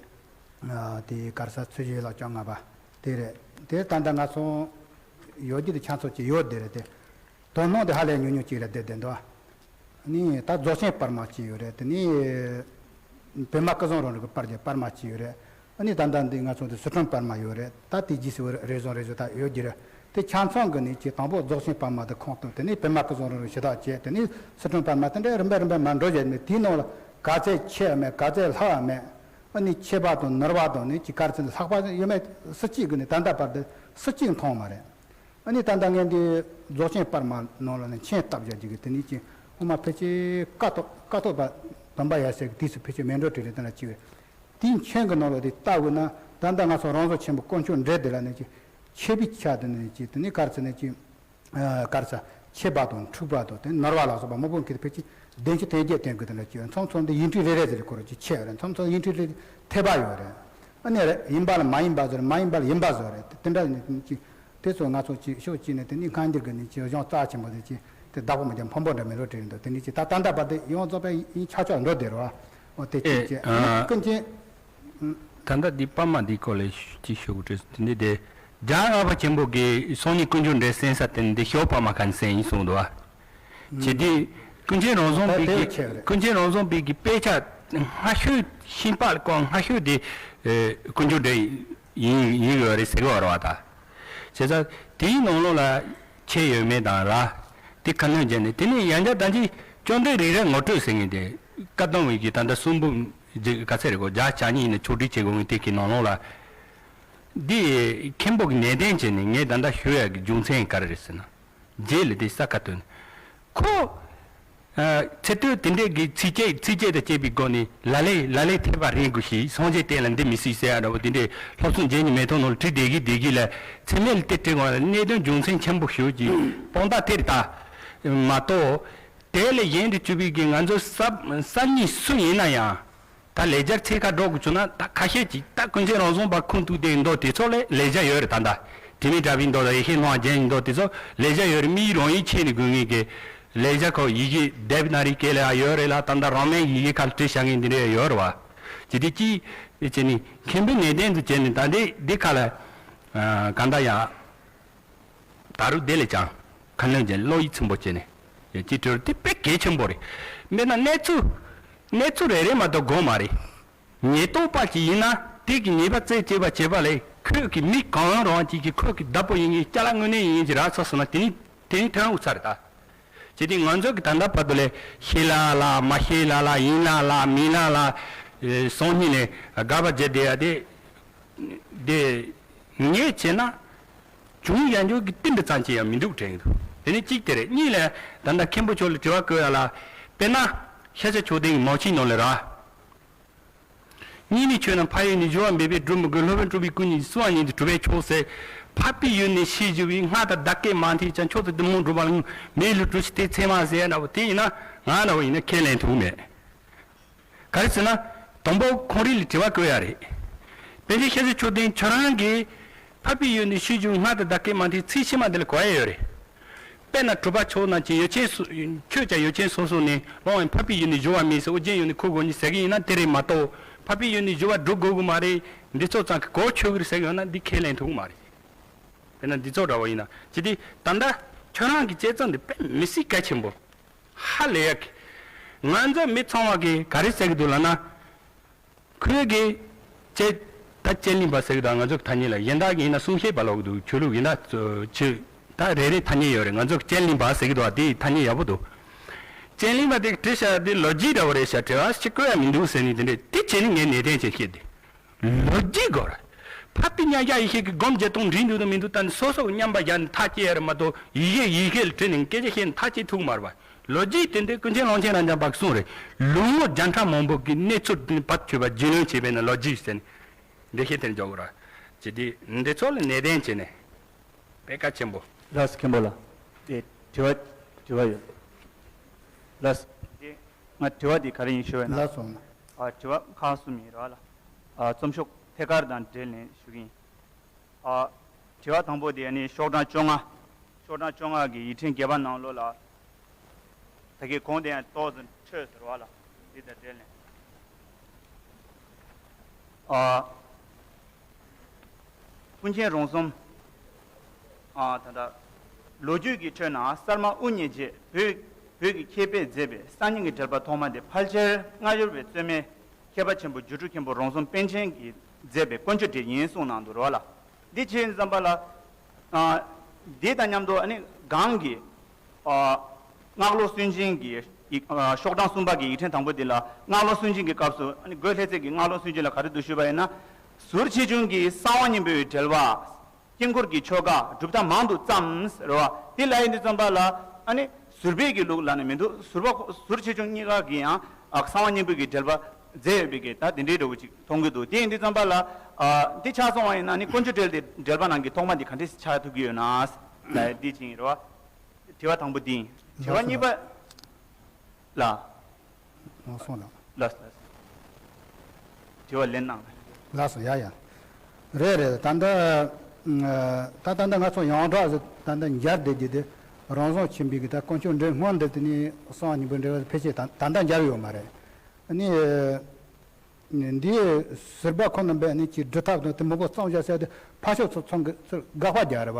དེ་ག་རེ་ཟེར་ཚུལ་བཞིན་ལ་བཅོ་ལྔ་པ་དེ་རེད། དེ་ད་ལྟ་ང་ཚོ་ཡོད་རྒྱུ་དེ་ཆ་ཚང་ཅིག་ཡོད་བསྡད་རེད་དེ། དོ་སྣང་དེ་ཧ་ལས་ཉུང་ཉུང་ཅིག་རེད་བསྡད་བསྡད་འདུག། ཨ་ནི་ད་རྫོགས་ཆེན་པར་མ་ཅིག་ཡོད་རེད། དེ་ནི་པདྨ་སྐུ་གསུམ་རང་རིག་གི་པར་གྱི་པར་མ་ཅིག་ཡོད་རེད། ཨ་ནི་ད་ལྟ་འདི་ང་ཚོ་འདི་སི་ཁྲོན་པར་མ་ཡོད་རེད། ད་དེ་རྗེས་སུ་རེ་ཟུང་རེ་ཟུང་ད་ཡོད་ཀྱི་རེད། དེ་ཆ་ཚང་གི་ནི་ཅིག་དང་པོ་རྫོགས་ཆེན་པར་མ་དེ་ཁོངས་གཏོགས། དེ་ནས་པདྨ་སྐུ་གསུམ་རང་རིག་ཞུ་དག་བྱས། དེ་ནས་སི་ཁྲོན་པར་མ་དེ་འདྲའི་རིམ་པས་རིམ་པས་མར་འགྲོ་བྱས་ནས། དེའི་ནང་ལ་ག་ཚད་ཆེ་བ་མེད། ག་ཚད་ལྷག་བ་མེད། ཨ་ནི་ཆེ་བ་དང་ནོར་བ་དང་ནི་ཅིག་ག་རེ་ཟེར་ན་ལྷག་པ་ཡོད་མེད་སུ་གཅིག་གིས་ནི་ད་ལྟ་བར་དུ་སུ་གཅིག་མཐོང་མ་རེད། ཨ་ནི་ད་ལྟ་ངས་འདི་རྫོགས་ཆེན་པར་མ་ནང་ལ་ནི་མཆན་བཏབ་བཞག་རྒྱུ་གི་དེ་ནི་ཅིག་སྔོན་མ་ཕལ་ཆེར་ཀཿཐོག་ཀཿཐོག་པ་སྡོམ་པ་ཡབ་སྲས་ཀྱི་དུས་སུ་ཕལ་ཆེར་མེ་འགྲོ་དྲི་རེད་དེ་འདྲ་ཅིག་རེད། དེའི་མཆན་གྱི་ནང་ལ་དེ་ལྟ་དགོས་ན། ད་ལྟ་ང་ཚོ་རང་བྱུང་ཆེན་པོ་དཀོན་མཆོག་འགྲེལ་དེ་ལ་ནི་ཅིག་ཆད་པའི་ཆ་དེ་ནི་ཅིག་དེ་ནི་ག་རེ་ཟེར་ན་ཅིག་ག་རེ་ཟེར་ཆད་པ་དང་འཁྲུགས་པ་དང་དེ་ནོར་བ་ལ་སོགས་པ་མང་པོ་འཁྱེར་ཏེ་ཕལ་ཆེར་བདེན་བཞི་ཐེར་བརྒྱད་བསྟན་དགོས་དེ་འདྲ་ཅིག་ཡོད། མཚམས་མཚམས་འདི་ཡིག་འབྲུ་རེ་རེ་ཟེར་ཁོ་རང་ཅིག་ཆད་ཡོད་རེད། མཚམས་མཚམས་ཡིག་འབྲུ་རེ་རེ་འཐད་པ་ཡོད་རེད། ཨ་ནི་རེད། ཡིན་པ་ལ་མ་ཡིན་པ་བཟོ་རེད། མ་ཡིན་པ་ལ་ཡིན་པ་བཟོ་རེད། དེ་འདྲ་ནི་ཅིག་དེ་ཚོ་ང་ཚོ་ཅིག་ཕྱོགས་གཅིག་ནས་དེ་ནི་སྔ་འགྱུར་གྱི་ནི་ཅིག་གཞུང་རྩ་ཆེན་པོ་དེ་ཅིག་དེ་བདག་པོ་མི་བརྒྱབ་ཕུང་པོ་འདྲ་མི་རོ་བྲིས་འདུག། དེ་ནི་ཅིག་ད་ད་ལྟ་བར་དུ་ཡོངས་རྫོགས་པའི་ཡིན་ཆགས་ཆགས་འགྲོ་བསྡད་རོ། འོ་དེ་ཅིག་ཅིག་ཨ་ནི་ཀུན་མཁྱེན། ད་ལྟ་འདི་པར་མ་འདི་སྐོར་ལ་ཅིག་ཞུ་དགོས་དྲན་སོང་། དེ་ནི་དེ་རྒྱལ་བ་ལྔ་པ་ཆེན་པོ་གི་གསང་སྙིང་དཀོན་མཆོག་འགྲེལ་གསན་ས་དེ་ནི་འདི་ཞོགས་པར་མ་གན་གསན་ཡིན་གསུངས་འདུག་ཨ། བྱེད་དུས་ ཀུན་མཁྱེན་རང་བཟང་པའི་ད་དེ་གི་ཆེ་བ་རེད། ཀུན་མཁྱེན་རང་བཟང་པའི་གི་དཔེ་ཆ་སྔ་ཤོས་ཤིང་པགས་ཀོང་སྔ་ཤོས་དེ་ཀུན་མཁྱེན་འདྲ་ཡིན་ཡིན་དགོས་རེད་ཟེར་གི་བ་རེད་བ་ད། བྱས་ཙང་དེའི་ནང་ལོགས་ལ་ཆེ་ཡོད་མེད་དང་ར། དེ་ཁ་སྣོན་བྱས་ནས་དེ་ནས་ཡང་བསྐྱར་ད་ཅི་བཅོམ་ལྡན་རིག་རལ་ངོ་སྤྲོད་ཟེར་མཁན་དེ་བཀའ་གདམས་པའི་གི་ད་ལྟ་གསུང་འབུམ་ག་ཚད་རེད་གོ་བརྒྱ་གྱ་གཉིས་ནས་ཕྱོགས་སྒྲིག་བྱེད་དགོས་མཁན་དེ་གི་ནང་ལོགས་ལ། འདི་མཁན་པོ་གི་ནན་ཏན་བྱས་ནས་ངས་ད་ལྟ་ཞུ་ཡག་གི་རྒྱུ་མཚན་ག་རེ་རེད་ཟེར་ན། རྗེས་ལ་དེ་ས་ཁ་ཐོན། ཁོ། ཨ། ཚེ་སྟོད་དེ་འདྲས་ཀྱི་ཚིགས་བཅད་ཚིགས་བཅད་དང་བཅས་པའི་སྒོ་ནས་ལ་ལས་ལ་ལས་ཐེག་པ་རིང་དགོས་ཤིང་སངས་རྒྱས་བསྟན་ལ་འདི་མི་སྲིད་ཟེར་ཡ་འདྲ་བོ་དེ་འདྲས་སློབ་གསོ་འཇལ་ནི་མེ་ཏོག་ནང་ལ་བྲིས་བསྡད་ཀྱི་བསྡད་ཀྱི་ལ་ཚེ་སྨད་ལ་དེ་བྲིས་དགོས་ལ་གནད་དོན་རྒྱུ་མཚན་ཆེན་པོ་ཞིག་གི་དཔང་རྟགས་དེ་རེད་ད། མ་གཏོགས། དེ་ལས་གཞན་དུ་གྱུར་པའི་གི་ང་ཚོ་གསར་གསར་རྙིང་སུ་ཡིན་ན་ཡང་། ད་ལེགས་སྦྱར་ཚིག་ཁ་སྒྲོག་དགོས་བྱུང་ན་ད་ཁ་ཤས་ཀྱིས་ད་ཀུན་མཁྱེན་རང་བཟང་པ་ཁུངས་གཏུགས་དེ་མདོ་དེ་ཚོ་ལས་ལེགས་སྦྱར་ཡོད་རེད་ད་ད། དྲི་མེད་གྲགས་པའི་མདོ་དང་ཡེ་ཤེས་སྣང་བ་རྒྱན་གྱི་མདོ་དེ་ཚོ་ལེགས་སྦྱར་ཡོད་རེད། མིའི་རང་ཡུལ་ཁྱེར་ནས་དགོས་ངེས་ཀྱི་ལེགས་སྦྱར་ཁོ་ཡི་གེ་ལྡེབ་ན་རིགས་སྐད་ལ་ཡང་ཡོད་རེད་ལ་ད་ལྟ་རང་མེད་ཡི་གེ་ཁ་ལ་བྲིས་བཞག་མཁན་འདི་འདྲ་ཡང་ཡོད་རེད་བ། ཇི་སྟེ་ཅི་བྱས་ནས་མཁན་པོའི་ནན་ཏན་དུ་བྱས་ནས་ད་འདི་འདི་ཁ་ལ་གང་ལྟར་ཡང་། ད་རུང་དེ་ལས་ཀྱང་ཁ་སྣོན་བྱས་བློ་ཡིད་ཚིམ་པོ་བྱས་ནས་ཡོད་ཅེས་དྲི་བ་དེ་དཔེ་གལ་ཆེན་པོ་རེད། དཔེར་ན་གནས་ཚུལ་གནས་ཚུལ་རེ་རེ་མ་གཏོགས་དགོས་མ་རེད། ཉེན་རྟོག་པ་ཅིག་ཡིན་ན་དེ་གི་ཉེས་པ་རྩད་བཅད་པ་བྱེད་པ་ལས་ཁོས་ཀྱི་མི་གང་རུང་ཅིག་གིས་ཁོས་ཀྱི་བདག་པོ་ཡིན་ངེས་ཅ་ལག་དངོས་གནས་ཡིན་གྱི་རག་ཚར་སོང་ན་དེ་ནི་དེ་ནི་ཐོན་འུ་ཚར་རེད་ད། ཅེས་དེ་ང་ཚོ་གི་ད་ལྟ་བར་དུ་ལས་ཤེས་ལ་ལ་མ་ཤེས་ལ་ལ་ཡིན་ལ་ལ་མིན་ལ་ལ་སང་ཉིན་ནས་དགག་པ་བརྒྱབ་བསྡད་ཡ་དེ། དེ་ངས་བྱས་ན་བྱུང་ཡང་འཇོག་གི་རྟིང་འདི་ཙམ་ཅིག་ཡང་མི་འདུག་དྲན་གྱི་འདུག་དེ་ནི་གཅིག་དེ་རེད། གཉིས་ལ་ད་ལྟ་མཁན་པོ་མཆོག་ལ་དྲི་བ་བཀོད་ཡ་ལ། དཔེར་ན་ཤཱཀྱ་མཆོག་ལྡན་གྱི་མའོ་ཆིང་ནང་ལ་ར། གཉིས་ནི་ཆོས་རྣམས་ཕ་ཡུལ་ནས་སྦྱོར་བ་མེད་པས་སྒྲུབ་མི་དགོས། སློབ་དཔོན་སྤྲུལ་པའི་སྐུ་ཉིད་བསུ་བ་ཉིད་དུ་གྲུབ་པས་ཆོག་ཟེར། འཕགས་པའི་ཡུལ་ནས་ཕྱིར་བཞུད་པའི་སྔགས་དང་བདག་བསྐྱེད་མ་མཐུན་ཅིང་མཆོག་ཏུ་གདམས་ངག་སྒྲུབ་པ་ལ་མེད་ལུགས་གྲུབ་ཕྱིར་དེ་ཚད་མ་ཟེར་ཡ་འདྲ་བོ་དེ་ཡིན་ན་ང་འདྲ་བོ་ཡིན་ན་ཁས་ལེན་ཐུབ་མེད། ག་རེ་ཟེར་ན། དང་པོ་ཁོང་རང་ལ་དྲི་བ་བཀོད་ཡ་རེད། པཎ་ཆེན་ཤཱཀྱ་མཆོག་ལྡན་ཁྱོད་རང་གིས་འཕགས་པའི་ཡུལ་ནས་ཕྱིར་བཞུད་སྔགས་དང་བདག་བསྐྱེད་མ་མཐུན་ཚིག་ཕྱི་མ་འདི་ལ་གོ་ཡ་ཡོད་རེད། དཔེར་ན་གྲུབ་པ་མཆོག་རྣམས་ཀྱིས་ཡུལ་ཅན་སོ་ཁྱོད་ཀྱང་ཡུལ་ཅན་སོ་སོ་ནས་སློང་བའི་འཕགས་པའི་ཡུལ་ནས་སྦྱོར་བ་མེད་ཟེར་ཨོ་རྒྱན་ཡུལ་ནས་ཁུར་དགོས་ནི་ཟེར་གི་ཡིན་ན་དེ་རེད་མ་གཏོགས་འཕགས་པའི་ཡུལ་ནས་སྦྱོར་བ་སྒྲུབ་དགོས་ཀྱི་མ་རེད། འདི་ཚོ་ཙམ་གྱིས་གོ་ཆོད་ཀྱི་རེད་ཟེར་གི་ཡོད་ན་འདི་ཁས་ལེན་ཐུབ་ཀྱི་མ་རེད། དཔེར་ན་འདི་ཚོ་འདྲ་བོ་ཡིན་ན་ཅི་སྟེ་ད་ལྟ་ཁྱོད་རང་གི་དཔྱད་རྩོམ་འདི་དཔེ་མི་སྲིད་གལ་ཆེན་པོ། ཧ་ལས་ཡག་གི། ང་ཚོ་མི་ཚང་བ་གི་ག་རེ་ཟེར་གི་འདུག་ལབ་ན། ཁོས་གི་ཅེ། ད་དཔྱད་གླེང་པ་ཟེར་གི་འདུག་ང་ཚོ་གི་ཐ་སྙད་ལ་གཞན་དག་གི་ཡིན་ན་གསུང་བཤད་པ་ལོག་གི་འདུག་ཆོས་ལུགས་ཡིན་ན་ཆོས་ད་རེ་རེ་ཐ་སྙད་ཡོད་རེད། ང་ཚོ་གི་དཔྱད་གླེང་པ་ཟེར་གི་འདུག་བ་དེ་ཐ་སྙད་ཡག་པོ་འདུག་དཔྱད་གླེང་པ་དེ་གི་བྲིས་བཞག་དེ་ལོ་རྒྱུས་འདྲ་བོ་རེད་ཤག་བྲེལ་བ་ཞིག་བཀོད་ཡ་མི་འདུག་ཟེར་ནས་དེ་འདྲས་དེ་བྱས་ནས་ངས་ནན་ཏན་བྱས་བཤད་དེ། ལོ་རྒྱུས་སྐོར། ཕ་བི་ཉ་ཡ་ཡི་ཤེས་ཀྱི་སྒོམ་བརྒྱད་སྟོང་འགྲིག་འདུག་དང་མི་འདུག་ད་ནི་སོ་སོ་གི་མཉམ་པ་བཞག་ནས་ཐག་བཅད་ཡ་རེད་མ་གཏོགས་ཡི་གེ་ཡི་གེ་ལ་བྲིས་ནས་སྐད་ཆ་བཤད་ནས་ཐག་བཅད་ཐུབ་མ་རེད་པ། ལོ་རྒྱུས་དེ་འདྲའི་ཀུན་མཁྱེན་ཀློང་ཆེན་རབ་འབྱམས་པ་གསུངས་རེད། ལོ་ངོ་བརྒྱ་ཕྲག་མང་པོ་གི་གནས་ཚུལ་དེ་ནི་བར་ཆོད་པ་རྒྱུས་ལོན་བྱས་པས་ན་ལོ་རྒྱུས་ཟེར་ནས་འགྲེལ་བཤད་དེར་འཇོག་དགོས་ར། ཇི་སྟེ་འདི་ཚོ་ལ་ནན་ཏན་བྱས་ནས་དཔེ་གལ་ཆེན་པོ། ལགས་སོ་མཁན་པོ་ལགས། དེ་དྲི་བ་དྲི་བ་ཡོད། ལགས་སོ། དེ་ང་དྲི་བ་འདི་ག་རེ་ཡིན་ཞུ་བས་ན། ལགས་སོ། ཨ་དྲི་བ་ཁག་གསུམ་ཡིན་ར་ལ། ཨ་རྩོམ་ཤོག་ཐད་ཀར་དང་འབྲེལ་ནས་ཞུ་གི་ཡིན། ཨ་དྲི་བ་དང་པོ་དེ་ནི་ཤོག་གྲངས་བཅོ་ལྔ། ཤོག་གྲངས་བཅོ་ལྔ་གི་ཡིག་ཕྲེང་བརྒྱད་པ་ནང་ལོགས་ལ། ད་གིན་གོང་དེ་ཡང་ཏོག་ཙམ་འཕྲོས་ཟེར་བ་ལ། འདི་དང་འབྲེལ་ནས། ཨ། ཀུན་མཁྱེན་རང་གསུམ། ཨ་ད་ལྟ་ལོ་རྒྱུས་ཀྱི་ཁྲོད་ན་གསར་མ་དབུ་བརྙེས་རྗེས་བོད་བོད་ཀྱི་མཁས་པས་མཛད་པའི་གསར་རྙིང་གི་འགྲེལ་པ་ཐོག་མ་དེ་ཕལ་ཆེར་སྔ་ཡོལ་བའི་རྩོད་མེད་མཁས་པ་ཆེན་པོ་སྒྱུ་འཕྲུལ་མཁན་པོ་རང་གསུམ་པཎ་ཆེན་གྱིས་མཛད་པའི་དཀོན་མཆོག་འགྲེལ་ཡིན་གསུངས་གནང་འདུག་ར་བ་ལ། འདི་བྱས་ཙམ་པ་ལ། ཨ་འདི་དང་མཉམ་དུ་ཨ་ནི་གང་གི་ཨ་སྔགས་ལོ་སུན་འབྱིན་གྱི་ཡིག་ཨ་ཤོག་གྲངས་གསུམ་པ་གི་ཡིག་ཕྲེང་དང་པོ་འདི་ལ་སྔགས་ལོ་སུན་འབྱིན་གྱི་སྐབས་སུ་ཨ་ནི་རྒོད་ལྷ་རྩེ་གི་སྔགས་ལོ་སུན་འབྱིན་ལ་ག་རེ་འདུག་ཞུས་པ་ཡིན་ན། ཟུར་ཆེ་ཆུང་གི་གསང་བ་སྙིང་པོའི་འགྲེལ་པ། དཀྱིལ་འཁོར་གྱི་ཆོ་ག་སྒྲུབ་ཐབས་མང་དུ་བརྩམས་ཟེར་བ་འདི་ལ་ཡིན་དུས་ཙམ་པ་ལ་ཨ་ནི་ཟུར་པའི་གི་ལུགས་ལ་ནི་མི་འདུག་ཟུར་པ་ཟུར་ཆེ་ཆུང་གཉིས་ཀ་གི་ཡང་ཨ་གསང་བ་སྙིང་པོའི་གི་འགྲེལ་པ་མཛད་ཡོད་པའི་གི་ད་དེ་འདྲའི་འདྲ་བོ་ཅིག་མཐོང་གི་འདུག་དེ་ཡིན་དུས་ཙམ་པ་ལ་ཨ་འདི་ཆགས་སོང་བ་ཡིན་ན་ནི་དཀོན་མཆོག་འགྲེལ་དེ་འགྲེལ་པ་ནང་གི་ཐོག་མ་འདི་ག་འདྲས་ཆགས་ཐུབ་ཀྱི་ཡོད་ན་ལ་འདི་ཅིག་ཡིན་རེད་བ། དྲི་བ་དང་པོ་འདི་ཡིན། དྲི་བ་གཉིས་པ། ལ། ང་སོང་ལ། ལགས་ལགས། དྲི་བ་ལན་གནང་། ལགས་སོ་ཡ་ཡ། རེད་རེད་ད་ལྟ། ད་ད་ལྟ་ང་ཚོ་ཡོངས་གྲགས་སུ་ད་ལྟ་འབྱར་བསྡད་རྒྱུ་དེ་རང་བཟང་ཆེན་པོའི་གི་ད་དཀོན་མཆོག་འགྲེལ་སྔོན་འདིར་དེ་ནི་གསང་བ་སྙིང་པོའི་འགྲེལ་པ་ཕལ་ཆེར་ད་ད་ལྟ་འབྱར་ཡོད་མ་རེད། ཨ་ནི། འདིའི་ཟུར་པ་ཁོ་རྣམ་པས་ནི་ཅིག་སྒྲུབ་ཐབས་དང་དེ་མང་པོ་བརྩམས་བཞག་ཟེར་ཏེ་ཕར་ཕྱོགས་ཚོ་ཚང་གི་ཚུར་དགག་པ་རྒྱག་རེད་བ།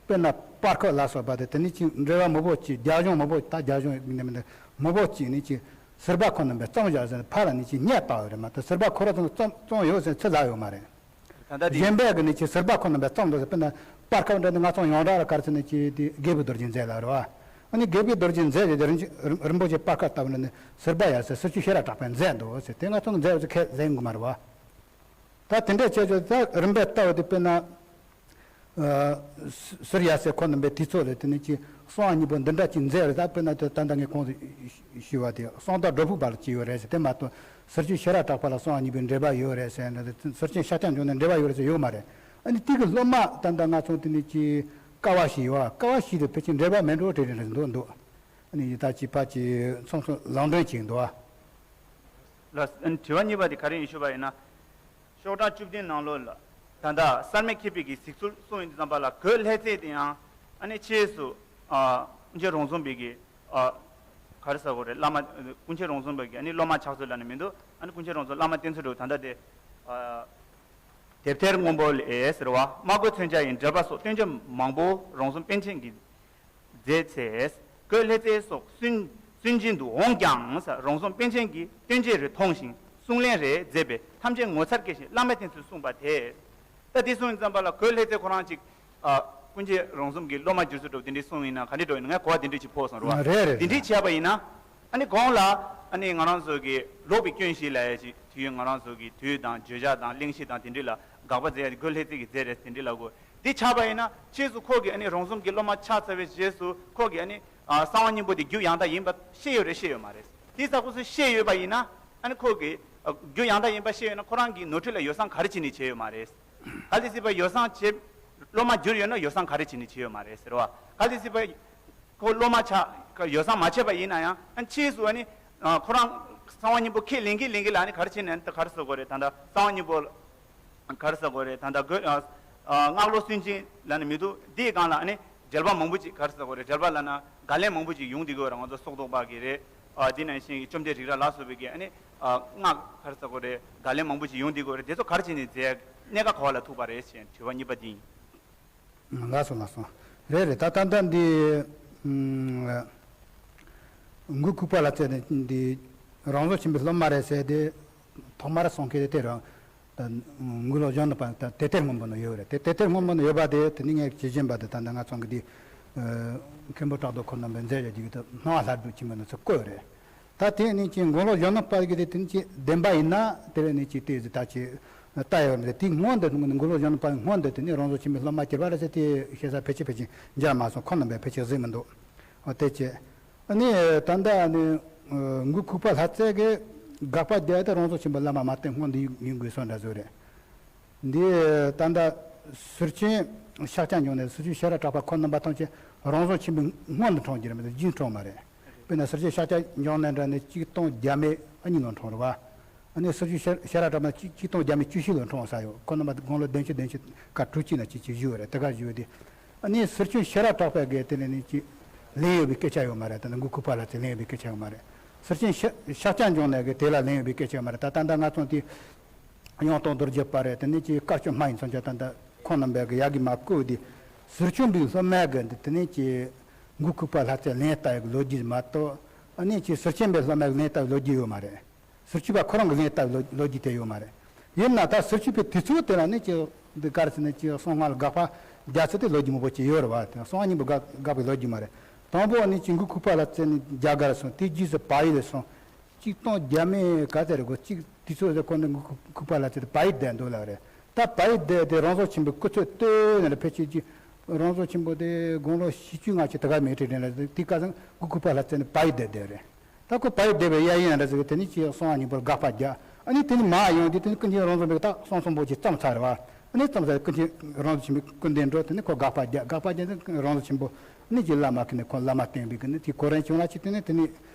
དཔེར་ན་སྤར་ཁ་ལ་སོགས་པ་དེ་དེ་ནི་ཅིག་འབྲེལ་བ་མང་པོ་ཅིག་རྒྱ་གཞུང་མང་པོ་ད་རྒྱ་གཞུང་ནི་མི་འདུག་མང་པོ་ཅིག་ནི་ཅིག་ཟུར་པ་ཁོ་རྣམ་པས་བརྩམས་བཞག་ཟེར་ཕར་ལ་ནི་ཅིག་བརྙས་བཏང་བ་རེད་མ་གཏོགས་ཟུར་པ་ཁོ་རང་ཚོ་བརྩམས་བརྩམས་ཡོད་ཟེར་ཚུར་ལབ་ཡོད་མ་རེད། ད་ལྟ་དེ་གཞན་པས་གི་ནི་ཅིག་ཟུར་པ་ཁོ་རྣམ་པས་བརྩམས་འདུག་ཟེར། དཔེར་ན་སྤར་ཁ་འདྲ་ནི་ང་ཚོ་ཡོངས་གྲགས་ལ་ག་རེ་ཟེར་ནི་ཅིག་དེ་རྒད་པོའི་རྡོ་རྗེ་མཛད་ལ་རེད་བ། ཨ་ནི་རྒད་པོའི་རྡོ་རྗེ་མཛད་ཀྱི་རིན་རིན་པོ་ཆེ་སྤར་ཁ་ལྟ་བུ་འདྲ་ནི་ཟུར་པ་ཡ་ཟེར་ཟུར་ཆུ་ཤེས་རབ་གྲགས་པས་མཛད་འདུག་ཟེར། དེ་ང་ཚོ་མཛད་ཟེར་ཁས་ལེན་གི་མ་རེད་བ། ད་དེ་འདྲས་བྱས་ཙང་ད་རིམ་པས་ལྟ་བུ་དེ་དཔེར་ན། ཨ། ཟུར་ཡ་ཟེར་ཁོ་རྣམ་པའི་དུས་ཚོད་ལ་དེ་ནི་ཅི་གསང་བ་གཉིས་པོ་འདི་འདྲ་ཅིག་མཛད་རེད། ད་དཔེར་ན་དེ་ད་ལྟ་ངས་གོང་དུ་ཞུས་པ་དེ་གསང་བདག་སྒྲུབ་ཕུག་པ་ལ་ཅི་ཡོད་རེད་ཟེར། དེ་མ་གཏོགས་ཟུར་ཆུ་ཤེས་རབ་གྲགས་པ་ལ་གསང་བ་གཉིས་པོའི་འགྲེལ་པ་ཡོད་རེད་ཟེར་ན། ཟུར་ཆུ་ཤཱཀྱ་འབྱུང་གནས་འགྲེལ་པ་ཡོད་རེད་ཟེར་ཡོད་མ་རེད། ཨ་ནི་དེ་གི་སློབ་མ་ད་ལྟ་ང་ཚོ་དེ་ནི་ཅི་ཀ་བ་ཞིག་ཡོད། ཀ་བ་ཞིག་དེ་ཕལ་ཆེར་འགྲེལ་པ་མེད་འགྲོ་དྲན་རེད་འདུག་འདུག་ཨ་ནི་ད་ཅི་ཕ་ཅི་མཚམས་མཚམས་ལམ་འདྲེན་བྱེད་འདུག་ཨ། ལ། དྲི་བ་གཉིས་པ་དེ་ག་རེ་ཡིན་ཞུས་པ་ཡིན་ན། ཤོག་གྲངས་བཅུ་བདུན་ནང་ལོགས་ལ། ད་ལྟ་གསར་མའི་མཁས་པའི་གི་གཟིགས་ཚུལ་གསུངས་ཡོང་དུས་ཙམ་པ་ལ་གོས་ལྷ་རྩེ་དེ་ཡང་ཨ་ནི་ཕྱིས་སུ། ཨ། ཀུན་མཁྱེན་རོང་ཟོམ་པའི་གི། ཨ། ག་རེ་ཟེར་དགོས་རེད། བླ་མ། ཀུན་མཁྱེན་རོང་ཟོམ་པའི་གི་ཨ་ནི་སློབ་མ་ཆགས་ཚུལ་ལབ་ནི་མི་འདུག་ཨ་ནི་ཀུན་མཁྱེན་རོང་ཟོམ་བླ་མ་བསྟེན་ཚུལ་འདྲ་བོ་ད་ལྟ་དེ། ཨ། དེབ་ཐེར་སྔོན་པོ་ལས་ཟེར་བ། སྨྲ་སྒོ་མཚོན་ཆ་ཡི་འགྲེལ་པ་སོགས་བསྟན་བཅོས་མང་པོ་རོང་ཟོམ་པཎ་ཆེན་གྱིས་མཛད་ཚེ། གོས་ལྷ་རྩེ་སོགས་སུན་སུན་འབྱིན་དུ་འོང་ཀྱང་ཟེར། རོང་ཟོམ་པཎ་ཆེན་གྱིས་བསྟན་བཅོས་རེ་མཐོང་ཞིང་གསུང་ལན་རེ་མཛད་པས་ཐམས་ཅད་ངོ་མཚར་སྐྱེ་ཞིང་བླ་མའི་བསྟེན་ཚུལ་གསུངས་པ་དེ། ད་དེ་གསུངས་ཙམ་པ་ལ་གོས་ལྷ་རྩེ་ཁོ་རང་ཅིག་ཨ། ཀུན་མཁྱེན་རོང་ཟོམ་གྱི་སློབ་མ་གྱུར་ཚུལ་འདྲ་བོ་དེ་འདྲའི་གསུངས་ཡིན་ན་ག་འདྲ་འདྲ་བོ་ཡིན་ན། ངས་གོ་བ་དེ་འདྲ་ཅིག་ཕོག་སོང་རེད་བ། རེད་རེད་དེ་འདྲའི་རེད། བྱས་པ་ཡིན་ན། ཨ་ནི་གོང་ལ་ཨ་ནི་ང་རང་ཚོ་གི་ལོག་པའི་སྐྱོན་ཞིག་ལབ་ཡ་ཅིག་དུས་ཡུན་ང་རང་ཚོ་གི་དུས་དང་བརྗོད་བྱ་དང་གླེང་གཞི་དང་དེ་འདྲ་ལ་དགག་པ་མཛད་ཡ་དེ་གོས་ལྷ་རྩེ་གིས་མཛད་རེད་དེ་འདྲ་ལབ་དགོས། འདི་ཆགས་པ་ཡིན་ན་ཕྱིས་སུ་ཁོ་གིས་ཨ་ནི་རོང་ཟོམ་གྱི་སློབ་མ་ཆགས་ཚར་བའི་རྗེས་སུ་ཁོ་གིས་ཨ་ནི་ཨ། གསང་བ་སྙིང་པོ་དེ་རྒྱུ་ཡང་དག་ཡིན་པ་ཤེས་ཡོད་རེད་ཤེས་ཡོད་མ་རེད། དེ་ས་ཁོ་ཚོས་ཤེས་ཡོད་པ་ཡིན་ན་ཨ་ནི་ཁོ་གིས་ཨ། རྒྱུ་ཡང་དག་ཡིན་པ་ཤེས་ཡོད་ན་ཁོ་རང་གིས་ནོར་འཁྲུལ་ལ་ཡོ་བསྲང་ག་རེ་བྱས་ནས་བྱས་ཡོད་མ་རེད། གལ་ཏེ་སྲིད་པ་ཡོ་བསྲང་བྱས། སློབ་མ་གྱུར་ཡོད་ན་ཡོ་བསྲང་ག་རེ་བྱས་ནས་བྱས་ཡོད་མ་རེད་ཟེར་བ། གལ་ཏེ་སྲིད་པ་ཁོ་སློབ་མ་ཆགས་ཡོ་བསྲང་མ་བྱས་པ་ཡིན་ན་ཡང་ཨ། ཕྱིས་སུ་ཨ་ནི་ཨ། ཁོ་རང་གསང་བ་སྙིང་པོ་ཁས་ལེན་གིན་ལེན་གིན་ལ་ཨ་ནི་ག་རེ་བྱས་ནས་ཨ་ནི་ད་ག་རེ་ཟེར་དགོས་རེད། ད་ལྟ་གསང་བ་སྙིང་པོ་ག་རེ་ཟེར་དགོས་རེད། ད་ལྟ་གོས་ཨ། ཨ། སྔགས་བློ་སུན་འབྱིན་ལབ་ནི་མི་འདུག་འདིའི་སྒང་ལ་ཨ་ནི་འགྲེལ་པ་མང་པོ་ཅིག་ག་རེ་ཟེར་དགོས་རེད། འགྲེལ་པ་ལབ་ན་བརྒལ་ལན་མང་པོ་ཅིག་ཡོང་བསྡད་ཀྱི་ཡོད་རེད། ང་ཚོ་སོག་ཐོག་པ་གི་རེད། ཨ། དེ་ནང་བཞིན་གྱི་བཅོམ་ལྡན་རིག་རལ་ལ་སོགས་པའི་གི་ཨ་ནི་ཨ། སྔགས་ག་རེ་ཟེར་དགོས་རེད། བརྒལ་ལན་མང་པོ་ཅིག་ཡོང་བསྡད་ཀྱི་ཡོད་རེད། དེ་ཚོ་ག་རེ་བྱས་ནས་མཛད། གནད་འགག་ག་བ་ལ་ཐུག་པ་རེད་ཞེས་དྲི་བ་གཉིས་པ་འདི་ཡིན། ལགས་སོ་ལགས་སོ། རེད་རེད། ད་ད་ལྟ་འདི་ཨུམ། མགོན་ཁུག་པ་ལྷ་རྩེ་ནི་འདི་རང་བཟོ་ཆེན་པོའི་སློབ་མ་རེད་ཟེར་ཏེ་ཐོག་མར་གསུང་མཁན་དེ་རང་ད་མགོན་ལོ་གཞོན་ནུ་པ་ད་དེབ་ཐེར་སྔོན་པོ་ན་ཡོད་རེད། དེ་དེབ་ཐེར་སྔོན་པོ་ན་ཡོད་པ་དེ་དེ་ནི་ངས་ཇི་བཞིན་པ་དེ་ད་ལྟ་ང་ཚོ་གི་འདི་ཨ། མཁན་པོ་བྲག་རྡོ་ཁོ་རྣམ་པས་མཛད་བཞག་རྒྱུ་དེ་སྣང་བ་ལྷ་སྒྲུབ་ཆེན་མོ་ན་ཚུར་བཀོད་རེད། ད་དེ་ནི་ཅི་མགོན་ལོ་གཞོན་ནུ་པ་གི་དེ་དེ་ནི་ཅི་བདེན་པ་ཡིན་ན་དེ་བས་ནི་ཅི་དེ་ཟི་ད་ཅི་ལྟ་ཡོད་མི་དེ་སྔོན་དུ་མགོན་ལོ་གཞོན་ནུ་པ་སྔོན་དུ་དེ་ནི་རང་བཟོ་ཆེན་པོའི་སློབ་མ་གྱུར་པ་རེད་ཟེར་དེ་བཤད་ས་ཕལ་ཆེར་ཕལ་ཆེར་མཇལ་མ་སོང་། ཁོ་རྣམ་པས་ཕལ་ཆེར་གཟིགས་མི་འདུག་འོ་དེ་ཅི། ཨ་ནི་ད་ལྟ་ནི་མགོན་ཁུག་པ་ལྷ་རྩེ་གི་དགག་པ་རྒྱག་དེ་རང་བཟོ་ཆེན་པོའི་བླ་མ་མ་བསྟེན་སྔོན་དུ་ཡོང་དགོས་སོགས་འདྲ་བཟོ་རེད། འདི་ད་ལྟ་ཟུར་ཆེན་ཤཱཀྱ་འབྱུང་གནས་ཟུར་ཆེན་ཤེས་རབ་གྲགས་པ་ཁོ་རྣམ་པ་ཐམས་ཅད་རང་བཟོ་ཆེན་པོའི་སྔོན་དུ་འཁྲུངས་ཀྱི་རེད་མ་གཏོགས་རྗེས་འཁྲུངས་མ་རེད། དཔེར་ན་ཟུར་ཆེན་ཤཱཀྱ་འབྱུང་གནས་འདྲ་ནི་ཆིག་སྟོང་བརྒྱ་མེད་གཉིས་ལོ་འཁྲུངས་རེད་བ། ཨ་ནི་ཟུར་ཆེན་ཤེས་ཤེས་རབ་གྲགས་པ་ཆིག་ཆིག་སྟོང་བརྒྱ་མེད་བཅུ་བཞི་ལོ་འཁྲུངས་ས་ཡོད། ཁོ་རྣམ་པ་དགུང་ལོ་བདུན་ཅུ་བདུན་ཅུ་ཀ་དྲུག་ཅུ་ན་ཅིག་ཅིག་བཞུགས་རེད། དེ་ག་བཞུགས་དེ། ཨ་ནི་ཟུར་ཆེན་ཤེས་རབ་གྲགས་པའི་གི་དེ་ལ་ནི་ཅིག་ལན་ཡོད་པའི་སྐད་ཆ་ཡོད་མ་རེད། ད་ནི་མགོན་ཁུག་པ་ལྷ་རྩེ་ལན་ཡོད་པའི་སྐད་ཆ་ཡོད་མ་རེད། ཟུར་ཆེན་ཤཱཀྱ་འབྱུང་གནས་གི་དེ་ལ་ལན་ཡོད་པའི་སྐད་ཆ་ཡོད་མ་རེད། ད་ད་ལྟ་ང་ཚོ་དེ། ཡང་སྟོང་རྡོ་རྗེ་པ་རེད། དེ་ནས་ཀྱི་དཀར་ཕྱོགས་སྨྲ་བའི་མཚོན་ཆ་ད་ལྟ་ཁོང་རྣམ་པས་ཀྱི་ཡ་གི་མ་བཀོད་དེ། ཟུར་ཆེན་པའི་སློབ་མ་གི་འདི་དེ་ནས་ཀྱི་མགོན་ཁུག་པ་ལྷ་རྩེ་ལན་བཏབ་ཡ་གི་ལོ་རྒྱུས་མ་གཏོགས། ཨ་ནི་ཀྱི་ཟུར་ཆེན་པའི་སློབ་མ་གི་ལན་བཏབ་ཡ་ལོ་རྒྱུས་ཡོད་མ་རེད། ཟུར་ཆེན་པ་ཁོ་རང་གི་ལན་བཏབ་ཡ་ལོ་ལོ་རྒྱུས་དེ་ཡོད་མ་རེད། ཡིན་ན་ད་ཟུར་ཆེན་པའི་དུས་ཚོད་དེ་ལ་ནི་ཀྱི་འདི་ག་རེ་ཟེར་ན་ཀྱི་གསང་སྔགས་ལ་དགག་པ་རྒྱག་ཚུལ་དེ་ལོ་རྒྱུས་མང་པོ་ཅིག་ཡོད་རེད་བ། དེ་གསང་སྔགས་སྙིང་པོ་དགག་དགག་པའི་ལོ་རྒྱུས་མ་རེད། དང་པོ་ནི་ཀྱི་མགོན་ཁུག་པ་ལྷ་རྩེ་ནི་རྒྱ་གར་སོང་། དེ་རྗེས་སུ་བལ་ཡུལ་ལ་སོང་། ཆིག་སྟོང་བརྒྱ་མེད་ག་ཚོད་རེད་གོ། གཅིག་དུས་ཚོད་ཟེར་ཁོ་ནི་མགོན་ཁུག་པ་ལྷ་རྩེ་དེ་བལ་ཡུལ་བསྡད་འདུག་ལབ་རེད། ད་བལ་ཡུལ་བསྡད་དེ་རང་བཟོ་ཆེན་པོའི་སྐུ་ཚེ་སྟོད་ནས་ཕལ་ཆེར་གྱི་རང་བཟོ་ཆེན་པོ་དེ་དགུང་ལོ་བཞི་བཅུ་ལྔ་བཅུ་དེ་ག་མེད་དྲན་ལ་དེ་སྐབས་སུ་མགོན་ཁུག་པ་ལྷ་རྩེ་ནི་བལ་ཡུལ་བསྡད་བསྡད་རེད། ད་ཁོ་བལ་ཡུལ་བསྡད་པའི་གཡས་གཡོན་འདྲ་ཟེར་གི་དེ་ནི་ཅི་གསང་བ་སྙིང་པོར་དགག་པ་རྒྱག་ཨ་ནི་དེ་ནི་མར་ཡོང་དུས་དེ་ནི་ཀུན་མཁྱེན་རང་བཟོ་པའི་ད་གསང་གསུམ་པོ་ཅིག་བརྩམས་ཚར་རེད་བ། ཨ་ནི་བརྩམས་ཚར་ཀུན་མཁྱེན་རང་བཟོ་ཆེན་པོའི་སྐུ་མདུན་འགྲོ་དེ་ནི་ཁོ་དགག་པ་རྒྱག་དགག་པ་རྒྱག་དེ་རང་བཟོ་ཆེན་པོ་ནི་ཅི་བླ་མ་ཁྱེད་ནི་ཁོ་བླ་མ་བསྟེན་པའི་གི་ནི་དེ་གོ་རིམ་བྱུང་ལ་ཅི་དེ་ནི་དེ་ནི།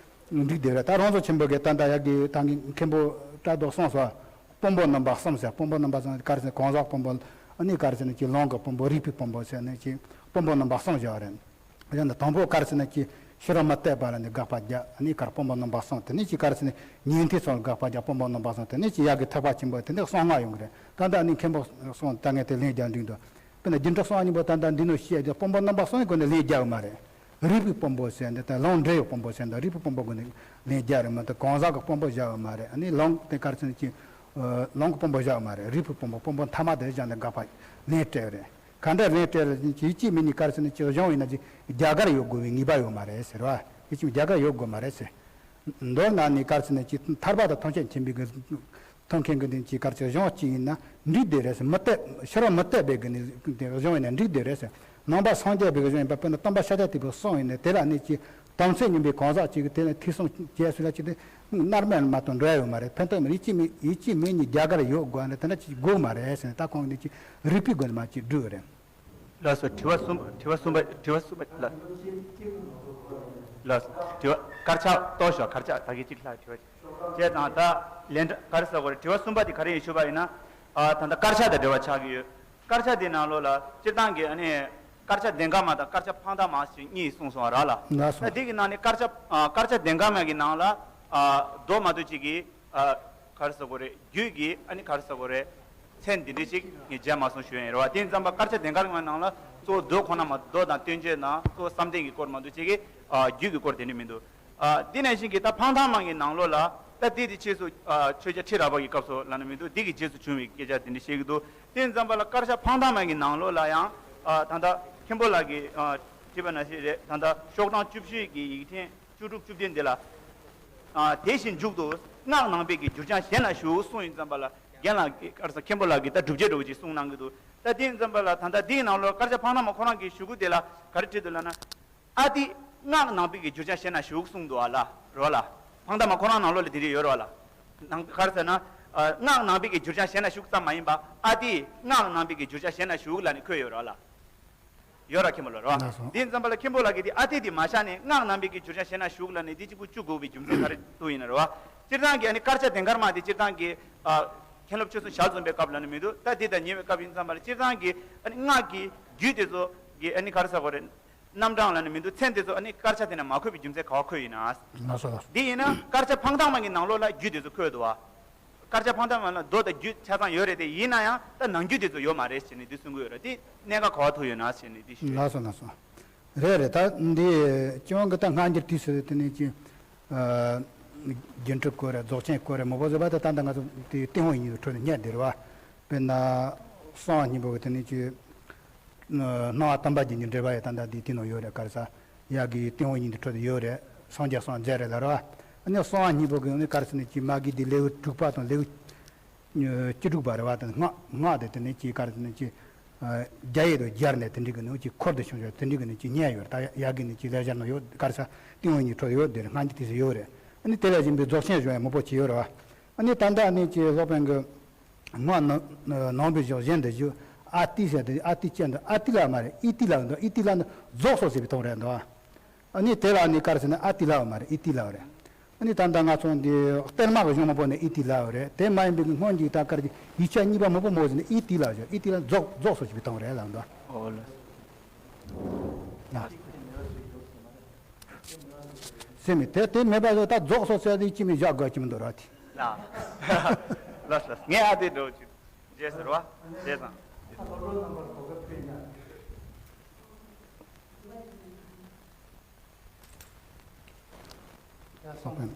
འགྲིག་བསྡད་རེད། ད་རང་བཟོ་ཆེན་པོ་གིས་ད་ལྟ་ཡ་གི་ད་གི་མཁན་པོ་བཀྲ་རྡོར་གསུངས་སོ། དཔོན་པོ་རྣམ་པ་གསུམ་ཟེར། དཔོན་པོ་རྣམ་པ་གསུམ་ག་རེ་ཟེར་ན་གང་ཟག་དཔོན་པོ། ཨ་ནི་ག་རེ་ཟེར་ན་ཅི་ལུང་གི་དཔོན་པོ། རིགས་པའི་དཔོན་པོ་ཟེར་ནས་ཅི་དཔོན་པོ་རྣམ་པ་གསུམ་བཞག་རེད། ཡང་ན་དང་པོ་ག་རེ་ཟེར་ན་ཅི་ཤེས་རབ་མི་བསྟན་པ་ལ་ནི་དགག་པ་རྒྱག་ཨ་ནི་གར་དཔོན་པོ་རྣམ་པ་གསུམ། དེ་ནས་ཅི་ག་རེ་ཟེར་ན་ཉན་ཐོས་ཚོ་ལ་དགག་པ་རྒྱག་དཔོན་པོ་རྣམ་པ་གསུམ། དེ་ནས་ཅི་ཡ་གི་ཐེག་པ་ཆེན་པོ་དེ་ནས་གསང་སྔགས་ཡོང་གི་རེད། ད་ལྟ་ཨ་ནི་མཁན་པོ་གསུམ་ད་ངས་དེ་ལན་རྒྱག་འགྲིག་འདུག་ན་སྒྱུ་འཕྲུལ་གསང་བ་སྙིང་པོ་ད་ལྟ་འདི་ནོ་བཤད་དེ་དཔོན་པོ་རྣམ་པ་གསུམ་ནི་སྒོ་ནས་ལན་རྒྱག་གི་མ་རེད། རིགས་པའི་དཔོན་པོ་ཟེར་འདི་དང་ལུང་འདྲེན་ཡོད་དཔོན་པོ་ཟེར་འདི་རིགས་པའི་དཔོན་པོ་སྒོ་ནས་ལན་རྒྱག་རེད་མ་གཏོགས་གང་ཟག་གི་དཔོན་པོ་བཞག་གི་མ་རེད། ཨ་ནི་ལུང་དེ་ག་རེ་ཟེར་ན་ཅི། ལུང་གི་དཔོན་པོ་བཞག་གི་མ་རེད། རིགས་པའི་དཔོན་པོ་དཔོན་པོ་མཐའ་མ་དེ་བཞག་ནས་དགག་པ་ལན་སྤྲད་རེད། ག་འདྲ་ལན་སྤྲད་ལ་ཅི་ཅི་མི་ནི་ག་རེ་ཟེར་ན་ཅི་གཞུང་ཡིན་ན་ཅི་རྒྱ་གར་ཡོད་དགོས་པའི་ངེས་པ་ཡོད་མ་རེད་ཟེར་བ། ཡིད་ཆེས་རྒྱ་གར་ཡོད་དགོས་མ་རེད་ཟེར། མདོར་ན་ནི་ག་རེ་ཟེར་ན་ཅི་ཐར་པ་དང་ཐམས་ཅད་མཁྱེན་པའི་གི་ཐོབ་མཁན་གྱི་འདི་ཅིག་ག་རེ་ཟེར་གཞུང་གཅིག་ཡིན་ན་འགྲིག་བསྡད་རེད་ཟེར། མི་གཏད་ཕྱི་རོལ་མི་གཏད་པའི་གི་ནི་དེ་གཞུང་ཡིན་ན་འགྲིག་བསྡད་རེད་ཟེར། ནང་པ་སངས་རྒྱས་པའི་གི་གཞུང་ཡིན་པ་དཔེར་ན་སྟོན་པ་ཤཱཀྱ་ཐུབ་པའི་གསུང་ཡིན་ན་དེ་ལ་ནི་ཅི་དམ་ཚིག་ཉམས་པའི་གང་ཟག་ཅིག་གི་དེ་ལ་ཐོས་བསམ་བྱས་ཟེར་ལ་ཅི་དེ་སྣར་མེད་མ་གཏོགས་འགྲོ་ཡ་ཡོད་མ་རེད། ཕན་ཐོགས་མེད། ཡིད་ཆེས་མེད། ཡིད་ཆེས་མེད་ནི་རྒྱ་གར་ཡོད་དགོས་ནི་དེ་འདྲ་ཅིག་དགོས་མ་རེད་ཟེར་ནས་ད་ཁོང་གི་ནི་ཅི་རིགས་པའི་སྒོ་ནས་མ་ཅིག་བསྒྲུབས་རེད། ལགས་སོ། དྲི་བ་གསུམ་པ། དྲི་བ་གསུམ་པ། དྲི་བ་གསུམ་པ་ལ། ལགས་སོ། དྲི་བ་དཀར་ཆག་གཏོར་ཞོག་དཀར་ཆག་ད་གི་གཅིག་ལྷག་དྲི་བ་བྱས་ཙང་ད་ལན་ག་རེ་ཟེར་དགོས་རེད། དྲི་བ་གསུམ་པ་དེ་ག་རེ་ཡིན་ཞུས་པ་ཡིན་ན། ཨ་ད་ལྟ་དཀར་ཆག་དང་འབྲེལ་བ་ཆགས་ཀྱི་ཡོད། དཀར་ཆག་དེ་ནང་ལོགས་ལ་སྤྱིར་བཏང་གི་ཨ་ནི་དཀར་ཆག་ལྡན་ཁ་མ་དང་དཀར་ཆག་འཕང་ཐང་མ་ཞེས་གཉིས་གསུངས་སོང་བ་ར་ལ། ལགས་སོ། ད་དེ་གི་ནང་ནས་དཀར་ཆག་ཨ་དཀར་ཆག་ལྡན་ཁ་མ་གི་ནང་ལ་ཨ་མདོ་མ་གཏོགས་གཅིག་གི་ཨ་ག་རེ་ཟེར་དགོས་རེད། རྒྱུད་ཀྱི་ཨ་ནི་ག་རེ་ཟེར་དགོས་རེད། མཚན་འདི་འདྲ་ཞིག་ངས་མཇལ་མ་སོང་ཞུ་ཡ་ཡིན་རེད་བ། དེ་ཡིན་ཙམ་པ་དཀར་ཆག་ལྡན་ཁ་མའི་ནང་ལ་གཙོ་བོ་མདོ་ཁོ་ན་མ་མདོ་དང་བསྟན་བཅོས་དང་གཙོ་བོ་བསམ་གཏན་གྱི་སྐོར་མ་གཏོགས་ཅིག་གི་ཨ་རྒྱུད་ཀྱི་སྐོར་དེ་འདྲ་མི་འདུག་ཨ་དེ་ནང་བཞིན་གྱི་ད་འཕང་ཐང་མ་གི་ནང་ལོགས་ལ་ད་དེ་དེ་ཕྱིས་སུ་ཨ་ཆོས་རྒྱལ་ཁྲི་རལ་པ་གི་སྐབས་སུ་ལབ་ན་མི་འདུག་འདི་གི་རྗེས་སུ་བྱུང་བའི་སྐད་ཆ་དེ་འདྲ་བཤད་ཀྱི་འདུག་དེ་ཡིན་ཙམ་པ་ལ་དཀར་ཆག་འཕང་ཐང་མ་གི་ནང་ལོགས་ལ་ཡང་ཨ་ད་ལྟ་མཁན་པོ་ལགས་ཀྱིས་ཨ་བྲིས་པ་ནང་བཞིན་རེད། ད་ལྟ་ཤོག་གྲངས་བཅུ་བཞི་གི་ཡིག་ཕྲེང་བཅུ་དྲུག་བཅུ་བདུན་འདི་ལ། ཨ་དེ་བཞིན་མཇུག་ཏུ་སྔགས་ནང་པའི་གི་འགྱུར་བྱང་གཞན་ལ་ཞུགས་གསུངས་ཡིན་ཙམ་པ་ལ་རྒན་ལགས་ཀྱིས་ག་རེ་ཟེར་མཁན་པོ་ལགས་ཀྱིས་ད་སྒྲུབ་བྱེད་འདྲ་བོ་ཅིག་གསུངས་གནང་གི་འདུག་ད་དེ་ཡིན་ཙམ་པ་ལ་ད་ལྟ་འདིའི་ནང་ལོགས་དཀར་ཆག་འཕང་ཐང་མ་ཁོ་རང་གི་ཞུ་སྐུལ་དེ་ལ་ག་རེ་བྲིས་འདུག་ལབ་ན། ཨ་ཏི་སྔགས་ནང་པའི་གི་འགྱུར་བྱང་གཞན་ལ་ཞུགས་གསུངས་འདུག་ཨ་ལ་རོ་ལ། འཕང་ཐང་མ་ཁོ་རང་ནང་ལོགས་ལ་དེ་འདྲ་ཡོད་རོ་ལ། ནང་ག་རེ་ཟེར་ན། ཨ་སྔགས་ནང་པའི་གི་འགྱུར་བྱང་གཞན་ལ་ཞུགས་ཙམ་མ་ཡིན་པ་ཨ་ཏི་སྔགས་ནང་པའི་གི་འགྱུར་བྱང་གཞན་ལ་ཞུགས་ལབ་ནས་འཁོད་ཡོད་རོ་ལ། ཡོད་ར་མཁན་པོ་ལ་རོ། ལགས་སོ། དེ་ཙམ་པ་ལ་མཁན་པོ་ལགས་ཀྱིས་དེ་ཨ་ཏི་དེ་མ་བཞག་ནས་སྔགས་ནང་པའི་གི་འགྱུར་བྱང་གཞན་ལ་ཞུགས་ལབ་ནས་དེ་གཅིག་པུ་བཅུག་དགོས་པའི་རྒྱུ་མཚན་ག་རེ་འདུག་ཡིན་ན་རོ། སྤྱིར་བཏང་གི་ཨ་ནི་དཀར་ཆག་ལྡན་ཁ་མ་དེ་སྤྱིར་བཏང་གི་ཨ་མཁན་སློབ་ཆོས་གསུམ་ཞལ་འཛོམས་པའི་སྐབས་ལ་ནི་མི་འདུག་ད་དེ་དང་ཉེ་བའི་སྐབས་ཡིན་ཙམ་པ་ལ་སྤྱིར་བཏང་གི་ཨ་ནི་སྔགས་ཀྱི་རྒྱུད་དེ་ཚོ་གི་ཨ་ནི་ག་རེ་ཟེར་དགོས་རེད། རྣམ་གྲངས་ལ་ནི་མི་འདུག་མཚན་དེ་ཚོ་ཨ་ནི་དཀར་ཆག་དེ་ནས་མ་འཁོད་པའི་རྒྱུ་མཚན་ག་བ་འཁོད་ཡིན་ན། ལགས་སོ་ལགས་སོ། དེ་ཡིན་ན་དཀར་ཆག་འཕང་ཐང་མ་གི་ནང་ལོགས་ལ་རྒྱུད་དེ་ཚོ་འཁོད་འདུག་བ། དཀར་ཆག་འཕང་ཐང་མ་ལ་མདོ་དང་རྒྱུད་ཆ་ཚང་ཡོད་རེད་དེ་ཡིན་ན་ཡང་ད་ནང་རྒྱུད་དེ་ཚོ་ཡོད་མ་རེད་ཟེར་ནས་འདི་གསུང་གི་ཡོད་རེད་དེ་གནད་འགག་ག་བ་ཐུག་ཡོད་ན་ཟེར་ནས་འདི་ཞུ། ལགས་སོ་ལགས་སོ། རེད་རེད། ད་འདི་སྤྱི་དབང་གི་ད་སྔ་འགྱུར་དུས་སུ་དེ་ནས་ཅི། ཨ་སྒྱུ་འཕྲུལ་སྐོར་རེད། རྫོགས་ཆེན་སྐོར་རེད། མང་པོ་བཟོས་པ་དེ་ད་ལྟ་ང་ཚོ་དེ་ཏིང་ཧོང་ཡིག་གཉིས་ཀྱི་ཁྲོད་ནས་རྙེད་བསྡད་རེད་བ། དཔེར་ན་གསང་བ་སྙིང་པོ་གི་དེ་ནས་ཅི། སྣང་བ་དམ་པ་རྒྱན་གྱི་འགྲེལ་པ་ཡང་ད་ལྟ་འདི་དེ་ནང་ཡོད་རེད། ག་རེ་ཟ། ཡ་གི་ཏིང་ཧོང་ཡིག་གཉིས་ཀྱི་ཁྲོད་དུ་ཡོད་རེད། སངས་རྒྱས་གསུངས་མཛད་རེད་ལ་ར། ཨ་ནི་གསང་བ་སྙིང་པོ་གི་ཨ་ནི་ག་རེ་ཟེར་ན་ཅི་མ་གི་འདི་ལེའུ་དྲུག་པ་དང་ལེའུ་བཅུ་དྲུག་པ་རེད་བ། དང་སྔགས་སྔགས་དེ་དེ་ནས་ཅི་ག་རེ་ཟེར་ན་ཅི། རྒྱ་ཡིག་དང་སྦྱར་ནས་དེ་འདྲའི་གི་ནང་ཅི་འཁོར་དུ་བྱུང་བྱུང་དེ་འདྲའི་གི་ནང་ཅི་རྙེད་ཡོད་རེད། ད་ཡ་གི་ནང་ཅི་ལེགས་སྦྱར་ནང་ཡོད། ག་རེ་ཟ། ཏིང་ཧོང་ཡིག་གཉིས་ཁྲོད་དུ་ཡོད་དེ་རེད། སྔ་འགྱུར་དུས་སུ་ཡོད་རེད། ཨ་ནི་དེ་ལ་བཞིན་པའི་རྫོགས་ཆེན་གཞུང་ཡང་མང་པོ་ཅིག་ཡོད་རེད་བ། ཨ་ནི་ད་ལྟ་ཨ་ནི་ཅི་སློབ་དཔོན་གི་སྔགས་ནང་ནང་པའི་གཞུང་གཞན་དུ་བཞུགས། ཨ་ཏི་ཟེར་ཏེ་ཨ་ཏི་ཅན་དུ་ཨ་ཏི་ལ་མ་རེད། ཨི་ཏི་ལ་འདུག་ཨི་ཏི་ལ་འདི་རྫོགས་སོ་ཟེར་བའི་དོན་རེད་འདུག་ཨ་ནི་དེ་ལ་ནི་ག་རེ་ཟེར་ན་ཨ་ཏི་ལ་མ་རེད། ཨི་ཏི་ལ་རེད། ཨ་ནི་ད་ལྟ་ང་ཚོ་འདི་གཏེར་མ་གི་གཞུང་མང་པོ་ནས་ཨི་ཏི་ལ་རེད། དེ་མ་ཡིན་པའི་སྔོན་གྱི་ད་གར་གྱི་ཡིག་ཆ་གཉིས་པ་མང་པོ་མོ་ཟེར་ནས་ཨི་ཏི་ལ་བཞག་ཨི་ཏི་ལ་རྫོགས་རྫོགས་སོ་ཟེར་བའི་དོན་རེད་ལ་འདུག་ཨོ་ལ། ལ། སེམས་མི་དེ་དེ་མེད་པ་ལ་ད་རྫོགས་སོ་ཟེར་ཏེ་ཅི་མི་བཞག་དགོས་ཀྱི་མི་འདུག་ར་དེ། ལ། ལ་ལ་ངས་ཨ་དེ་འགྲོ་ཅིག་རྗེས་ཟེར་བ། རྗེས་དང་། སོགས་པའི།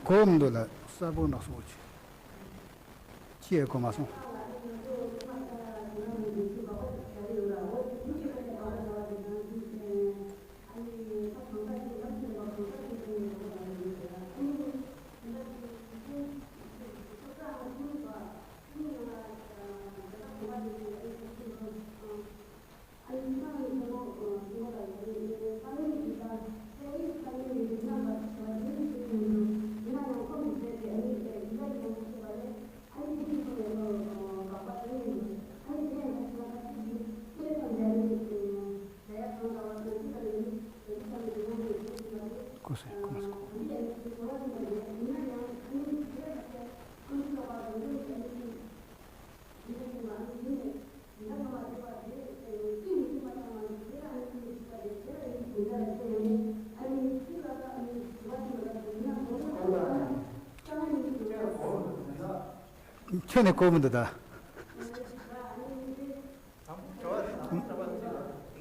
གོམས་འདུག་ལ་གསལ་པོ་འདྲ་སོང་ཅི། ཅི་ཡང་གོ་མ་སོང་། ཁྱོད་ནས་གོ་མི་འདུག་ད།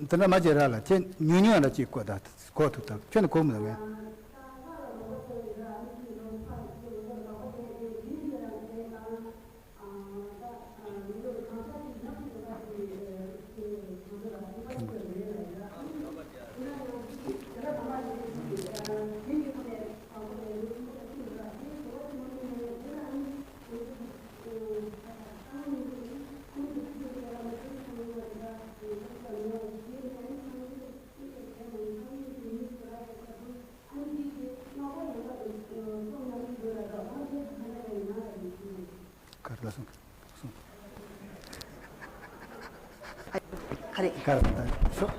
དེ་འདྲ་མ་བྱེད་ར་ལ་ཁྱེད་ཉུང་ཉུང་ར་ཅིག་གོ་ད་གོ་ཐུབ་ད་ཁྱོད་ནས་གོ་མི་འདུག་ངས། ག་རེ་ལ་སོང་། སོང་། ག་རེ། ག་རེ་ད་ཤོག་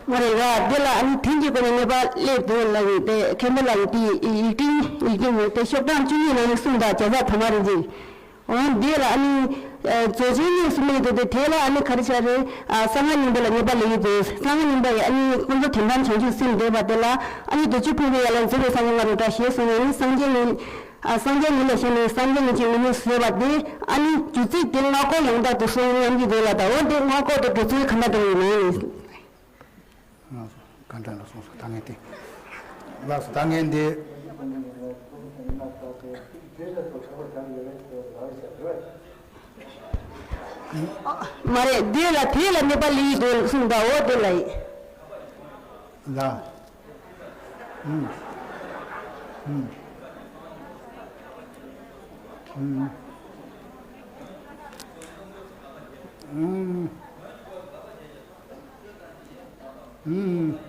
མ་རེད་ར། འདི་ལ་ཨ་ནི་དེང་གི་སྐོར་ནས་ངེས་པ་སླེབས་འདུག་ལ་ཡིན་ཏེ་མཁན་པོ་ལ་ཡིན་ཏེ་ཡིག་ཕྲེང་ཡིག་ཕྲེང་ཡོད་དེ་ཤོག་གྲངས་བཅུ་གཉིས་ནང་ནས་གསུངས་དང་བྱ་བ་ཐ་མ་རེ་འཛིན། འོན་འདི་ལ་ཨ་ནི། ཨ། རྫོགས་ཆེན་གཉིས་སུ་མེད་དུ་དེ་དེ་ལ་ཨ་ནི་ག་རེ་བྱ་རེད། ཨ། གསང་སྔགས་སྙིང་པོ་ལ་ངེས་པ་ལ་ཡིན་ཏེ་གསང་སྔགས་སྙིང་པོ་ཡི་ཨ་ནི་ཀུན་རྫོབ་དོན་དམ་བྱང་ཆུབ་སེམས་འདོད་པ་དེ་ལ་ཨ་ནི་བདུད་ཀྱི་ཕུང་པོའི་ཡན་ལག་འཛིན་པའི་སངས་རྒྱས་ལྔ་རུ་གྲགས་ཞེས་གསུངས་ནས་ནི་སངས་རྒྱས་ཉིད། ཨ། སངས་རྒྱས་ཉིད་ལ་ཞེན་ནས་སངས་རྒྱས་ཉིད་ཀྱི་ངོ་བོས་བཟོས་པ་དེ་ཨ་ནི་རྒྱུ་ཚིག་དེ་སྔགས་སྐོར་ཡང་དག་ཏུ་གསུངས་སྙམ་གྱི་འདུག་ལ། ད་འོ་དེ་སྔགས་སྐོར་དེ་འགྲོ་ཚུལ་ག་འདྲ་འདྲ་ཡོད་ན། ལགས་སོ། ག་འདྲ་ལ་སོང་སོ་ད་ངས་དེ། ལགས་སོ་ད་ངས་འདི། མ་རེད། འདི་ལ་དེ་ལ་གནས་པ་ལི་དེ་གསུངས་པ་འོ་དེ་ལ་ཡིན། ལ། ཨུམ། ཨུམ། ཨུམ། ཨུམ། ཨུམ།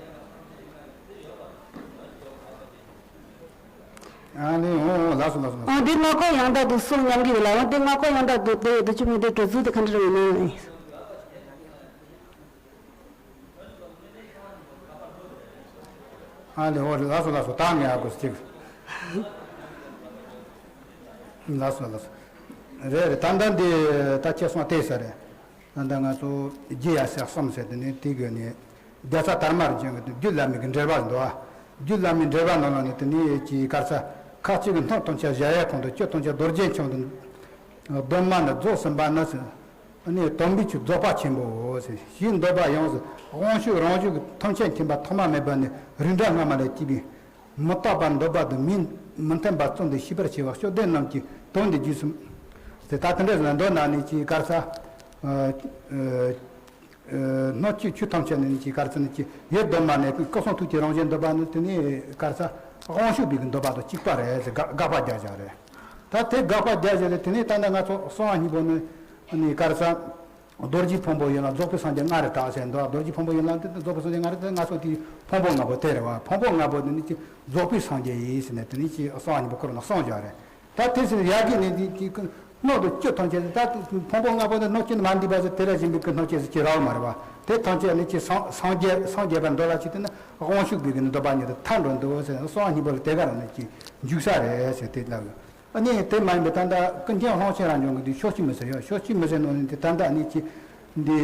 ཨ་ནི་འོ་ལགས་སོ་ལགས་སོ་ལགས་སོ། འོ་འདི་སྔགས་སྐོར་ཡང་དག་ཏུ་གསུངས་སྙམ་གྱི་ཡོད་ལ། འོ་འདི་སྔགས་སྐོར་ཡང་དག་ཏུ་དེ་ཡོད་དུ་ཆུ་མི་དེ་འགྲོ་ཚུལ་དེ་ག་འདྲ་རེད་ནི། ཨ་ནི་འོ་ལགས་སོ་ལགས་སོ་ད་ངས་ཨ་གོ་ཅིག་ལགས་སོ་ལགས་སོ། རེད་རེད། ད་ལྟ་འདི་ད་ཁྱེད་སོང་བལྟས་ས་རེད། ད་ལྟ་ང་ཚོ་རྒྱུ་ཡ་ཟེར་གསུམ་ཟེར་དེ་ནི་དེ་གི་ནི་རྒྱལ་ཚ་དར་མ་རིན་ཆེན་གྱི་རྒྱུད་བླ་མའི་གི་འགྲེལ་པ་འདུག་ཨ། རྒྱུད་བླ་མའི་འགྲེལ་པ་ནང་ལ་ནི་དེ་ནི་ཅི་གར་ས་ཁ་ཅིག་གི་སྣོད་ཐམས་ཅད་གཞལ་ཡས་ཁང་དུ་ཆུ་ཐམས་ཅད་རྡོ་རྗེ་འཆང་དུ་གདོད་མ་ནི་རྫོགས་ཟིན་པ་ནི་ཟེར། ཨ་ནི་དམ་པའི་ཆོས་རྫོགས་པ་ཆེན་པོའོ་ཟེར། ཞེས་འདོད་པ་ཡོངས་སུ་དབང་ཕྱུག་རང་བཞིན་གྱི་ཐམས་ཅད་མཁྱེན་པ་ཐོག་མ་མེད་པ་ནས་རིགས་འདྲ་སྔ་མ་ལས་སྐྱེས་པའི་མི་རྟག་པར་འདོད་པ་དང་མིའི་མི་མཐུན་པ་ཙམ་དུ་ཤེས་པར་བྱ་བ་དཔྱོད་ལྡན་རྣམས་ཀྱི་དོན་དུ་རྒྱུད་གསུམ་ཟེར། ད་དེ་འདྲ་ཟེར་ན་མདོ་ནང་ནས་ཅིག་གར་ས། ཨ། ཨ། སྣོད་བཅུད་ཆོས་ཐམས་ཅད་ནི་ཅིག་གར་ས་ནི་ཅིག་ཡོད་དོན་མ་ནས་སྐུ་གསུང་ཐུགས་ཀྱི་རང་བཞིན་འདོད་པ་ནི་དེ་ནི་གར་ས་དབང་ཕྱུག་པའི་གི་འདོད་པ་དང་གཅིག་པ་རེད་ཟེར་དགག་དགག་པ་རྒྱག་བཞག་རེད། ད་དེ་དགག་པ་རྒྱག་བཞག་རེད། དེ་ནི་ད་ནི་ང་ཚོ་གསང་བ་སྙིང་པོ་ནི་ནི་གར་ས། རྡོ་རྗེ་ཕུང་པོ་ཡིན་ལ་རྫོགས་པའི་སངས་རྒྱས་ལྔ་རེ་གྲགས་ཟེར་འདུག་རྡོ་རྗེ་ཕུང་པོ་ཡིན་ལ་འདི་རྫོགས་པའི་སངས་རྒྱས་ལྔ་རེ་དེ་ང་ཚོ་དེའི་ཕུང་པོ་ལྔ་པོ་དེ་རེད་བ། ཕུང་པོ་ལྔ་པོ་དེ་ནི་ཅི་རྫོགས་པའི་སངས་རྒྱས་ཡིན་ཟེར་ནས་དེ་ནི་ཅི་གསང་བ་སྙིང་པོ་ཁོ་རང་ལ་གསུངས་བཞག་རེད། ད་དེ་ཟེར་ཡ་གི་ནི་དེ་དེ་སྣོད་དུ་བཅུད་ཐམས་ཅད་ད་ཕུང་པོ་ལྔ་པོ་དེ་སྣོད་བཅུད་མ་འདུས་པ་ཟེར་དེ་ར་བཞིན་པའི་ཀུན་སྣོད་བཅས་ཟེར་གྱི་རག་མ་རེད་བ། དེ་ཐམས་ཅད་ནི་ཅི་སངས་སངས་རྒྱས་སངས་རྒྱས་པར་འདོད་ལ་ཅི་དེ་ནི་དབང་ཕྱུག་པའི་གི་ནི་འདོད་པ་ཉིད་དུ་ཐལ་འགྲོ་འདུག་ཟེར་གསང་བ་སྙིང་པོ་ལ་དེ་ག་རང་ནི་ཅི་འཇུག་ས་རེད་ཟེར་དེ་ལ། ཨ་ནི་དེ་མ་ཡིན་པའི་ད་ལྟ་ཀུན་མཁྱེན་ལྷང་ཆེན་རབ་འབྱམས་ཀྱི་འདི་ཕྱོགས་གཅིག་མི་ཟེར་ཡོད། ཕྱོགས་གཅིག་མི་ཟེར་ནོ་ནི་དེ་ད་ལྟ་ནི་ཅི་འདི་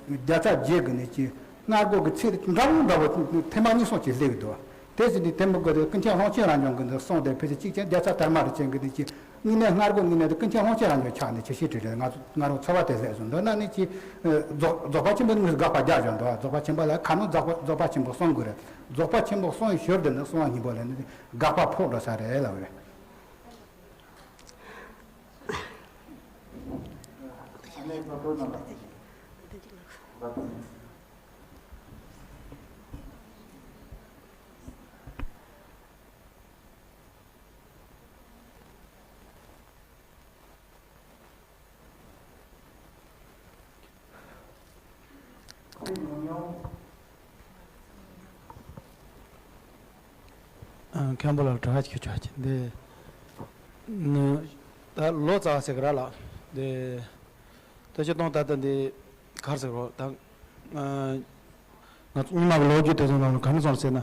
བརྒྱ་རྩ་བརྒྱད་ཀྱི་ནི་ཅི་སྔ་རྒོལ་གྱི་ཚིག་འདྲ་བོ་འདྲ་བོ་ཐེངས་མ་གཉིས་གསུམ་ཅིག་སླེབས་ཀྱི་འདུག་དེ་ཟེར་ནི་དེ་མི་དགོས་ཏེ་ཀུན་མཁྱེན་ལྷང་ཆེན་རབ་འབྱམས་ཀྱི་འདི་གསུངས་ཏེ་ཕལ་ཆེར་གཅིག་ཅན་བརྒྱ་རྩ་དར་མ་རིན་ཆེན་གྱི་འདི་ཅི་དངོས་གནས་སྔ་རྒོལ་དངོས་གནས་དེ་ཀུན་མཁྱེན་ལྷང་ཆེན་རབ་འབྱམས་ཆགས་ནས་ཆེ་ཤེས་བྲིས་རེད། ང་ཚོ་ང་རང་ཚོར་བ་དེ་སླེབས་སོང་། མདོར་ན་ནི་ཅི་རྫོགས་རྫོགས་པ་ཆེན་པོ་ནི་དགག་པ་རྒྱག་བཞག་འདུག་རྫོགས་པ་ཆེན་པོ་ལ་ཁ་ནོ་རྫོགས་པ་རྫོགས་པ་ཆེན་པོ་གསུང་དགོས་རེད། རྫོགས་པ་ཆེན་པོ་གསུང་བའི་ཞོར་དུ་ནི་གསང་བ་སྙིང་པོ་ལ་ནི་དགག་པ་ཕོག་འགྲོ་ས་རེད་ལབ་རེད། མཁན་པོ་ལ་དྲི་བ་ཅིག་ཞུ་ཆོག་ཅིག་འདི། ནི། ད་ལོ་ཙཱ་བ་ཟེར་གི་ར་ལ། འདི། ད་ཅི་གཏོང་ད་ལྟ་འདི། གར་ཟེར་རོ་ད། ང་ཚོ་རྙིང་མ་གི་ལོ་རྒྱུས་དེ་ཚོ་ནང་ལ་ག་འདྲ་སོང་ཟེར་ན།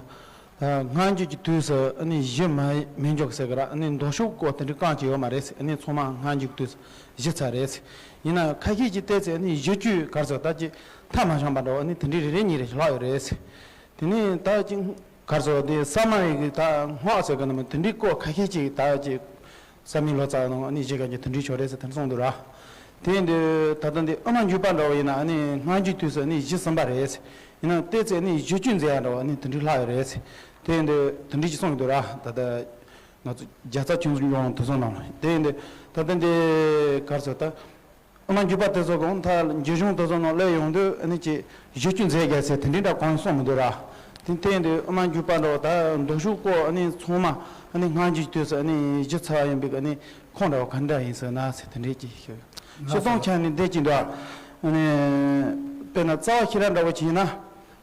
ད་སྔ་འགྱུར་གྱི་དུས་སུ་ཨ་ནི་གཞི་མ་མི་འཇོག་ཟེར་གི་ར། ཨ་ནི་མདོ་ཕྱོགས་སྐོར་དེ་འདྲའི་རྐང་གཅིག་ཡོད་མ་རེད་ཟེར། ཨ་ནི་ཚང་མ་སྔ་འགྱུར་གྱི་དུས་སུ་གཞི་ཚར་རེད་ཟེར། ཡིན་ན་ཁ་ཤས་ཀྱིས་བལྟས་ཚེ་ཨ་ནི་གཞི་བཅུད་གར་ཟེར་ད་ཅི་མཐའ་མ་བྱང་པ་འདྲ་བོ་ཨ་ནི་དེ་འདྲའི་རེ་རེ་གཉིས་རེ་ལྷག་ཡོད་རེད་ཟེར། དེ་ནས་ད་ཅི་གར་ཟེར་དེ་ས་མ་ཡི་གི་ད་སྔགས་ཟེར་གི་ནི་མི་དེ་འདྲའི་སྐོར་ཁ་ཤས་ཀྱིས་ད་ཅི། ས་མིང་ལོ་ཙཱ་བ་ནང་ཨ་ནི་བཞི་ག་གི་དེ་འདྲའི་ཆོག་རེད་ཟེར་དེ་འདྲ་གསུངས་འདུག་ར། དེ་ཡིན་དུས་ད་ལྟ་འདི་དབུ་མ་འཇུག་པ་འདྲ་བོ་ཡིན་ན་ཨ་ནི་སྔ་འགྱུར་དུས་སུ་ཨ་ནི་གཞི་གསུམ་པ་རེད། ཡིན་ན་ཏོག་ཙམ་ཨ་ནི་གཞི་བཅུ་མཛད་ཡ་འདྲ་བོ་ཨ་ནི་དེ་འདྲའི་ལྷག་ཡོད་རེད། དེ་ཡིན་དུས་དེ་འདྲའི་ཅིག་གསུངས་ཡོད་འདུག་ར། ད་ལྟ་ང་ཚོ་རྒྱལ་ཚབ་ཆོས་འབྱུང་དེ་ཚོ་ནང་ལ། དེ་ཡིན་དུས་ད་ལྟ་འདི་ག་རེ་ཟེར་ད། དབུ་མ་འཇུག་པ་དེ་ཚོ་གང་ཐ་འགྱུར་གཞུང་དེ་ཚོ་ནང་སླེབས་ཡོང་དུས་ཨ་ནི་ཅིག་གཞི་བཅུ་མཛད་རྒྱུ་ཟེར་དེ་འདྲའི་འདྲ་གང་གསུངས་མི་འདུག་ར། དེ་དེ་ཡིན་དུས་དབུ་མ་འཇུག་པ་འདྲ་བོ་ད་མདོ་ཕྱོགས་སྐོར་ཨ་ནི་ཚང་མ་ཨ་ནི་སྔ་འགྱུར་གྱི་དུས་སུ་ཨ་ནི་གཞི་ཚར་བ་ཡིན་པའི་ཨ་ནི་ཁུངས་འདྲ་བོ་ག་འདྲ་ཡིན་ཟེར་ན་ཟེར་དེ་འདྲའི་ཅིག་ཞུ། སྤྱིར་བཏང་ཆ་ནས་འདི་ཅིག་འདུག་ཨ་ནི་དཔེར་ན་རྩ་བ་ཤེས་རབ་འདྲ་བོ་ཅིག་ཡིན་ན།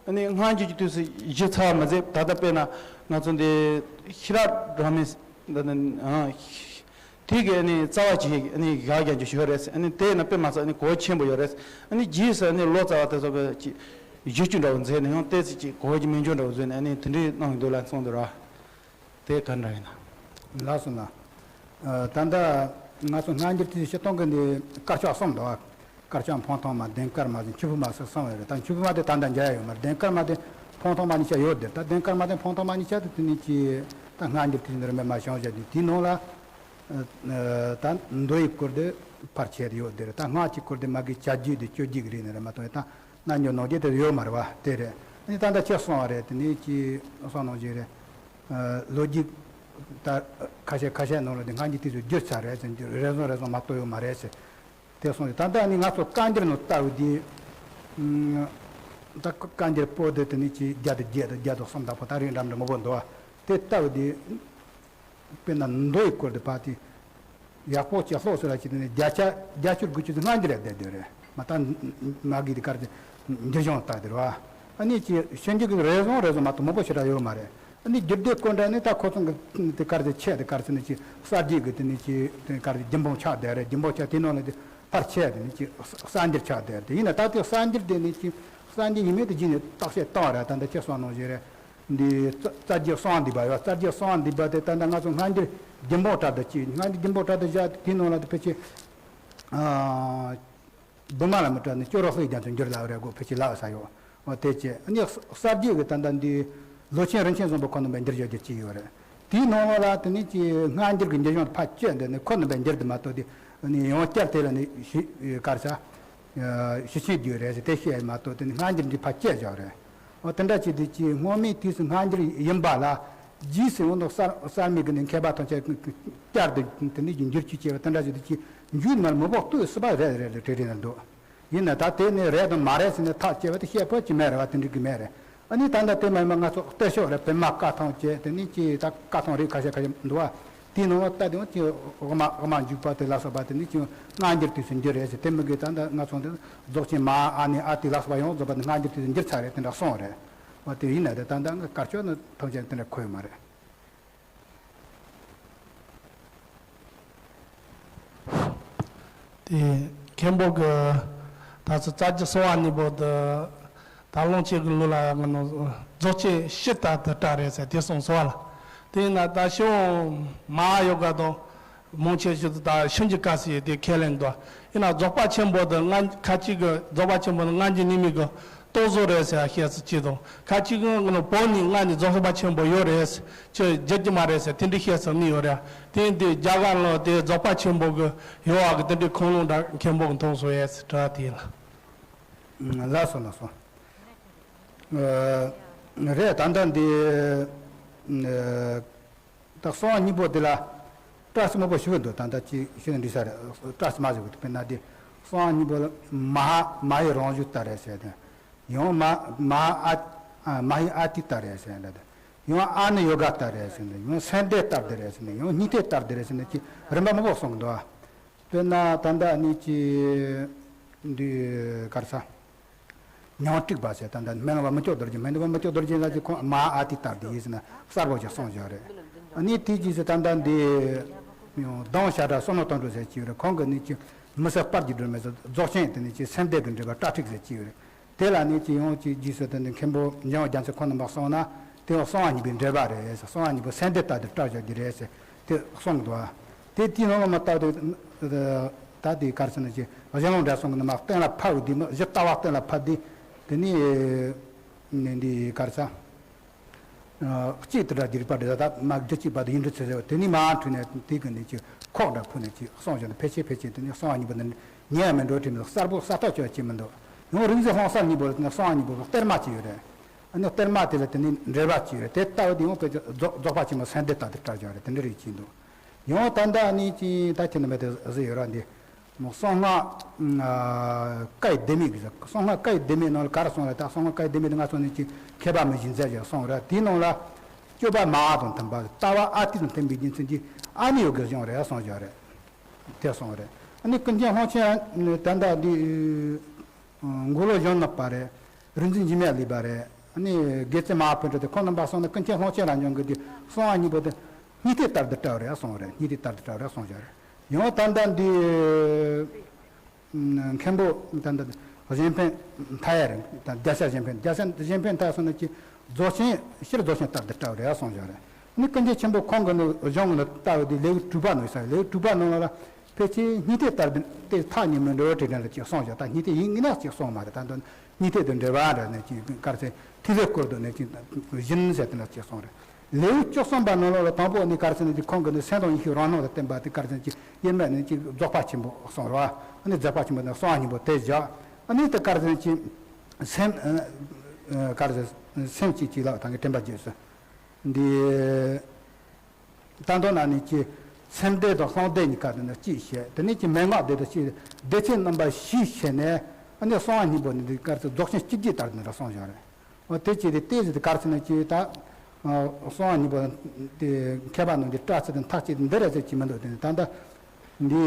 ཨ་ནི་སྔ་འགྱུར་གྱི་དུས་སུ་གཞི་ཚར་མ་ཟད་ད་ལྟ་དཔེར་ན་ང་ཚོ་འདི་ཤེས་རབ་སྒྲོན་མེ་འདི་ནི་ཨ། དེ་གི་ཨ་ནི་རྩ་བ་ཅིག་ཨ་ནི་བཞག་རྒྱུ་ཞིག་ཡོད་རེད། ཨ་ནི་དེ་ན་དཔེ་མ་ཚད་ཨ་ནི་གོ་ཆེན་པོ་ཡོད་རེད། ཨ་ནི་རྗེས་སུ་ཨ་ནི་ལོ་ཙཱ་བ་དེ་ཚོ་གི་ཅིག་གཞི་བཅུ་འདྲ་བོ་མཛད་ནས་ཡང་ཏོག་ཙམ་ཅིག་གོ་རྒྱུ་མི་འཇོན་འདྲ་བོ་བཟོས་ནས་ཨ་ནི་དེ་འདྲའི་གནང་གི་འདུག་ལ་གསུངས་འདུག་ར། དེ་ག་འདྲ་ཡིན་ན། ལགས་སོ་ལགས། ཨ་ད་ལྟ་ང་ཚོ་སྔ་འགྱུར་དུས་སྤྱིར་བཏང་གི་འདི་དཀར་ཆག་གསུམ་འདུག་དཀར་ཆག་འཕང་ཐང་མ་ལྡན་དཀར་མ་ཟེར་ཆུ་བུར་མ་ཟེར་གསུམ་ཡོད་རེད། ད་ཆུ་བུར་མ་དེ་ད་ལྟ་མཇལ་ཡ་ཡོད་མ་རེད། ལྡན་དཀར་མ་དེ་འཕང་ཐང་མ་གཉིས་ཆ་ཡོད་རེད། ད་ལྡན་དཀར་མ་དེ་འཕང་ཐང་མ་གཉིས་ཆ་དེ་དེ་ནས་ཀྱི་ད་སྔ་འགྱུར་དུས་འདིར་མེད་མ་བྱུང་བཞག་དུས་དེའི་ནང་ལ་ཨ་ད་མདོ་ཡི་སྐོར་དེ་ཕར་ཆད་དེ་ཡོད་དེ་རེད། ད་སྔགས་ཀྱི་སྐོར་དེ་མ་གི་བྱ་རྒྱུད་དེ་སྤྱོད་བརྒྱུད་ཀྱི་རིགས་ནས་རེད་མ་གཏོགས་ད་རྣལ་འབྱོར་ནང་བརྒྱུད་དེ་ཡོད་མ་རེད་བ། དེ་རེད། ཨ་ནི་ད་ལྟ་ཁྱེད་གསུངས་པ་རེད། དེ་ནས་ཀྱི་གསུངས་གནང་བཞིན་རེད། ཨ་ལོ་རྒྱུས་ད་ཁ་ཤས་ཁ་ཤས་ནང་ལ་དེ་སྔ་འགྱུར་དུས་སུ་བསྒྱུར་ཚར་རེད་ཟེར་རེ་ཟུང་རེ་ཟུང་མ་གཏོགས་ཡོད་མ་རེད་ཟེར། དེ་སོང་ཙང་ད་ལྟ་ནི་ང་ཚོ་བཀའ་འགྱུར་ནང་ལྟ་བུ་དེ། ཨ་ད་བཀའ་འགྱུར་པོ་དེ་དེ་ནི་ཅི་བརྒྱ་དང་བརྒྱད་དང་བརྒྱ་དང་གསུམ་དང་པོ་ད་རིང་འདྲ་འདྲ་མང་པོ་འདུག་བ། དེ་ལྟ་བུ་དེ། དཔེར་ན་མདོ་ཡི་སྐོར་དེ་ཕར་དེ་ཡག་པོ་ཅིག་ཀློག་ཟེར་བ་ཅིག་དེ་ནི་བརྒྱ་ཆ་བརྒྱད་ཅུ་དགུ་བཅུ་དེ་སྔ་འགྱུར་ལ་བསྡད་སྡོད་རེད། མ་ད་མ་གི་དེ་གར་དེ་འགྱུར་བྱུང་ལྟ་དེ་རེད་བ། ཨ་ནི་ཅི་ཤན་འགྱུར་གི་རེ་ཟུང་རེ་ཟུང་མ་གཏོགས་མང་པོ་ཞེ་དྲག་ཡོད་མ་རེད། ཨ་ནི་རྒྱུད་སྡེ་སྐོར་འདྲ་ནི་ད་ཁོ་ཚོ་གི་དེ་གར་དེ་ཆེ་དེ་གར་ཚོ་ནི་ཅི་གསར་བརྗེ་གི་དེ་ནི་ཅི་དེ་གར་དེ་རྒྱུན་སྤོང་ཆགས་བསྡད་རེད། རྒྱུན་སྤོང་ཆགས་དེ་ནང་ནས་དེ་ཕར་ཆེ་དེ་ནི་ཅི་གསར་འགྱུར་ཆགས་བསྡད་རེད། དེ་ཡིན་ན་ད་དེ་གསར་འགྱུར་དེ་ནི་ཅི་གསར་འགྱུར་ཡིན་མིན་དེ་རྗེས་ནས་བརྟག་དཔྱད་བཏང་བ་རེད། ད་ལྟ་ཁྱེད་གསུངས་གནང་བཞིན་རེད། འདི་རྩ་རྩ་རྒྱུད་གསང་བ་འདུས་པ་ཡོད། རྩ་རྒྱུད་གསང་བ་འདུས་པ་དེ་ད་ལྟ་ང་ཚོ་སྔ་འགྱུར་རྒྱུན་སྤོང་དྲ་དུ་བཅུག་སྔ་འགྱུར་རྒྱུན་སྤོང་དྲ་དུ་བཞག་དེའི་ནང་ལ་དེ་ཕལ་ཆེར་ཨ་བི་མ་ལ་མི་དྲ་ནི་ཅོག་རོ་ཧྥེ་རྒྱ་མཚོ་འགྱུར་ལ་རེ་དགོས་ཕལ་ཆེར་ལ་ས་ཡོད། འོ་དེ་ཅི་ཨ་ནི་གསར་བརྗེ་གི་ད་ལྟ་འདི་ལོ་ཆེན་རིན་ཆེན་བཟང་པོ་ཁོ་ནི་མེད་འགྱུར་བཞག་རྒྱུ་ཅི་ཡོད་རེད། དེའི་ནང་ལ་དེ་ནི་ཅི་སྔ་འགྱུར་གྱི་འགྱུར་བྱུང་ཕར་བཅད་འདི་ནི་ཁོ་ནི་མེད་འགྱུར་དུ་མ་གཏོགས་དེ་ནི་ཡང་བསྐྱར་དེ་ལ་ནི་ཞི་གར་ས། ཞི་ཆེན་རྒྱུད་རེད་ཟེར་དེ་བཤད་མ་གཏོགས་དེ་ནི་སྔ་འགྱུར་འདི་ཕར་བཅད་བཞག་རེད། འོ་དེ་འདྲ་བྱས་དུས་ཀྱི་སྔོན་མའི་དུས་སུ་སྔ་འགྱུར་ཡིན་པ་ལ་རྗེས་སུ་འོ་ནོ་གསར་གསར་མའི་གི་ནི་མཁས་པ་ཐམས་ཅད་བསྐྱར་དུ་དེ་ནི་འགྱུར་བཅོས་བྱས་པ་དེ་འདྲ་བྱས་དུས་ཀྱི་འཇུག་ནར་མི་འབོག་ལྟོས་སྲིད་པ་རེད་རེད་རེད་རེད་རེད་འདུག་ཡིན་ན་ད་དེ་ནི་རེད་དང་མ་རེད་ཟེར་ནས་ཐག་བཅད་པ་དེ་བཤད་ཕོད་ཀྱི་མེད་རེད་བ། དེ་འགྲིག་གི་མེད་རེད། ཨ་ནི་ད་ལྟ་དེ་མ་ཡིན་པ་ང་ཚོ་གཏེར་ཤོག་རེད། བི་མ་བཀའ་ཐང་བཅས་དེ་ནི་ཅི་ད་བཀའ་ཐང་རིགས་ཁ་ཤས་ཁ་ཤས་འདུག་བ། དེའི་ནང་ལ་ལྟ་དུས་ཅི་དབུ་མ་དབུ་མ་འཇུག་པ་དེ་ལ་སོགས་པ་དེ་ནི་ཅི་སྔ་འགྱུར་དུས་སུ་འགྱུར་རེད་ཟེར། དེ་མི་དགོས། ད་ལྟ་ང་ཚོ་འདི་རྫོགས་ཆེན་མ་ཨ་ནི་ཨ་ཏི་ལ་སོགས་པ་ཡང་རྫོགས་པ་དེ་སྔ་འགྱུར་དུས་སུ་འགྱུར་ཚར་རེད་དེ་འདྲ་གསུངས་རེད། འོ་དེ་ཡིན་ན་དེ་ད་ལྟ་ང་དཀར་ཕྱོགས་ནི་ཐམས་ཅད་དེ་འདྲ་གོ་ཡོད་མ་རེད། དེ་མཁན་པོ་གི་ད་ཚོ་རྩ་རྒྱུད་གསང་བ་གཉིས་པོ་དེ་ད་ལོངས་སྤྱོད་ཀྱི་ལུགས་ལ་ང་ནོ་རྫོགས་ཆེན་སྤྱི་ལྟར་དུ་གྲགས་རེད་ཟེར་དེ་གསུངས་སོ་བ་ལ། དེ་ཡིན་ན་ད་ཤོ་མ་ཡོ་ག་དང་མང་ཆེ་ཤོས་དེ་ད་ཤིན་ཅི་ཀ་སི་ཡི་དེ་ཁས་ལེན་འདུག་ཡིན་ན་རྫོགས་པ་ཆེན་པོ་དེ་ང་ཁ་ཅིག་གི་རྫོགས་པ་ཆེན་པོ་དེ་སྔ་འགྱུར་རྙིང་མའི་གི་རྟོག་བཟོ་རེད་ཟེར་བཤད་ས་གཅིག་དང་། ཁ་ཅིག་གི་ང་ནི་བོད་ནས་སྔ་ནས་རྫོགས་པ་ཆེན་པོ་ཡོད་རེད་ཟེར་ཁྱོད་བརྗེད་ཀྱི་མ་རེད་ཟེར་དེ་འདྲ་བཤད་ས་གཉིས་ཡོད་རེད། དེ་ཡིན་དུས་རྒྱ་གར་ལ་དེ་རྫོགས་པ་ཆེན་པོ་གི་ཡོད་བ་གི་དེ་འདྲའི་ཁུངས་ལུང་འདྲ་མཁན་པོ་གི་མཐོང་སོང་ཡས་ཟེར་དྲི་བ་དེ་ལ། ལགས་སོ་ལགས་སོ། ཨ་རེད། ད་ལྟ་འདི་ཨ་ད་གསང་བ་གཉིས་པོ་འདི་ལ་བཀྲ་ཤིས་མང་པོ་ཞུ་གི་འདུག་ད་ལྟ་ཅི་ཞུ་ན་འགྲིག་ས་རེད། བཀྲ་ཤིས་མ་ཞུ་གི་འདུག་དཔེར་ན་འདི་གསང་བ་གཉིས་པོ་ལ་མ་ཧ་མ་ཧའི་རང་བཞིན་ལྟར་རེད་ཟེར་ཏེ། ཡང་མ་མ་ཨ་ཨ་མ་ཧའི་ཨ་ཏི་ལྟར་རེད་ཟེར་འདྲ་དེ། ཡང་ཨ་ནི་ཡོ་ག་ལྟར་རེད་ཟེར་འདྲ། ཡང་སེམས་སྡེ་ལྟར་དེ་རེད་ཟེར་འདྲ། ཡང་སྙིང་ཐིག་ལྟར་དེ་རེད་ཟེར་འདྲ་ཅི་རིམ་པ་མང་པོ་གསུངས་གི་འདུག་དཔེར་ན་ད་ལྟ་ནི་ཅི་འདི་གར་ས། ཉང་སྤྲུགས་པ་ཟེར་ད་ལྟ་སྨན་བླ་མ་མི་བསྐྱོད་རྡོ་རྗེ། སྨན་བླ་མ་མི་བསྐྱོད་རྡོ་རྗེ་ལ་ཅི་ཁོང་མ་ཨ་ཏི་ལྟར་དེ་ཡིན་ཟེར་ན་གསལ་པོ་ཅིག་གསུངས་བཞག་རེད། ཨ་ནི་དེ་ཅི་ཟེར་ད་ལྟ་འདི་ཡང་སྡོམ་བྱ་བྲལ་བསམ་མནོ་དོན་གྲུབ་ཟེར་ཅི་ཡོད་རེད། ཁོང་གི་ནི་ཅི་མི་ཟད་དཔལ་གྱི་སྒྲོན་མེ་ཟེར་རྫོགས་ཆེན་དེ་ནི་ཅི་སེམས་སྡེ་གི་འགྲེལ་པ་གྲ་སྒྲིག་ཟེར་ཅི་ཡོད་རེད། དེ་ལ་ནི་ཅི་ཡང་ཅི་རྗེས་སུ་དེ་ནི་མཁན་པོ་འཇམ་དབྱངས་རྒྱ་མཚོ་ཁོང་རྣམ་པ་གསུངས་ན་དེ་ཡང་གསང་བ་གཉིས་པའི་འགྲེལ་པ་རེད་ཟེར། གསང་བ་གཉིས་པོ་སེམས་སྡེ་ལྟར་དུ་བཀྲལ་བཞག་རྒྱུ་རེད་ཟེར་དེ་གསུངས་འདུག་དེ་དེའི་ནང་ལ་མ་བལྟ་དེ་ད་དེ་གར་ཟེར་ན་ཅི་གཞན་ལུང་འདྲ་གསུངས་གི་ནི་མ་གཏན་ལ་ཕབ་དེ་མ་གཞི་ལྟ་བ་གཏན་ལ་ཕབ་དེ་དེ་ནི་ནི་འདི་གར་ས་གཅིག་དེ་འདྲ་རྒྱུ་རིག་པ་འདྲ་ད་མ་རྒྱུ་གཅིག་པ་དེ་ཡིན་འདྲ་ཚོད་ཟེར་བ་དེ་ནི་མ་འཁྲུལ་ནས་དེ་གི་ནི་ཅི་ ཁོག་འདྲ་ཕུལ་ནས་ཅིག་གསུངས་བཞག་ནས། ཕལ་ཆེར་ཕལ་ཆེར་དེ་ནི་གསང་བ་སྙིང་པོ་ནི་ཉན་ཡང་མི་འགྲོ་དྲན་མི་འདུག་གསལ་པོ་གསལ་ཐག་ཆོད་ཅིག་མི་འདུག་ཡང་རིག་འཛིན་སློང་གསལ་སྙིང་པོ་ལ་དེ་ནི་གསང་བ་སྙིང་པོ་གཏེར་མ་ཅིག་ཡོད་རེད། ཨ་ནི་གཏེར་མ་དེ་ལ་དེ་ནི་འགྲེལ་པ་ཅིག་ཡོད་རེད། དེ་ལྟ་བུ་དེ་ཡང་ཕལ་ཆེར་རྫོགས་རྫོགས་པ་ཆེན་པོ་སེམས་སྡེ་ལྟར་དུ་བཀྲལ་བཞག་རེད། དེ་འདྲ་རེད་ཅིག་འདུག་ཡང་ད་ལྟ་ནི་ཅིག་ད་ཁྱེད་རྣམ་པས་དེ་གཟིགས་ཡོད་ར། འདི་གསང་སྔགས་བཀའི་ལྡེ་མིག་གི་གསང་སྔགས་བཀའི་ལྡེ་མིག་ནང་ལ་ག་རེ་གསུངས་རེད། ད་གསང་སྔགས་བཀའི་ལྡེ་མིག་དེ་ང་ཚོ་ནི་ཅིག་མཁས་པ་མི་བཞི་མཛད་ཅིག་གསུངས་རེད། དེའི་ནང་ལ་སྤྱོད་པ་མ་ཧཱ་དང་མཐུན་པ། ལྟ་བ་ཨ་ཏི་དང་མཐུན་པའི་རྒྱུ་མཚན་གྱིས་ཨ་ནི་ཡོ་གའི་གཞུང་རེད་གསུངས་བཞག་རེད། དེ་གསུངས་རེད། ཨ་ནི་ཀུན་མཁྱེན་ལྷུན་ཆེན་ད་ལྟ་འདི་འགོ་ལོ་གཞོན་ནུ་པ་རེད། རིག་འཛིན་འཇིགས་མེད་ལེགས་པ་རེད། ཨ་ནི་དགེ་བཙུན་མ་ཧཱ་པཎྜི་ཏ་དེ་ཁོང་རྣམ་པ་གསུངས་ན། ཀུན་མཁྱེན་ལྷུན་ཆེན་རང་བྱུང་གི་དེ་གསང་བ་སྙིང་པོ་དེ་སྙིང་ཐིག་ལྟར་དུ་བཀྲལ་བ་རེད་གསུངས་རེད། སྙིང་ཐིག་ལྟར་དུ་བཀྲལ་བ་རེད་གསུངས་བཞག་རེད། ཡང་ད་ལྟ་འདི་མཁན་པོ་ད་ལྟ་གཞན་ཕན་མཐའ་ཡས་རེད། ད་རྒྱལ་སྲས་གཞན་ཕན་རྒྱལ་སྲས་གཞན་ཕན་མཐའ་ཡས་སོང་ན་ཅིག་རྫོགས་ཆེན་སྤྱིར་རྫོགས་ཆེན་ལྟར་དུ་བཀྲལ་བ་རེད་གསུངས་བཞག་རེད། ནི་ཀུན་མཁྱེན་ཆེན་པོ་ཁོང་གི་ནི་གཞུང་གི་ནི་ལྟ་བུ་དེ་ལེའུ་དྲུག་པ་ནང་ཡོད་ས་རེད། ལེའུ་དྲུག་པ་ནང་ལ་ཕལ་ཆེར་སྙིང་ཐིག་ལྟར་དུ་དེ་ཐག་ཉེ་མོའི་འགྲེལ་པ་དྲིལ་བསྒྲགས་ལ་ཅིག་གསུངས་བཞག་ད་སྙིང་ཐིག་ཡིན་ངེས་ན་ཅིག་གསུངས་མ་རེད། ད་དུང་སྙིང་ཐིག་ཏུ་འགྲེལ་པ་འདྲ་ནས་ཅིག་ག་རེ་ཟེར། ཐིག་ལེ་སྐོར་དུ་ནས་ཅིག་བཞིན་ཟེར་དེ་འདྲ་ཅིག་གསུངས་རེད། ལེའུ་བཅུ་གསུམ་པ་ནང་ལོགས་ལ་དང་པོ་ནི་ག་རེ་ཟེར་ན་ཅིག་ཁོང་གི་ནི་སེམས་དང་ཡེ་ཤེས་རང་སྣང་དུ་བསྟན་པ་དེ་ག་རེ་ཟེར་ན་ཅིག་དབྱེར་མེད་ནས་ཅིག་རྫོགས་པ་ཆེན་པོ་གསུངས་རེད་བ། ཨ་ནི་རྫོགས་པ་ཆེན་པོ་ནི་གསང་བ་སྙིང་པོ་དེ་བཞག་ཨ་ནི་དེ་ག་རེ་ཟེར་ན་ཅིག་སེམས་ཨ་ཨ་ག་རེ་ཟེར། སེམས་ཅིག་ཅིག་ལ་ད་གི་དྲན་པ་བརྗོད་ཟེར། འདི་ལྟ་མདོ་ན་ནི་ཅིག་སེམས་སྡེ་དང་སྣང་སྡེ་གཉིས་ཀ་དེ་ནི་གཅིག་བྱས། དེ་ནས་ཅིག་མན་ངག་སྡེ་དང་གཅིག་སྡེ་ཚན་རྣམ་པ་བཞི་བྱས་ནས་ཨ་ནི་གསང་བ་སྙིང་པོ་ནི་འདི་ག་རེ་ཟེར། རྫོགས་ཆེན་གཅིག་རྗེས་ལྟར་དེ་འདྲ་གསུངས་བཞག་རེད། འོ་དེ་ཅིག་རེད། དེ་ཟེར་དེ་ག་རེ་ཟེར་ན་ཅིག་ད་གསང་བ་སྙིང་པོ་དེ་མཁས་པ་རྣམས་ཀྱི་སྐྲ་ཚིག་དང་མཐའ་གཅིག་འདི་རེད་ཟེར་གྱི་མི་འདུག་དེ་ནི་ད་ལྟ་འདི་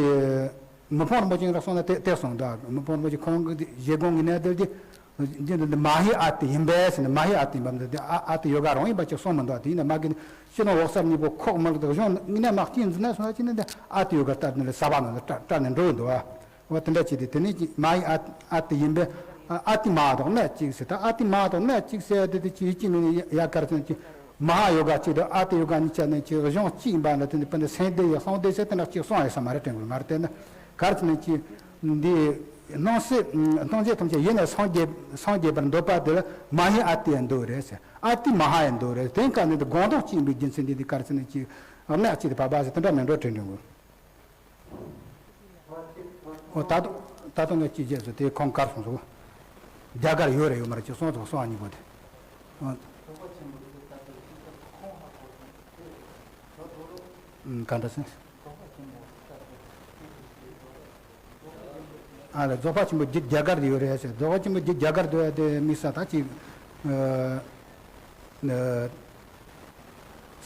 མི་ཕམ་རིན་པོ་ཆེ་ར་གསུངས་ན་དེ་དེ་གསུངས་འདུག་མི་ཕམ་རིན་པོ་ཆེ་ཁོང་གི་བཞེད་དགོངས་ཀྱི་གནད་དོན་དེ། རྒྱུ་འདི་མ་ཧེ་ཨ་ཏི་ཡིན་པས་ཟེར་ནས། མ་ཧེ་ཨ་ཏི་ཡིན་པ་འདི་ཨ་ཨ་ཏི་ཡོ་ག་རང་ཡིན་པ་ཅིག་གསུངས་མི་འདུག་དེ་ཡིན་ན་མ་གི་ནི་ཕྱི་ནང་འོག་གསར་གཉིས་པོ་ཁོག་མི་ལ་དག་གཞུང་ངི་ནས་མ་གཅིག་འཛིན་ན་སོང་ན་ཅི་ནི་འདི་ཨ་ཏི་ཡོ་ག་ལྟར་ནི་ལ་ས་བ་ནང་ལ་བཀྲ་བཀྲ་ནས་འགྲོ་ཡི་འདུག་བ། འོ་དེ་འདྲ་ཅིག་དེ་དེ་ནི་ཅིག་མ་ཧེ་ཨ་ཨ་ཏི་ཡིན་པས་ཨ་ཏི་མ་དང་གནད་གཅིག་ཟེར། ད་ཨ་ཏི་མ་དང་གནད་གཅིག་ཟེར་དེ་དེ་ཅིག་ཡིད་ཀྱི་མི་ཡ་གར་ཅན་ཅིག་མ་ཧ་ཡོ་ག་གཅིག་དང་ཨ་ཏི་ཡོ་ག་གཉིས་ཆ་ནས་ཅིག་གཞུང་གཅིག་ཡིན་པ་འདྲ། དེ་ནི་དཔེར་ན་སེམས་སྡེ་ཡི་སྣང་སྡེ་ཟེར་དེ་འདྲ་ཅིག་གསུངས་ཡོད་ས་མ་རེད། དྲན་དགོས་མ་རེད། དེ་ནི་གར་ཅི་ནས་ཅིག་འདི་སྣང་སྲིད་སྣང་མཆེད་ཐམས་ཅད་ཡེ་ནས་སངས་རྒྱས་སངས་རྒྱས་པར་འདོད་པ་དེ་ལ་མ་ཧེ་ཨ་ཏི་ཡང་འདུག་རེད་ཟེར། ཨ་ཏི་མ་ཧ་ཡང་འདུག་རེད། དེ་ག་ནི་འདི་དགོངས་དོན་གཅིག་ཡིན་པའི་རྒྱུ་མཚན་འདི་འདི་གར་ཅི་ནས་ཅིག་གནད་གཅིག་ཏུ་བབས་པ་ཟེར་དེ་འདྲ་མིན་འགྲོ་དྲན་དྲན་དགོས། འོ་ད་དུང་ད་དུང་ངས་ཅི་བྱས་སོ་དེ་ཁོང་གར་སོང་སོ། རྒྱ་གར་ཡོད་རེད་ཡོད་མ་རེད་ཅེས་གསུངས་སོང་། གསུང་བ་གཉིས་པོ་དེ། ག་འདྲ་ཟེར། ཨ་ལ་རྫོགས་པ་ཆེན་པོ་རྒྱ་རྒྱ་གར་དུ་ཡོད་རེད་ཟེར། རྫོགས་པ་ཆེན་པོ་རྒྱ་རྒྱ་གར་དུ་ཡོད་དེ་དམིགས་བསལ་ད་ཅིག་ཨ་ཨ་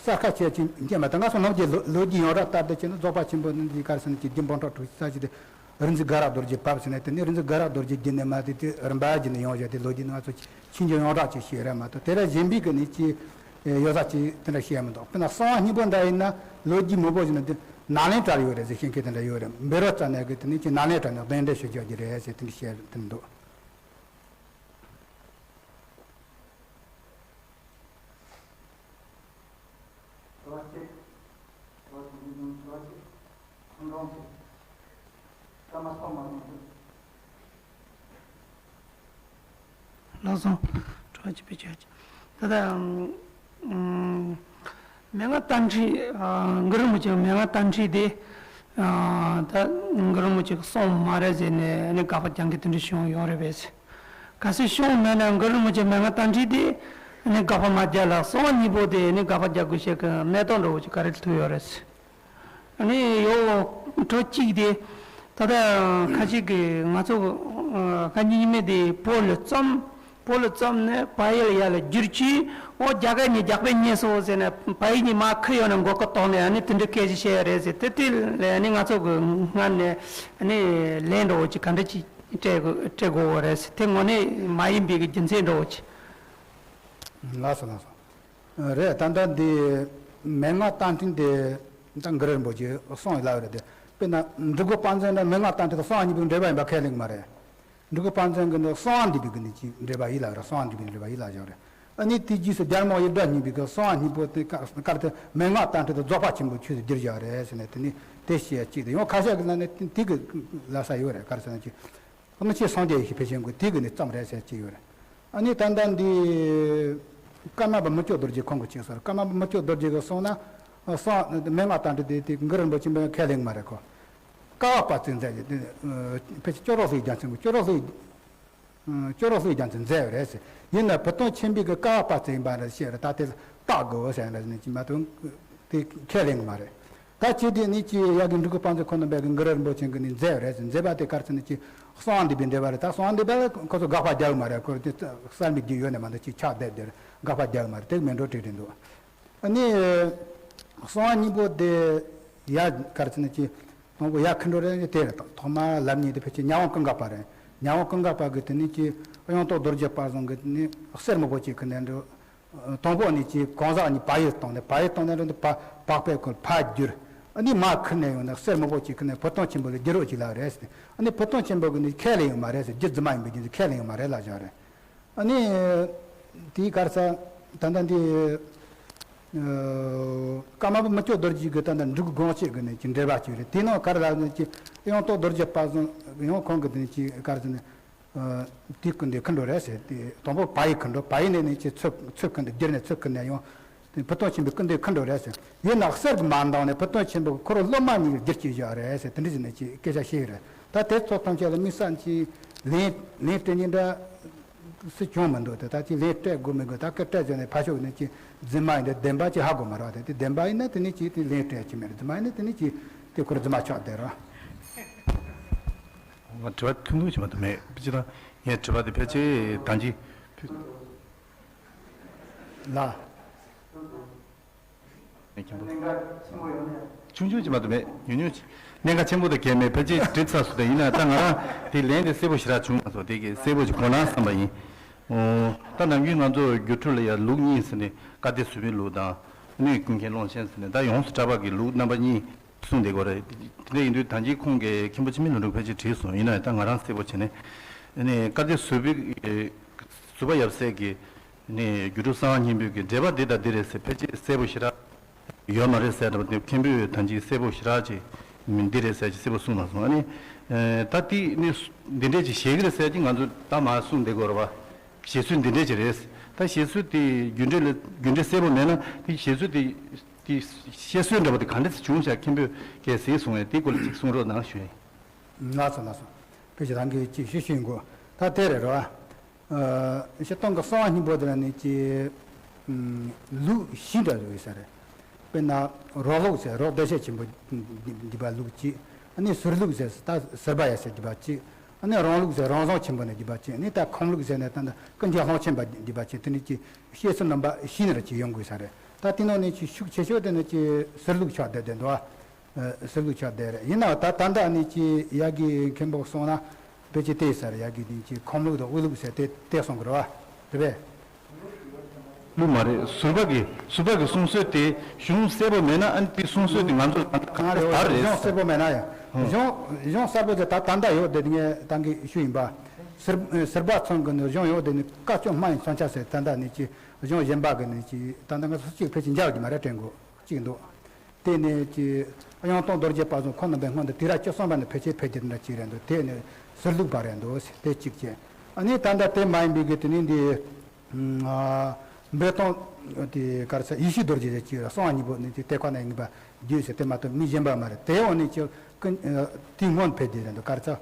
གསལ་ཁ་ཆེ་ཅིག་མཁྱེན་མ་ཐག་ང་ཚོ་ནམ་རྒྱུན་ལོ་ལོ་རྒྱུས་ཡོངས་གྲགས་ལྟར་དུ་བྱས་ན་རྫོགས་པ་ཆེན་པོ་ནི་འདི་གར་ཟེར་ན་ཅིག་རྒྱུན་སྤངས་རྟོགས་དྲུག་ས་ཅིག་དེ་རིག་འཛིན་དགའ་རབ་རྡོ་རྗེ་བབས་ཟེར་ནས། དེ་ནི་རིག་འཛིན་དགའ་རབ་རྡོ་རྗེ་བརྒྱུད་ནས་མ་དེ་དེ་རིམ་པ་བརྒྱུད་ནས་ཡོང་བཞག་དེ་ལོ་རྒྱུས་ནི་ང་ཚོ་ཕྱིས་འགྱུར་ཡོངས་གྲགས་ཅིག་ཤེས་རེད་མ་གཏོགས། དེ་ར་གཞན་པའི་གི་ནི་ཅིག་ཡོད་ས་ཅིག་དེ་འདྲ་ཤེས་མི་འདུག་དཔེར་ན་གསང་བ་སྙིང་པོ་འདྲ་ཡིན་ན་ལོ་རྒྱུས་མང་པོ་ཞིག་ན་དེ་ནཱ་ལེནྡྲར་ཡོད་རེད་ཟེར་བཤད་མཁན་དེ་འདྲ་ཡོད་རེད། བཻ་རོ་ཙ་ན་གི་དེ་ནི་ཅིག་ནཱ་ལེནྡྲ་ནས་གདན་འདྲེན་ཞུ་རྒྱུ་རེད་ཟེར་དེ་འདྲ་བཤད་དེ་འདུག་ལགས་སོ། དྲི་བ་གཅིག་པའི་ཆ་ཅིག་ད་ལྟ་ཨམ་མན་ངག་རྟ་མགྲིན། ཨ་གུ་རུ་རིན་པོ་ཆེ་མན་ངག་རྟ་མགྲིན་དེ་ཨ་ད་གུ་རུ་རིན་པོ་ཆེ་གསུངས་མ་རེད་ཟེར་ནས་ཨ་ནི་དགག་པ་རྒྱག་མཁན་དེ་འདྲ་བྱུང་ཡོད་རེད་པས། གལ་སྲིད་བྱུང་མེད་ན་གུ་རུ་རིན་པོ་ཆེ་མན་ངག་རྟ་མགྲིན་དེ་ཨ་ནི་དགག་པ་མ་རྒྱག་ལ་གསང་བ་སྙིང་པོ་དེ་ཨ་ནི་དགག་པ་རྒྱག་དགོས་ཤེས་ཀྱི་གནད་དོན་འདྲ་བོ་ཅིག་ག་རེ་ཐུག་ཡོད་རེད། ཨ་ནི་ཡོ་གྲོ་གཅིག་དེ་ད་ལྟ་ཁ་ཅིག་གིས་ང་ཚོ་ཁ་ཉིན་ཉི་མ་དེ་བོད་ལ་རྩོམ། བོད་ལ་རྩོམ་ནས་བལ་ཡུལ་ལ་ཡར་ལ་བསྒྱུར་གྱིས། འོ་རྒྱ་གར་ནས་རྒྱག་པའི་ཉེས་སོ་ཟེར་ནས་བལ་ཡུལ་ནས་མར་ཁུར་ཡོང་ནས་མགོ་སྐོར་གཏོང་ནས་ཨ་ནི་དེ་འདྲ་སྐད་ཆ་བཤད་ཡ་རེད་ཟེར། དེ་དེ་ལས་ཨ་ནི་ང་ཚོ་གི་སྔར་ནས་ཨ་ནི་ལན་འདྲ་བོ་ཅིག་ག་འདྲ་ཅིག་སྤྲད་དགོས་སྤྲད་དགོས་བོ་རེད་ཟེར། དེ་དངོས་གནས་མ་ཡིན་པའི་གི་རྒྱུ་མཚན་འདྲ་བོ་ཅིག་ལགས་སོ་ལགས་སོ། རེད། ད་ལྟ་འདི་མན་ངག་རྟ་མགྲིན་དེ་ད་གུ་རུ་རིན་པོ་ཆེ་གསུངས་ཡོད་ལབ་རེད་དེ། དཔེར་ན་འབྲི་གུང་དཔལ་མཛངས་ན་མན་ངག་རྟ་མགྲིན་དང་གསང་བ་སྙིང་པོའི་འགྲེལ་པ་ཡིན་པ་ཁས་ལེན་གྱི་མ་རེད། འབྲི་གུང་དཔལ་མཛངས་ཀྱི་འདི་གསང་བ་འདུས་པའི་གི་ནི་ཅིག་འགྲེལ་པ་ཡིན་ལབ་རེད། གསང་བ་འདུས་པའི་འགྲེལ་པ་ཡིན་ལབ་བཞག་རེད། ཨ་ནི་དེ་རྗེས་སུ་རྒྱལ་མོ་ཡི་སྒྲ་སྙན་པའི་གི་གསང་བ་སྙིང་པོ་དེ་ཀ་ཀར་དེ་མན་ངག་རྟ་མགྲིན་དང་རྫོགས་པ་ཆེན་པོའི་ཆོས་སུ་བསྒྱུར་བཞག་རེད་ཟེར་ནས་དེ་ནི་དེ་བཤད་ཅིག་དེ་ཡང་ཁ་ཤས་ཀྱི་ནང་ནས་དེ་གི་ལབ་ས་ཡོད་རེད། ག་རེ་ཟེར་ན་ཅིག་ཨ་ནི་ཆོས་སངས་རྒྱས་ཡེ་ཤེས་ཕལ་ཆེན་གྱི་དེ་གི་ནི་ཙམ་རེད་ཟེར་གྱི་ཡོད་རེད། ཨ་ནི་ད་ལྟ་འདི་ཀརྨ་པ་མི་བསྐྱོད་རྡོ་རྗེ་ཁོང་གི་ཅིག་ཟེར། ཀརྨ་པ་མི་བསྐྱོད་རྡོ་རྗེ་གི་གསུངས་ན། གསང་མན་ངག་དང་འབྲེལ་ཏེ་དེ་གུ་རུ་རིན་པོ་ཆེ་མིན་ཁས་ལེན་མ་རེད་ཁོ། ཀ་བ་པ་ཙིག་མཛད་ཀྱི་དེ་ཕལ་ཆེར་ཅོག་རོ་ལྷའི་རྒྱལ་མཚན་གྱི་ཅོག་རོ་ལྷའི་ཅོག་རོ་ལྷའི་རྒྱལ་མཚན་མཛད་ཡོད་རེད་ཟེར། ཡིན་ན་བུ་སྟོན་ཆེན་པོའི་གི་ཀ་བ་པ་ཙིག་ཡིན་པ་རེད་བཤད་རེད། ད་དེ་བརྟག་དགོས་ཟེར་ནས་ནི་ཅི་མ་གཏོགས་དེ་ཁས་ལེན་གི་མ་རེད། ད་ཅི་དེ་ནི་ཅི་ཡ་གི་འབྲུག་གི་དཔལ་འཛོམས་ཁོ་རྣམ་པས་གི་གུ་རུ་རིན་པོ་ཆེ་གི་ནི་མཛད་ཡོད་རེད་ཟེར། མཛད་པ་དེ་ག་རེ་ཟེར་ན་ཅི་གསང་བ་འདུས་པའི་འགྲེལ་པ་རེད། ད་གསང་བ་འདུས་པ་ལ་ཁོ་ཚོ་དགག་པ་རྒྱག་གི་མ་རེད། ཁོ་དེ་གསར་མའི་རྒྱུ་ཡོད་ནས་མ་གཏོགས་ཅི་ཆགས་བསྡད་དེ་དགག་པ་རྒྱག་གི་མ་རེད། དེ་མེད་འགྲོ་བྲིས་བྲིས་འདུག་ཨ་ནི། གསང་བ་སྙིང་པོ་དེ་ཡ་ག་རེ་ཟེར་ན་ཅི། དང་པོ་ཡ་མཁའ་འགྲོ་རེད། དེ་རེད། ཐོག་མ་ལམ་གཉིས་དེ་ཕལ་ཆེར་ཉ་དབང་ཀུན་དགའ་པ་རེད། ཉ་དབང་ཀུན་དགའ་པ་གི་དེ་ནི་ཅི་གཡང་སྟོན་རྡོ་རྗེ་དཔལ་བཟང་གི་དེ་ནི་གསེར་སྨུག་པོ་ཅིག་གི་ནས་འགྲོ། དང་པོ་ནི་ཅི་གང་ཟག་གཉིས་བག་ཡོད་བཏང་ནས་བག་ཡོད་བཏང་ནས་འགྲོ་འདི་བག་བག་པའི་ཁོལ་ཕར་བསྒྱུར། ཨ་ནི་མར་ཁུར་ནས་ཡོང་ནས་གསེར་སྨུག་པོ་ཅིག་གི་ནས་བུ་སྟོན་ཆེན་པོ་ལ་བསྒྱུར་རོགས་ཅིག་ལབ་རེད་ཟེར། ཨ་ནི་བུ་སྟོན་ཆེན་པོ་གི་ནི་ཁས་ལེན་ཡོད་མ་རེད་ཟེར། རྒྱུད་རྫུན་མ་ཡིན་པའི་རྒྱུ་མཚན་ཁས་ལེན་ཡོད་མ་རེད་ལབ་བཞག་རེད། ཨ་ནི། དེའི་ག་རེ་ཟེར། ད་ལྟ་འདི། ཀརྨ་པ་མི་བསྐྱོད་རྡོ་རྗེ་གི་ད་ལྟ་འབྲུག་སྒོམ་ཆེན་གི་ནི་ཅི་འགྲེལ་པ་ཅིག་རེད། དེའི་ནང་ག་རེ་ལབ་ན་ཅི་གཡང་སྟོན་རྡོ་རྗེ་དཔལ་བཟང་ཡང་ཁོང་གི་དེ་ནི་ཅི་ག་རེ་ཟེར་ན། དེའི་སྐུ་འདི་མཁའ་འགྲོ་རེད་ཟེར། དེ་དང་པོ་བག་ཡོད་མཁའ་འགྲོ། བག་ཡོད་ནས་ནི་ཅི་ཚུར་ཚུར་ཁུར་འདི་བསྒྱུར་ནས་ཚུར་ཁུར་ནས་ཡང་། བུ་སྟོན་ཆེན་པོའི་སྐུ་འདི་མཁའ་འགྲོ་རེད་ཟེར། ཡིན་ན་གསེར་གྱི་མར་འདང་ནས་བུ་སྟོན་ཆེན་པོ་ཁོ་རང་སློབ་མ་གཉིས་ཀྱིས་བསྒྱུར་གྱི་བཞག་རེད་ཟེར། དེ་འདྲ་ཟེར་ནས་ཅི་སྐད་ཆ་བཤད་ཀྱི་རེད། ད་དེ་ཚོ་ཐམས་ཅད་ལ་དམིགས་བསལ་ཅི་ལན་ལན་སྤྲད་ཉིན་འདྲ་སུ་བྱུང་མི་འདུག་དེ་ད་ཅི་ལན་སྤྲད་དགོས་མི་དགོས་ད་སྐད་སྤྲད་བྱས་ནས་ཕར་ཞོག་ནས་ཅི་རྫུན་མ་ཡིན་འདྲ་བདེན་པ་ཅི་ཧ་གོ་མ་རེད་བ། དེ་དེ་བདེན་པ་ཡིན་ན་དེ་ནི་ཅི་དེ་ལན་སྤྲད་ཀྱི་མེད། རྫུན་མ་ཡིན་ན་དེ་ནི་ཅི་དེ་ཁོ་རང་རྫུན་མ་ཆགས་བསྡད་རེད། ང་དྲི་བ་ཐུང་ཐུང་ཞིག་མ་གཏོགས་མེད། སྤྱིར་བཏང་ངས་དྲི་བ་དེ་ཕལ་ཆེར་ད་ཅི། ལ། མཁན་པོ། ཆུང་ཆུང་ཅིག་མ་གཏོགས་མེད། ཉུང་ཉུང་ཅིག་གནད་འགག་ཆེན་པོ་དང་གལ་མེད། ཕལ་ཆེར་དྲི་ཚར་སོང་། དེ་ཡིན་ན་ད་ང་རང་དེ་ལན་དེ་གསལ་པོ་ཞེ་དྲག་བྱུང་མ་སོང་། དེ་གི་གསལ་པོ་ཅིག་གོ་ན་བསམ་པ་ཡིན། ཨོ། ད་ནམ་རྒྱུན་ང་ཚོ་སྒྱུ་འཕྲུལ་ལ་ཡ་ལུགས་གཉིས་ཟེར་ནས་བཀའ་སྡེ་བཟོད་པའི་ལུགས་དང་། ནི་ཀུན་མཁྱེན་ཀློང་ཆེན་ཟེར་ནས་ད་ཡོངས་སུ་གྲགས་པ་གི་ལུགས་རྣམ་པ་གཉིས་གསུངས་བསྡད་ཀྱི་ཡོད་རེད། དེ་འདྲ་ཡིན་དུས་ད་ཅི་ཁོང་གིས་མཁན་པོ་འཆི་མེད་ལྷུན་གྲུབ་ཕལ་ཆེར་བྲིས་སོང་། ཡིན་ན་ཡང་ད་ང་རང་གསལ་པོ་བྱས་ནས། ནི་བཀའ་སྡེ་བཟོད་པའི་བཟོད་པ་ཡབ་སྲས་ཀྱི་ནི་སྒྱུ་འཕྲུལ་གསང་བ་སྙིང་པོའི་གི་འགྲེལ་པ་འདི་དང་འདི་རེད་ཟེར་ཕལ་ཆེར་གསལ་པོ་ཞེ་དྲག་ཡོད་མ་རེད་ཟེར་བ་དེ་མཁན་པོས་ད་ཅི་གསལ་པོ་ཞེ་དྲག་ཅིག་འདི་རེད་ཟེར་ཅིག་གསལ་པོ་གསུངས་མ་སོང་། ཨ་ནི། ད་དེ་ནི་འདི་འདྲས་ཅིག་བཞེད་གི་རེད་ཟེར་གྱི་ང་ཚོ་ད་མ་གསུངས་བསྡད་དགོས་རེད་བ། བཞེད་ཚུལ་འདི་འདྲས་ཅིག་རེད། ད་བཞེད་ཚུལ་དེ་རྒྱུ་འབྲས་ལ་རྒྱུ་འབྲས་གསལ་པོ་མེད་ན་དེ་བཞེད་ཚུལ་དེ་དེ་བཤད་སྲོལ་འདྲ་པོ་དེ་ག་འདྲས་བྱུང་ཤག་མཁན་པོས་གལ་སྲིད་གསུངས་ཡ་དེ་སྐོར་ལ་ཅིག་གསུང་རོགས་གནང་ཞུ་ཡིན། ལགས་སོ་ལགས་སོ། དཔེ་ཆ་རང་གིས་ཅིག་ཞུ་ཞུ་ཡིན་གོ། ད་དེ་རེད་རོ། ཨ། སྤྱིར་བཏང་གི་གསང་བ་སྙིང་པོ་དེ་ལ་ནི་ཅི། ཨམ། ལུགས་བཞི་འདྲ་ཡོད་ས་རེད། དཔེར་ན་རོགས་ལུགས་ཟེར་རོགས་བདེ་གཤེགས་ཆེན་པོ་འདུས་པ་ལུགས་གཅིག་ཨ་ནི་ཟུར་ལུགས་ཟེར་ད་ཟུར་པ་ཡ་ཟེར་འདུས་པ་གཅིག་ཨ་ནི་རང་ལུགས་ཟེར་རང་བྱུང་ཆེན་པོ་ནས་འདུས་པ་གཅིག་ཨ་ནི་ད་ཁམས་ལུགས་ཟེར་ནས་ད་ཀུན་མཁྱེན་ཀློང་ཆེན་པ་འདུས་པ་གཅིག་དེ་ནི་ཅི་བཤད་སྲོལ་རྣམ་པ་བཞི་ནི་ར་ཅིག་ཡོང་དགོས་ས་རེད། ད་དེ་ནང་ནས་ཅི་ཤུགས་ཆེ་ཤོས་དེ་ནི་ཅི་ཟུར་ལུགས་ཆགས་བསྡད་བསྡད་འདུག་ཨ། ཨ། ཟུར་ལུགས་ཆགས་བསྡད་རེད། ཡིན་ནའང་ད་ད་ལྟ་ནི་ཅི་ཡ་གི་མཁན་པོ་གསུངས་ན་ཕལ་ཆེར་དེ་ས་རེད། ཡ་གི་ནི་ཅི་ཁམས་ལུགས་དང་དབུས་ལུགས་ཟེར་དེ་དེ་གསུང་གི་རེད་བ། རེད་པས། ལུགས་མ་རེད། ཟུར་པ་གི་ཟུར་པ་གི་གསུང་སྲོལ་དེ་གཞུང་གསལ་པོ་མེད་ན་ཨ་ནི་དེ་གསུང་སྲོལ་དེ་ང་ཚོ་ལ་གང་ལྟར་རེད། གཞུང་གསལ་པོ་མེད་ན་ཡང་། ཨང་། གཞུང་གཞུང་གསལ་པོ་དེ་ད་ད་ལྟ་ཡོད་དེ་ངས་ད་གིན་ཞུས་ཡིན་པ། ཟུར་ཟུར་པ་ཚང་གི་ནི་གཞུང་ཡོད་དེ་ནི་བཀའ་བཅོ་ལྔ་ཡི་མཚོན་ཆ་ཟེར་ད་ལྟ་ནི་ཅི་གཞུང་གཞན་པ་གི་ནི་ཅི་ད་ལྟ་ང་ཚོ་གཅིག་ཕལ་ཆེར་མཇལ་གྱི་མ་རེད། དྲན་གོ་གཅིག་འདུག་དེ་ནས་ཀྱི་གཡང་སྟོན་རྡོ་རྗེ་དཔལ་བཟང་ཁོང་རྣམ་པའི་སྔོན་དུ་དུས་རབས་བཅུ་གསུམ་པ་ནས་ཕལ་ཆེར་ཕེབས་རྒྱུ་འདྲ་ཅིག་རེད་འདུག་དེ་ནི་ཟུར་ལུགས་པ་རེད་འདུག་དེ་གཅིག་བྱས། ཨ་ནི་ད་ལྟ་དེ་མ་ཡིན་པའི་གི་དེ་ནི་འདི་འབེལ་གཏོང་དེ་ག་རེ་ཟེར་ཡེ་ཤེས་རྡོ་རྗེ་རེད་ཅིག་གསང་བ་སྙིང་པོ་ནི་དེ་དེ་ཁོ་ན་ཡིན་པ་རྒྱུད་ཟེར་དེ་མ་གཏོགས་མི་གཞན་པ་མ་རེད། དེ་འོག་ནས་ཀྱི་ཀུན་དེའི་སྔོན་ཕེབས་རྒྱུ་རེད་འདུག་ག་རེ་ཟེར།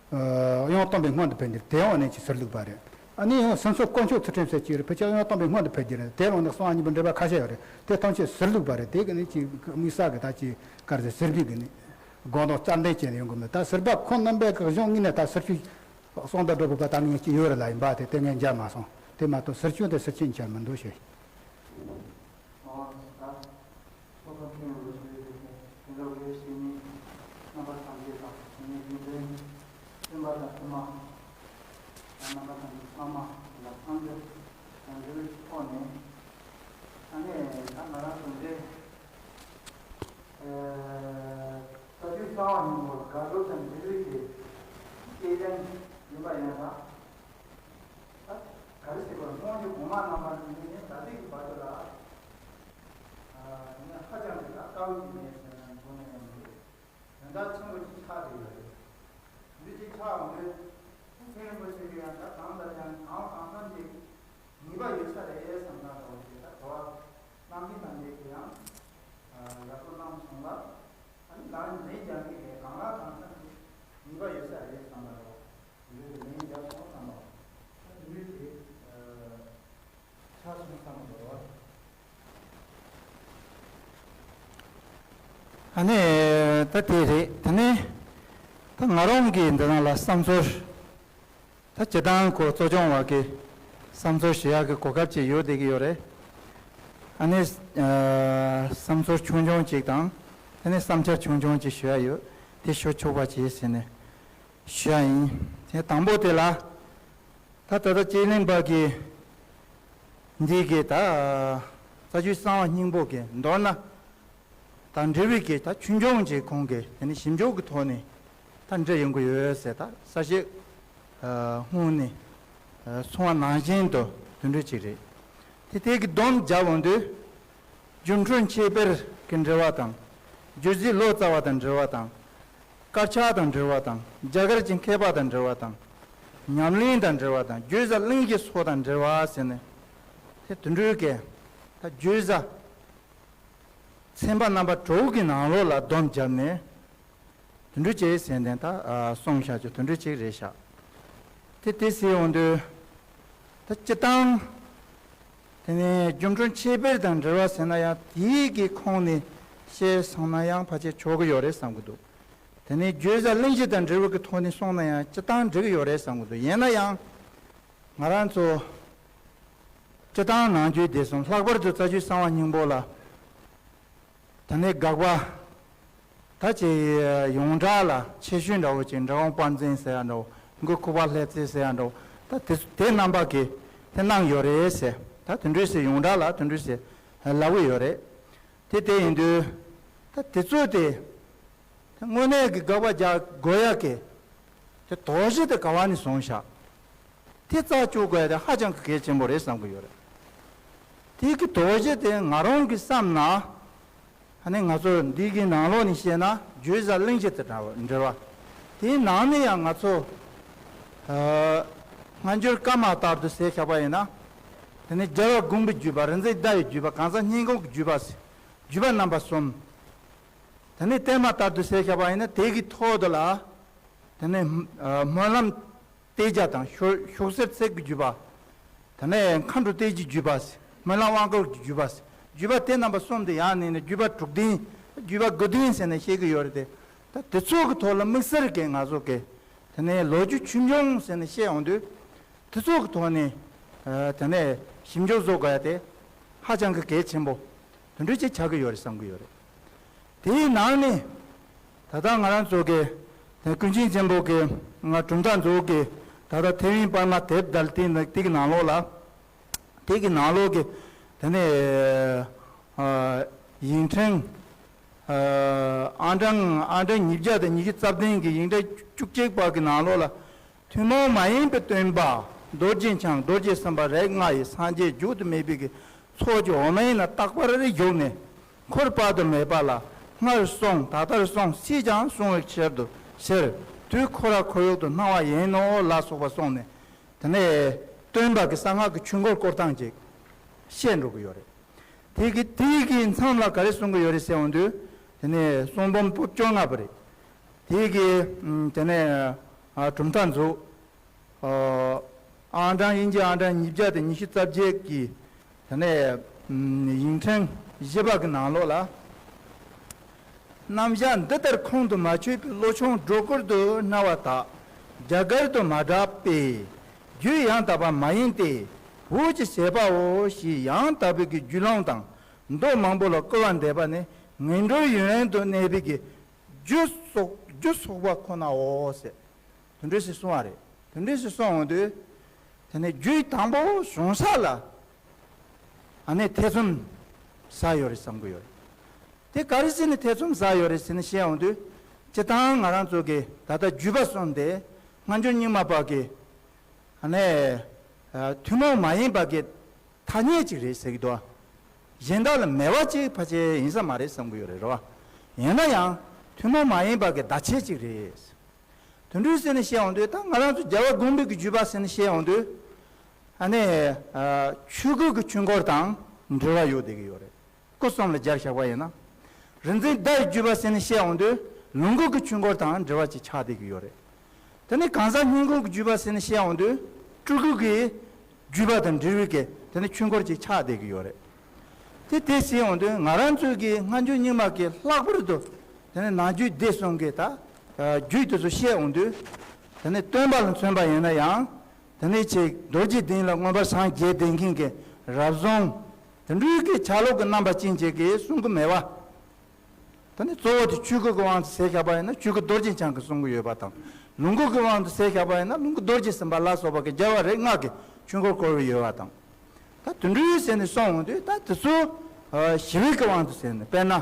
ཨ། གཡང་སྟོན་པའི་སྔོན་དུ་ཕེབས་རྒྱུ་རེད། དེའང་ནི་ཅིག་ཟུར་ལུགས་པ་རེད། ཨ་ནི་ཡང་སུམ་ཚོགས་དཀོན་མཆོག་ཚུལ་ཁྲིམས་ཟེར་ཅིག་རེད། ཕལ་ཆེར་གཡང་སྟོན་པའི་སྔོན་དུ་ཕེབས་རྒྱུ་རེད། དེ་ལ་ནི་གསང་བ་སྙིང་པོའི་འགྲེལ་པ་ཁ་ཤས་ཡོད་རེད། དེ་ཐམས་ཅད་ཟུར་ལུགས་པ་རེད། དེ་གི་ནི་ཅིག་དམིགས་བསལ་གི་ད་ཅིག་ག་རེ་ཟེར་ཟུར་པའི་གི་ནི་དགོངས་དོན་རྩ་འགྲེལ་བྱས་ནས་ཡོང་གི་མེད། ད་ཟུར་པ་ཁོང་རྣམ་པའི་གི་གཞུང་དངོས་ནས་ད་ཟུར་ཆུ་གསང་བདག་སྒྲོལ་དཔལ་པ་ད་ངས་ཅིག་ཡོད་རེད་ལ་ཡིན་པ་དེ་དེ་ངས་མཇལ་མ་སོང་། དེ་མ་གཏོགས་ཟུར་ཆུ་དེ་ཟུར་ཆུ་ཡིན་ཆ་མི་འདུག་ཞེས། ཚོགས་གཙོ་མཁན་པོ་ཆེ་བའི་ཐུགས་ཀྱི་དོན་དུ་འོས་ཤེས་ནི་རྣམ་པ་ཐམས་ཅད་དང་། དེ་ནས་རྒྱུ་མཚན་སྟོན་པ་དང་སྟོན་མ་རྣམ་པ་ཐམས་ཅད་ཚང་མ་ལ་འཚམས་འདྲི་དང་འབྲེལ་བའི་ཐོག་ནས། ཨ་ནི་ད་ང་རང་ཚོ་འདི་ཨ་རྒྱུད་གསང་བ་སྙིང་པོ་དགག་སྒྲུབ་དང་འབྲེལ་བའི་གི་དཔྱད་གླེང་ཡིན་པ་ཡིན་ན། ད་ག་རེ་ཟེར་དགོས་རེད། སྔོན་གྱི་གོང་མ་རྣམ་པ་ནས་ནི་ད་ལྟའི་གི་བར་དུ་ལ། ཨ། དེ་ནས་ཧ་ཅང་གི་ད་དཀའ་བའི་གནས་ཟེར་ན་འགྲོ་ནས་ཡོང་གི་རེད། དོན་དག་ཆེན་པོ་ཅིག་ཆགས་བསྡད་ཡོད་རེད། འདི་ཅིག་ཆགས་འོང་དུས་མཁན་རིན་པོ་ཆེ་གིས་ཡང་ད་གང་ལྟར་ཀྱང་གང་གང་ ཨ་ནི་ད་དེ་རེད། དེ་ནས་ད་ང་རང་གི་འདི་ནང་ལ་བསམ་ཚུལ། ད་སྤྱིར་བཏང་ཁོ་གཙོ་སྐྱོང་བ་གི་བསམ་ཚུལ་ཞུ་ཡག་གི་གོ་སྐབས་ཅིག་ཡོད་བསྡད་ཀྱི་ཡོད་རེད། ཨ་ནི་ཨ་བསམ་ཚུལ་ཆུང་ཆུང་ཅིག་དང་། དེ་ནས་བསམ་འཆར་ཆུང་ཆུང་ཅིག་ཞུ་ཡག་ཡོད། དེ་ཞུ་ཆོག་པ་བྱེད་ཟེར་ནས་ཞུ་ཡག་ཡིན། དེ་དང་པོ་དེ་ལ། ད་ད་ལྟ་སྤྱི་གླིང་པ་གི་འདི་གི་ད་རྩ་རྒྱུད་གསང་བ་སྙིང་པོ་གི་མདོར་ན་དང་འབྲེལ་བའི་གི་ད་ཆོས་འབྱུང་ཅིག་ཁོང་གི་དེ་ནི་ཞིབ་འཇུག་གི་ཐོག་ནས་ད་འབྲི་ཡོང་གི་ཡོད་ཟེར། ད་གསལ་བཤད་སྔོན་ནས་གསུངས་པ་ནང་བཞིན་དུ་དེ་འདྲ་ཅིག་རེད། དེ་དེ་གི་སྡོམ་བརྒྱབ་འོང་དུས། སྒྱུ་འཕྲུལ་འཆད་སྤེལ་གྱི་འབྲེལ་བ་དང་། སྒྱུ་རྩལ་ལོ་ཙཱ་བ་དང་འབྲེལ་བ་དང་། དཀར་ཆག་དང་འབྲེལ་བ་དང་། རྒྱ་གར་གྱི་མཁས་པ་དང་འབྲེལ་བ་དང་། ཉམས་ལེན་དང་འབྲེལ་བ་དང་། བརྗོད་བྱ་གླེང་གཞི་སོགས་དང་འབྲེལ་བ་ཟེར་ནས། དེ་དེ་འདྲའི་གི་ད་བརྗོད་བྱ་ཚན་པ་རྣམ་པ་དྲུག་གི་ནང་ལོགས་ལ་སྡོམ་བརྒྱབ་ནས། དེ་འདྲ་བྱས་ཟིན་ནས་ད་གསུངས་བཞག་ཆོག་དེ་འདྲ་ཅིག་རེད་ཤག་དེ་དེ་ཟེར་ཡོང་དུས། ད་སྤྱིར་བཏང་དེ་ནས་སྒྱུ་འཕྲུལ་འཆད་སྤེལ་དང་འབྲེལ་བ་ཟེར་ན་ཡང་དེའི་གི་ཁོངས་ནས་བཤད་སོང་ན་ཡང་ཕལ་ཆེར་ཆོག་གི་ཡོད་རེད་བསམ་གི་འདུག་དེ་ནས་བརྗོད་བྱ་གླེང་གཞི་དང་འབྲེལ་བའི་གི་ཐོག་ནས་སོང་ན་ཡང་སྤྱིར་བཏང་འགྲིག་གི་ཡོད་རེད་བསམ་གི་འདུག་ཡིན་ན་ཡང་ང་རང་ཚོ་སྤྱིར་བཏང་ནང་རྒྱུད་སྡེ་གསུམ། ལྷག་པར་དུ་རྩ་རྒྱུད་གསང་བ་སྙིང་པོ་ལ། དེ་ནས་དགག་པ། ད་ཅི་ཡོངས་གྲགས་ལ་ཆེ་ཤོས་འདྲ་བོ་ཅིག་འདྲ་དབང་དཔལ་འཛིན་ཟེར་ཡ་འདྲ་བོ། མགུར་ཁུག་པ་ལྷས་བཙས་ཟེར་ཡ་འདྲ་བོ། ད་དེ་དེ་རྣམ་པ་གིས་དེ་གནང་ཡོད་རེད་ཟེར། ད་དེ་འདྲ་ཟེར་ཡོངས་གྲགས་ལ་དེ་འདྲ་ཟེར་ལབ་ཀྱི་ཡོད་རེད། དེ་དེ་ཡིན་དུས། ད་དེ་ཚོ་དེ། དེ་དངོས་གནས་ཀྱི་དགག་པ་རྒྱག་དགོས་ཡ་གི་དེ་དོགས་གཞི་དེ་ག་བ་ནས་བཟུང་བཞག་དེ་རྩད་གཅོད་དགོས་ཡ་དེ་ཧ་ཅང་གི་གལ་ཆེན་པོ་རེད་བསམ་གྱི་ཡོད་རེད། དེ་གི་དོགས་གཞི་དེ་ང་རང་གི་བསམ་ན། ཨ་ནི་ང་ཚོ་འདི་གི་ནང་ལོགས་ནས་བཤད་ན་བརྗོད་བྱ་གླེང་གཞི་དེ་འདྲ་བ་འབྲེལ་བ། དེའི་ནང་ནས་ཡང་ང་ཚོ་ཨ་སྔ་འགྱུར་བཀའ་མ་ལྟར་དུ་ཟེར་བཞག་པ་ཡིན་ན། དེ་ནི་རྒྱལ་བ་དགོངས་པའི་བརྒྱུད་པ། རིག་འཛིན་ཟླ་བའི་བརྒྱུད་པ། གང་ཟག་སྙིང་ཁོང་གི་བརྒྱུད་པ་ཟེར། བརྒྱུད་པ་རྣམ་པ་གསུམ། དེ་ནས་བསྟན་མ་ལྟར་དུ་ཟེར་བཞག་པ་ཡིན་ན་དེ་གི་ཐོག་ཏུ་ལ། དེ་ནས་ཨ་སྨོན་ལམ་གཏད་རྒྱ་དང་ཤོ་ཤུགས་གསེར་ཚེག་གི་བརྒྱུད་པ། དེ་ནས་མཁའ་འགྲོ་སྟོབས་ཀྱི་བརྒྱུད་པ། སྨོན་ལམ་དབང་བསྐུར་གྱི་བརྒྱུད་པ། བརྒྱུད་པ་དེ་རྣམ་པ་གསུམ་དེ་ཡང་ནས་ནས་བརྒྱུད་པ་དྲུག་ལྡན། བརྒྱུད་པ་དགུ་ལྡན་ཟེར་ནས་བཤད་ཀྱི་ཡོད་རེད་དེ། ད་དེ་ཚོ་གི་ཐོག་ལ་དམིགས་བསལ་གྱི་ང་ཚོ་གི་དེ་ནས་ལོ་རྒྱུས་ཆོས་འབྱུང་ཟེར་ནས་བཤད་ཡོང་དུས། དེ་ཚོ་གི་ཐོག་ནས་ཨ་དེ་ནས་ཞིབ་འཇུག་བཟོ་དགོས་ཡ་དེ་ཧ་ཅང་གི་གལ་ཆེན་པོ་དེ་འདྲ་ཅིག་ཆགས་ཀྱི་ཡོད་རེད་བསམ་གྱི་ཡོད་རེད། དེའི་ནང་ནས་ད་ལྟ་ང་རང་ཚོ་གི་དེ་ཀུན་མཁྱེན་ཆེན་པོ་གི་ང་གྲུབ་མཐའ་མཛོད་ཀྱི་ད་ལྟ་ཐེ་ཝན་པར་མ་དེབ་དལ་ཏིང་ནི་དེ་གི་ནང་ལོགས་ལ། དེ་གི་ནང་ལོགས་ཀྱི་དེ་ནས་ཨ་ཡིག་ཕྲེང་ཨ་ཨང་གྲངས་ཨང་གྲངས་ཉིས་བརྒྱ་དང་ཉི་ཤུ་རྩ་བདུན་གྱི་ཡིག་ཕྲེང་བཅུ་གཅིག་པ་གི་ནང་ལོགས་ལ། ཐུན་མོང་མ་ཡིན་པའི་སྟོན་པ་རྡོ་རྗེ་འཆང་རྡོ་རྗེ་སེམས་དཔའ་རིགས་ལྔ་ཡི་སངས་རྒྱས་མཇུག་ཏུ་མེད་པའི་གི་ཚོགས་ཀྱི་འོག་མ་ཡིན་ན་རྟག་པར་བཞུགས་ནས། འཁོར་དཔག་ཏུ་མེད་པ་ལ་སྔར་སོང་ད་ལྟར་སོང་སྲིད་ཀྱང་སྲུང་བའི་ཕྱིར་དུ་ཕྱིར་དུས་ཁོ་ར་ཁོར་ཡུག་ཏུ་སྣང་བ་ཡིན་ནོ་ལ་སོགས་པ་གསུངས་ནས། དེ་ནས་སྟོན་པ་གི་གསང་སྔགས་ཀྱི་ཆོས་འཁོར་བསྐོར་སྟངས་ཅིག་བཤད་འགྲོ་གི་ཡོད་རེད། དེ་གི་དེ་གི་མཚམས་ལ་ག་རེ་གསུང་གི་ཡོད་རེད་ཟེར་འོང་དུས། དེ་ནས་གསུང་འབུམ་པོད་བཅོ་ལྔ་པ་རེད། དེ་གི་ཨམ་དེ་ནས་ཨ་གྲུབ་མཐའ་མཛོད། ཨ་ཨང་གྲངས་དབྱིན་ཇི་ཨང་གྲངས་ཉིས་བརྒྱ་དང་ཉི་ཤུ་རྩ་བརྒྱད་ཀྱི་དེ་ནས་ཨམ་ཡིག་ཕྲེང་བཞི་པ་གི་ནང་ལོགས་ལ། རྣམ་གཞག་འདི་ལྟར་ཁོང་དུ་མ་ཆུད་པའི་བློ་ཆུང་སྒྲོ་སྐུར་དུ་སྨྲ་བ་དག་རྒྱ་གར་དུ་མ་གྲགས་པས། རྒྱུད་ཡང་དག་པ་མ་ཡིན་ཏེ། བོད་ཀྱི་བྱེད་པའོ་ཞེས་ཡང་དག་པའི་གི་རྒྱུད་ལུང་དང་མདོ་མང་པོ་ལ་སྐུར་བ་འདེབས་པ་ནི་ངན་འགྲོར་ཡུན་རིང་དུ་གནས་པའི་གི་རྒྱུ་སོག་རྒྱུ་སོག་པ་ཁོ་ནའོ་ཟེར། དེ་འདྲ་ཞིག་གསུངས་པ་རེད། དེ་འདྲ་ཞིག་གསུངས་འོང་དུས། དེ་ནས་རྒྱུད་དང་པོ་བྱུང་ས་ལ། ཨ་ནི་ཐེ་ཚོམ་ཟ་ཡོད་རེད་བསམ་གྱི་ཡོད་རེད། དེ་ག་རེ་བྱས་ནས་ཐེ་ཚོམ་ཟ་ཡོད་རེད་ཟེར་ནས་བཤད་འོང་དུས། སྤྱིར་བཏང་ང་རང་ཚོ་གི་ད་ལྟ་བརྒྱུད་པ་གསུམ་དེ་སྔ་འགྱུར་རྙིང་མ་པ་གི་ཨ་ནི་ཐུན་མོང་མ་ཡིན་པ་གི་ཐ་སྙད་ཅིག་རེད་ཟེར་གྱི་འདུག་གཞན་དག་ལ་མེད་པ་ཅིག་ཕལ་ཆེར་ཡིན་ས་མ་རེད་བསམ་གྱི་ཡོད་རེད་རོ། ཡིན་ན་ཡང་ཐུན་མོང་མ་ཡིན་པ་གི་བརྡ་ཆད་ཅིག་རེད། དེ་འདྲ་ཟེར་ནས་བཤད་འོང་དུས། ད་ང་རང་ཚོ་རྒྱལ་བ་དགོངས་པའི་གི་བརྒྱུད་པ་ཟེར་ནས་བཤད་འོང་དུས། ཨ་ནི་ཆོས་སྐུ་གི་ཆོས་འཁོར་དང་འབྲེལ་བ་ཡོད་བསྡད་ཀྱི་ཡོད་རེད། སྐུ་གསུམ་ལ་སྦྱར་བཞག་པ་ཡིན་ན། རིག་འཛིན་ཟླ་ཡི་བརྒྱུད་པ་ཟེར་ནས་བཤད་འོང་དུས་ལོངས་སྐུ་གི་ཆོས་འཁོར་དང་འབྲེལ་བ་ཅིག་ཆགས་བསྡད་ཀྱི་ཡོད་རེད། དེ་ནས་གང་ཟག་སྙིང་ཁོང་གི་བརྒྱུད་པ་ཟེར་ནས་བཤད་འོང་དུས་སྤྲུལ་སྐུ་གི་བརྒྱུད་པ་དང་འབྲེལ་བའི་གི་དེ་ནས་ཆོས་འཁོར་ཅིག་ཆགས་བསྡད་ཀྱི་ཡོད་རེད། དེ་དེ་ཟེར་འོང་དུས་ང་རང་ཚོའི་གི་སྔ་འགྱུར་རྙིང་མ་གི་ལྷག་པར་དུ་ དེ་ནས་ནང་རྒྱུད་སྡེ་གསུམ་གྱི་ད་རྒྱུད་དེ་ཚོ་བཤད་འོང་དུས། དེ་ནས་སྟོན་པ་ལ་མཚོན་པ་ཡིན་ན་ཡང་། དེ་ནས་ཅིག་རྡོ་རྗེ་གདན་ལ་མངོན་པར་སངས་རྒྱས་བསྡད་མཁན་གྱི་རབ་བྱུང་དེ་འདྲའི་གི་ཆ་ལུགས་ཀྱི་རྣམ་པ་ཅན་ཅིག་གིས་གསུང་གི་མེད་པ། ད་ནི་གཙོ་བོ་དེ་ཆོས་སྐུ་གི་དབང་དུ་ཟེར་བཞག་པ་ཡིན་ན་ཆོས་སྐུ་རྡོ་རྗེ་འཆང་གིས་གསུང་གི་ཡོད་པ་དང་། ལོངས་སྐུ་གི་དབང་དུ་ཟེར་བཞག་པ་ཡིན་ན་ལོངས་སྐུ་རྡོ་རྗེ་སེམས་དཔའ་ལ་སོགས་པ་གི་རྒྱལ་བ་རིགས་ལྔ་གིས་ཆོས་འཁོར་བསྐོར་བའི་ཡོད་པ་དང་། ད་དེ་འདྲའི་ཟེར་ནས་གསུངས་འོང་དུས་ད་དེ་ཚོ་ཞི་བའི་གི་དབང་དུ་ཟེར་ནས། དཔེར་ན་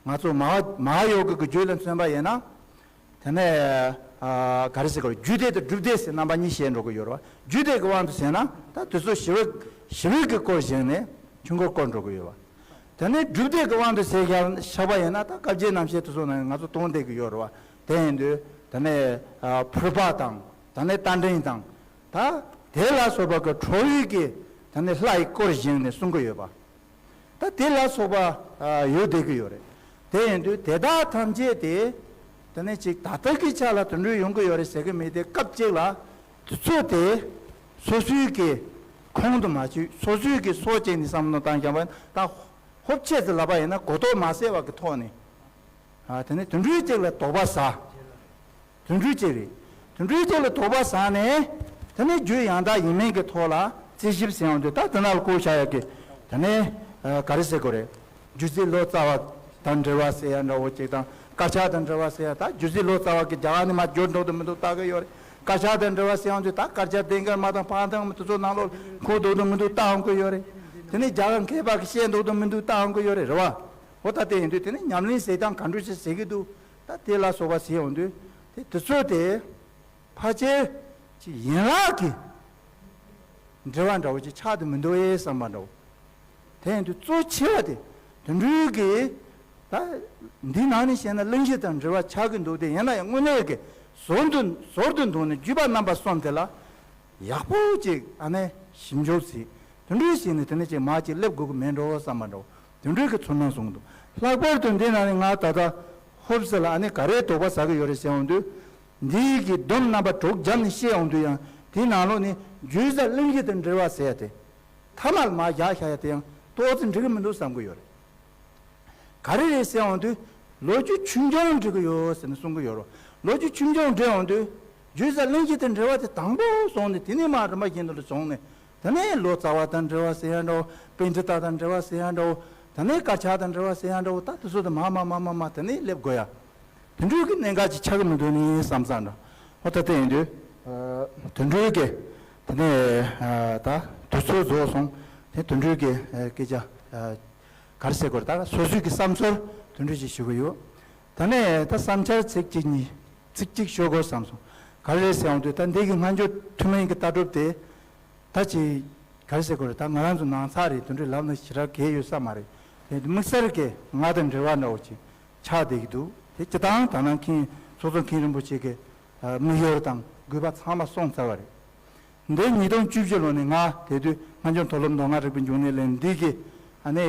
ང་ཚོ་མ་མ་ཧཱ་ཡོ་གའི་གི་རྒྱུད་ལ་མཚོན་པ་ཡིན་ན། དེ་ནས་ག་རེ་ཟེར་དགོས་རེད། རྒྱུད་སྡེ་དང་སྒྲུབ་སྡེ་ཟེར་རྣམ་པ་གཉིས་བཤད་འགྲོ་གི་ཡོད་རེད་བ། རྒྱུད་སྡེ་གི་དབང་དུ་ཟེར་ན་ད་དེ་ཚོ་ཞི་བའི་ཞི་བའི་གི་སྐོར་བཞེངས་ནས་ཆོས་འཁོར་བསྐོར་འགྲོ་གི་ཡོད་བ། དེ་ནས་སྒྲུབ་སྡེ་གི་དབང་དུ་ཟེར་བཞག་བཞག་པ་ཡིན་ན་ད་བཀའ་བརྒྱད་རྣམ་བཤད་དེ་ཚོ་ནང་ང་ཚོ་མཐོང་བསྡད་ཀྱི་ཡོད་རེད་བ། དེ་ཡིན་དུས་དེ་ནས་ཕུར་པ་དང་། དེ་ནས་རྟ་མགྲིན་དང་། ད་དེ་ལ་སོགས་པ་གི་ཁྲོ་བོའི་གི་དེ་ནས་ལྷ་ཡི་སྐོར་བཞེངས་ནས་གསུང་གི་ཡོད་པ། ད་དེ་ལ་སོགས་པ་ཡོད་བསྡད་ཀྱི་ཡོད་རེད། དེ་ཡིན་དུས་དེ་དག་ཐམས་ཅད་དེ་དེ་ནས་ཅིག་ད་ལྟ་གི་ཆ་ལ་དེ་འདྲ་ཡོང་གི་ཡོད་རེད་ཟེར་གི་མེད་དེ། སྐབས་གཅིག་ལ་དེ་ཚོ་དེ་སོ་སོའི་གི་ཁོང་དུ་མ་ཆུད། སོ་སོའི་གི་སྲོག་བཅད་ནས་བསམ་བློ་བཏང་བཞག་པ་ཡིན་ན། ད་ཧོབ་ཆེད་དུ་ལབ་པ་ཡིན་ན་གོ་རྟོགས་མ་གསལ་བ་གི་ཐོག་ནས། ཨ། དེ་ནས་དེ་འདྲའི་གཅིག་ལ་དོགས་པ་ཟ། དེ་འདྲའི་གཅིག་རེད། དེ་འདྲའི་གཅིག་ལ་དོགས་པ་ཟ་ནས། དེ་ནས་རྒྱུད་ཡང་དག་ཡིན་མིན་གྱི་ཐོག་ལ་རྩིས་ཞིབ་ཟེར་ཡོང་དུས་ད་དེ་ན་ལ་བཀོད་བཞག་ཡག་གི། དེ་ནས་ཨ་ག་རེ་ཟེར་དགོས་རེད། རྒྱུད་ཚིག་ལོ་ཙཱ་བ་དང་འབྲེལ་བ་ཟེར་ཡ་འདྲ་བོ་གཅིག་དང་། དཀར་ཆག་དང་འབྲེལ་བ་ཟེར་ཡ། ད་རྒྱུད་ཚིག་ལོ་ཙཱ་བ་གི་རྒྱ་གར་ནས་མར་འབྱོར་འདུག་དང་མི་འདུག་བལྟ་གི་ཡོད་རེད། དཀར་ཆག་དང་འབྲེལ་བ་ཟེར་ཡོང་དུས་ད་དཀར་ཆག་ལྡན་གར་མ་དང་ཕ་དང་དེ་ཚོ་ནང་ལོགས་འཁོར་འདུག་དང་མི་འདུག་བལྟ་ཡོང་གི་ཡོད་རེད། དེ་ནས་རྒྱ་གར་མཁས་པ་གིས་བཤད་འདུག་དང་མི་འདུག་བལྟ་ཡོང་གི་ཡོད་རེད། རེད་བ། འོ་ད་དེ་ཡིན་དུས་དེ་ནས་ཉམས་ལེན་བྱེད་སྟངས་ག་འདྲ་ཞིག་བྱེད་ཀྱི་འདུག་ད་དེ་ལ་སོགས་པ་ཟེར་ཡོང་དུས་དེ་དེ་ཚོ་དེ་ཕལ་ཆེར་ཅིག་ཡན་ལག་གི་འབྲེལ་བ་འདྲ་བོ་ཅིག་ཆགས་དུ་མི་འདུག་ཨེ་བསམ་པ་འདྲ་བོ། དེ་ཡིན་དུས་གཙོ་ཆེ་བ་དེ་དེ་འདྲའི་གི་ད་འདི་ནང་ནས་བཤད་ན་གླེང་གཞི་དང་འབྲེལ་བ་ཆགས་ཀྱི་འདུག་དེ་ཡིན་ན་ཡང་དངོས་གནས་ཀྱི་ཟུར་དུ་ཟུར་དུ་འདུག་ནས་བརྒྱུད་པ་རྣམ་པ་གསུམ་དེ་ལ་ཡག་པོ་ཅིག་ཨ་ནེ་ཞིབ་འཇུག་བྱེད། དེ་འདྲའི་བྱས་ནས་དེ་ནས་ཅིག་མར་ཅིག་སླེབས་དགོས་ཀྱི་མེད་འགྲོ་བསམ་པ་འདྲ་བོ། དེ་འདྲའི་གི་ཚོར་སྣང་བྱུང་འདུག་ལྷག་པར་དུ་འདི་ནང་ནས་ང་ད་ལྟ་ཧོབ་སེ་ལ་ཨ་ནི་ག་རེ་དོགས་པ་ཟ་གི་ཡོད་རེད་ཟེར་འོང་དུས། འདིའི་གི་སྡོམ་རྣམ་པ་དྲུག་བརྒྱབ་ནས་བཤད་འོང་དུས་ཡང་དེའི་ནང་ལོགས་ནས་རྒྱུད་གསར་གླེང་གཞི་དང་འབྲེལ་བ་ཟེར་ཡ་དེ་མཐའ་མར་མར་བཞག་བཞག་ཡ་དེ་ཡང་ཏོག་ཙམ་འགྲིག་གི་མི་འདུག་བསམ་གི་ཡོད་རེད། ག་རེ་རེད་ཟེར་འོང་དུས་ལོ་རྒྱུས་ཆུང་ཆུང་འབྲི་གི་ཡོད་ཟེར་ནས་གསུང་གི་ཡོད་རེད། ལོ་རྒྱུས་ཆུང་ཆུང་འབྲི་འོང་དུས་རྒྱུད་གསར་གླེང་གཞི་དང་འབྲེལ་བ་དེ་དང་པོ་སོང་ནས་དེ་ནས་མར་རིམ་པ་བཞིན་དུ་བྱུང་ནས། དེ་ནས་ལོ་ཙཱ་བ་དང་འབྲེལ་བ་ཟེར་ཡ་འདྲ་བོ། པཎྜི་ཏ་དང་འབྲེལ་བ་ཟེར་ཡ་འདྲ་བོ། དེ་ནས་དཀར་ཆག་དང་འབྲེལ་བ་ཟེར་ཡ་འདྲ་བོ། ད་དེ་ཚོ་དེ་མར་མར་མར་མར་མར་དེ་ནས་སླེབས་དགོས་ཡ། དེ་འདྲའི་གི་གནད་འགག་ཅིག་ཆགས་ཀྱི་མི་འདུག་ནི་བསམ་བསམ་འདྲ། ཧོ་ད་ལྟ་ཡིན་དུས། ཨ། དེ་འདྲའི་གི་དེ་ནས་ཨ་ད་དུས་ཚོད་རྫོགས་སོང་། དེ་དེ་འདྲའི་གི་ཨ་སྐད་ཆ་ཨ་ག་རེ་ཟེར་དགོས་རེད། ད་སོ་སོའི་གི་བསམ་ཚུལ་དེ་འདྲའི་ཅིག་ཞུ་གི་ཡོད། ད་ནས་ད་བསམ་འཆར་ཚིག་གཅིག་གཉིས། ཚིག་གཅིག་ཤོད་དགོས་བསམ་སོང་། ག་རེ་རེད་ཟེར་འོང་དུས་ད་འདི་གི་སྔ་འགྱུར་ཐུན་མིན་གྱི་ལྟ་གྲུབ་དེ། ད་ཅིག་ག་རེ་ཟེར་དགོས་རེད། ད་ང་རང་ཚོ་ནང་ཚགས་རེད། དེ་འདྲའི་ལབ་ན་ཞེ་དྲག་གལ་ཡོད་ས་མ་རེད། དེ་དམིགས་བསལ་གྱི་ང་དང་འབྲེལ་བ་འདྲ་བོ་ཅིག་ཆགས་བསྡད་ཀྱི་འདུག་དེ་སྤྱིར་བཏང་ད་ནང་ཁྱེད་ཚོགས་གཙོ་མཁན་རིན་པོ་ཆེ་གི་དམིགས་ཡུལ་དང་དགོས་པ་ཚང་མ་སོང་ཚར་བ་རེད། འདི་ཉིས་སྟོང་བཅུ་བཞི་ལོ་ནས་ང་དེ་དུས་སྔ་འགྱུར་མཐོ་སློབ་མདོ་སྔགས་རིག་པའི་འབྱུང་གནས་ལས་འདི་གི་ཨ་ནི་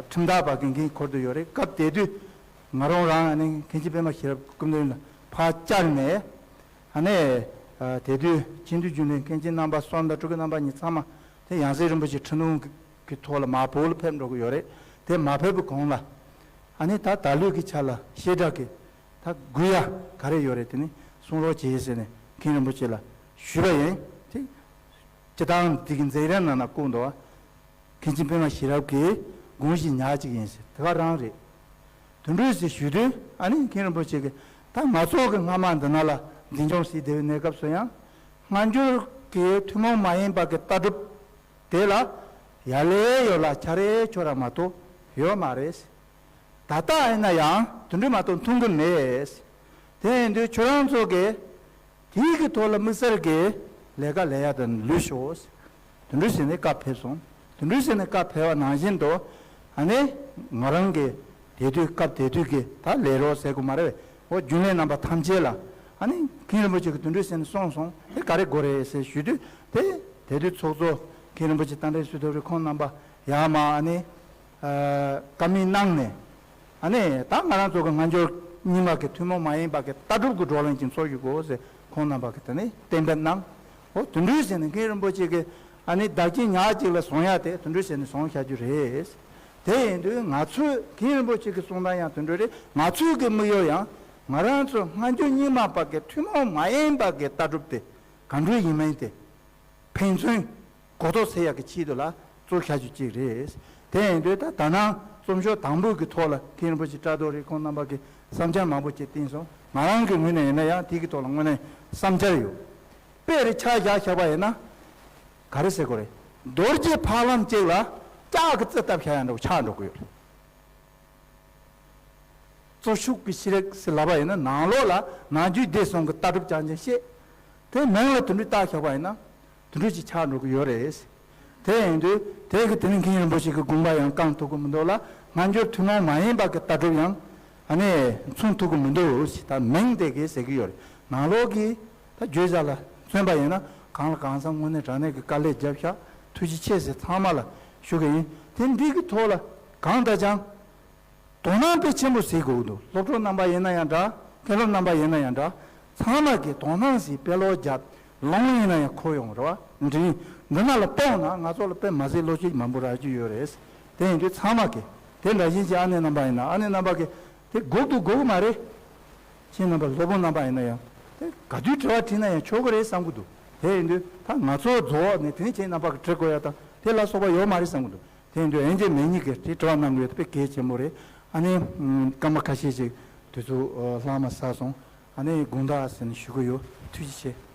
ཁྲིམས་བདག་པ་གི་འགན་འཁུར་དུ་ཡོད་རེད། སྐབས་དེ་དུས་ང་རང་རང་ཨ་ནི་མཁན་ཆེན་པད་མ་ཤེས་རབ་སྐུ་མདུན་ལ་ཕར་བཅར་ནས། ཨ་ནི་དེ་དུས་སྤྱི་འཐུས་རྒྱུན་ལས་མཁན་ཆེན་རྣམ་པ་གསུམ་དང་སྤྲུལ་སྐུ་རྣམ་པ་གཉིས་ཚང་མ་དེ་ཡང་སྲིད་རིན་པོ་ཆེ་ཁྲི་འདོན་གྱི་ཐོག་ལ་མར་བོད་ལ་ཕེབས་འགྲོ་གི་ཡོད་རེད། དེ་མ་ཕེབས་པའི་གོང་ལ་ཨ་ནི་ད་ད་ལོའི་གི་ཆ་ལ་བཤད་གྲྭ་གི་ད་དགོས་ཡ་ག་རེ་ཡོད་རེད། དེ་ནི་གསུང་རོགས་བྱེད་ཟེར་ནས་མཁན་རིན་པོ་ཆེ་ལ་ཞུས་པ་ཡིན། དེ་སྤྱིར་བཏང་འདི་གི་མཛད་རིམ་ནང་ན་བཀོད་འདུག་བ། མཁན་ཆེན་པད་མ་ཤེས་རབ་ཀྱི་དགོངས་གཞི་ཉག་གཅིག་ཡིན་ཟེར། དེ་ག་རང་རེད། དེ་འདྲ་ཟེར་ཞུས་དུས་ཨ་ནི་མཁན་རིན་པོ་ཆེ་གིས་ད་ང་ཚོ་གི་སྔ་མ་འདི་ན་ལ་འཛིན་སྐྱོང་བྱེད་བསྡད་པའི་གནས་སྐབས་སུ་ཡང་སྔ་འགྱུར་གྱི་ཐུན་མོང་མ་ཡིན་པ་གི་ལྟ་གྲུབ་དེ་ལ་ཡར་ལས་ཡོད་ལ་ཁྱད་རེ་ཆོ་ར་མ་གཏོགས་ཡོད་མ་རེད། ད་ལྟ་ཡིན་ན་ཡང་དེ་འདྲ་མ་གཏོགས་མཐོང་གི་མེད། དེ་ཡིན་དུས་ཁྱོད་རང་ཚོ་གིས་དེའི་གི་ཐོག་ལ་དམིགས་བསལ་གྱི་ལས་ཀ་ལས་ཡ་དང་ལུས་ཤོག་དེ་འདྲ་ཟེར་ནས་བཀའ་ཕེབས་སོང་། དེ་འདྲ་ཟེར་ནས་བཀའ་ཕེབས་པ་ནང་བཞིན་དུ་ཨ་ནི་ང་རང་གི་དེ་དུས་སྐབས་དེ་དུས་ཀྱི་ད་ལས་རོགས་ཟེར་དགོས་མ་རེད་པས། འོ་རྒྱུན་ལས་རྣམ་པ་ཐམས་ཅད་ལ་ཨ་ནི་མཁན་རིན་པོ་ཆེ་གིས་དེ་འདྲ་ཟེར་ནས་གསུངས་སོང་། དེ་ག་རེ་དགོས་རེད་ཟེར་ཞུས་དུས་དེ་དེ་དུས་ཚོགས་གཙོ་མཁན་རིན་པོ་ཆེ་རྟ་མགྲིན་བསོད་ཐར་རེད། ཁོང་རྣམ་པ་ཡར་མར་ཨ་ནི་ཨ་བཀའ་མོལ་གནང་ནས། ཨ་ནི་ད་ང་རང་ཚོ་གི་སྔ་འགྱུར་རྙིང་མ་གི་ཐུན་མོང་མ་ཡིན་པ་གི་ལྟ་གྲུབ་ཀྱི་བགྲོ་གླེང་ཅིག་འཚོགས་ཞུ་དགོས་ཟེར་ཁོང་རྣམ་པ་གིས་དེ་ནས་གཏན་འབེབས་གནང་། འོ་དེ་འདྲ་ཟེར་ནས་མཁན་རིན་པོ་ཆེ་གིས་ཨ་ནི་བདག་རྐྱེན་ཉག་གཅིག་ལ་བཟུང་ཡ་དེ་དེ་འདྲ་ཟེར་ནས་བཟུང་བཞག་རྒྱུ་རེད། དེ་ཡིན་དུས་ང་ཚོས་མཁན་རིན་པོ་ཆེ་གི་གསུང་སྟངས་ཡང་དེ་འདྲ་རེད། ང་ཚོའི་གི་དམིགས་ཡུལ་ཡང་ང་རང་ཚོ་སྔ་འགྱུར་རྙིང་མ་པ་གི་ཐུན་མོང་མ་ཡིན་པ་གི་ལྟ་གྲུབ་དེ་ག་འདྲ་ཡིན་མིན་དེ་ཕན་ཚུན་གོ་རྟོགས་སད་ཡག་གི་ཆེད་དུ་ལ་བཙུགས་བཞག་རྒྱུ་གཅིག་རེད། དེ་ཡིན་དུས་ད་ད་ནང་རྩོམ་ཤོག་དང་པོའི་གི་ཐོག་ལ་མཁན་རིན་པོ་ཆེ་བཀྲ་རྡོར་རེ་ཁོང་རྣམ་པ་གི་བསམ་འཆར་མང་པོ་ཅིག་བསྟན་སོང་། ང་རང་གི་ངོས་ནས་ཡིན་ན་ཡང་དེ་གི་ཐོག་ལ་དངོས་གནས་བསམ་འཆར་ཡོད། དཔེ་རེ་ཆ་བཞག་བཞག་པ་ཡིན་ན། ག་རེ་ཟེར་དགོས་རེད། རྡོ་རྗེ་ཕ་ལམ་གཅིག་ལ་ལྕགས་ཀྱི་རྩི་བཏབ་བཞག་ཡག་འདྲ་བོ་ཆགས་འགྲོ་གི་ཡོད་རེད། གཙོ་ཤུགས་ཀྱི་ཤེས་རིག་ཟེར་ལབ་པ་ཡིན་ན་ནང་ལོགས་ལ་ནམ་རྒྱུན་བསྡད་སོང་གི་ལྟ་གྲུབ་རྐྱང་རྐྱང་བཤད། དེ་མིང་ལ་དེ་འདྲ་བཏགས་བཞག་པ་ཡིན་ན་དེ་འདྲ་ཅིག་ཆགས་འགྲོ་གི་ཡོད་རེད། དེ་ཡིན་དུས་དེ་གི་དེ་ནི་མཁན་རིན་པོ་ཆེ་གི་དགོངས་པ་ཡང་བསྐང་ཐུབ་ཀྱི་མི་འདུག་ལ། སྔ་འགྱུར་ཐུན་མོང་མ་ཡིན་པ་གི་ལྟ་གྲུབ་ཡང་ཨ་ནི་མཚུངས་ཐུབ་ཀྱི་མི་འདུག་ཞེས་ད་མིང་དེ་གིས་ཟེར་གྱི་ཡོད་རེད། ནང་ལོགས་ཀྱི་ད་བརྗོད་བྱ་ལ་མཚོན་པ་ཡིན་ན་གང་ལ་གང་འཚམ་དངོས་གནས་དྲང་གནས་ཀྱི་དཀའ་ལས་བརྒྱབ་ཤག་ཐུགས་རྗེ་ཆེ་ཟེར་ཚང་མ་ལ་ཞུ་གི་ཡིན། དེ་འདི་གི་ཐོག་ལ་གང་ལྟར་ཀྱང་དོ་སྣང་དཔེ་ཆེན་པོ་བྱེད་དགོས་ཀྱི་འདུག་སློབ་གྲོགས་རྣམ་པ་ཡིན་ན་ཡང་འདྲ། མཁན་སློབ་རྣམ་པ་ཡིན་ན་ཡང་འདྲ། ཚང་མ་གིས་དོ་སྣང་ཞིག་དཔེ་ཀློག་བརྒྱབ། ལུང་ཡིན་ན་ཡང་གོ་ཡོང་རེད་བ། འདི་འདི་ན་ལ་སྤོང་ན་ང་ཚོ་ལ་དཔེ་མ་སྲིད་བློ་སྐྱེད་མང་པོ་རག་རྒྱུ་ཡོད་རེད། དེ་ཡིན་དུས་ཚང་མ་གིས་དེ་འདྲ་བཞིན་གྱི་ཨ་ནེ་རྣམ་པ་ཡིན་ན་ཨ་ནེ་རྣམ་པ་གིས་དེ་སྒུག་ཏུ་སྒུག་མ་རེད། ཁྱེད་རྣམ་པ་སློབ་དཔོན་རྣམ་པ་ཡིན་ན་ཡང་དེ་ག་དུས་དྲི་བ་དྲིས་ན་ཡང་ཆོག་གི་རེད་བསམ་གི་འདུག་དེ་ཡིན་དུས་ད་ང་ཚོ་རྫོགས་ནས་དེ་ནས་ཁྱེད་རྣམ་པ་གིས་དྲི་དགོས་ཡ་དང་དེ་ལ་སོགས་པ་ཡོད་མ་རེད་བསམ་གི་འདུག་དེ་ཡིན་དུས་ཨེན་ཅེ་མེ་ཉིག་གིས་དེ་དྲི་བ་གནང་དགོས་ཡ་དེ་དཔེ་གལ་ཆེན་པོ་རེད། ཨ་ནི་སྐར་མ་ཁ་ཤས་ཤིག་དུས་ཚོད་ལྷག་མ་ཟ་སོང་། ཨ་ནི་དགོངས་དག་ཟེར་ནས་ཞུ་གི་ཡོད། ཐུགས་རྗེ་ཆེ།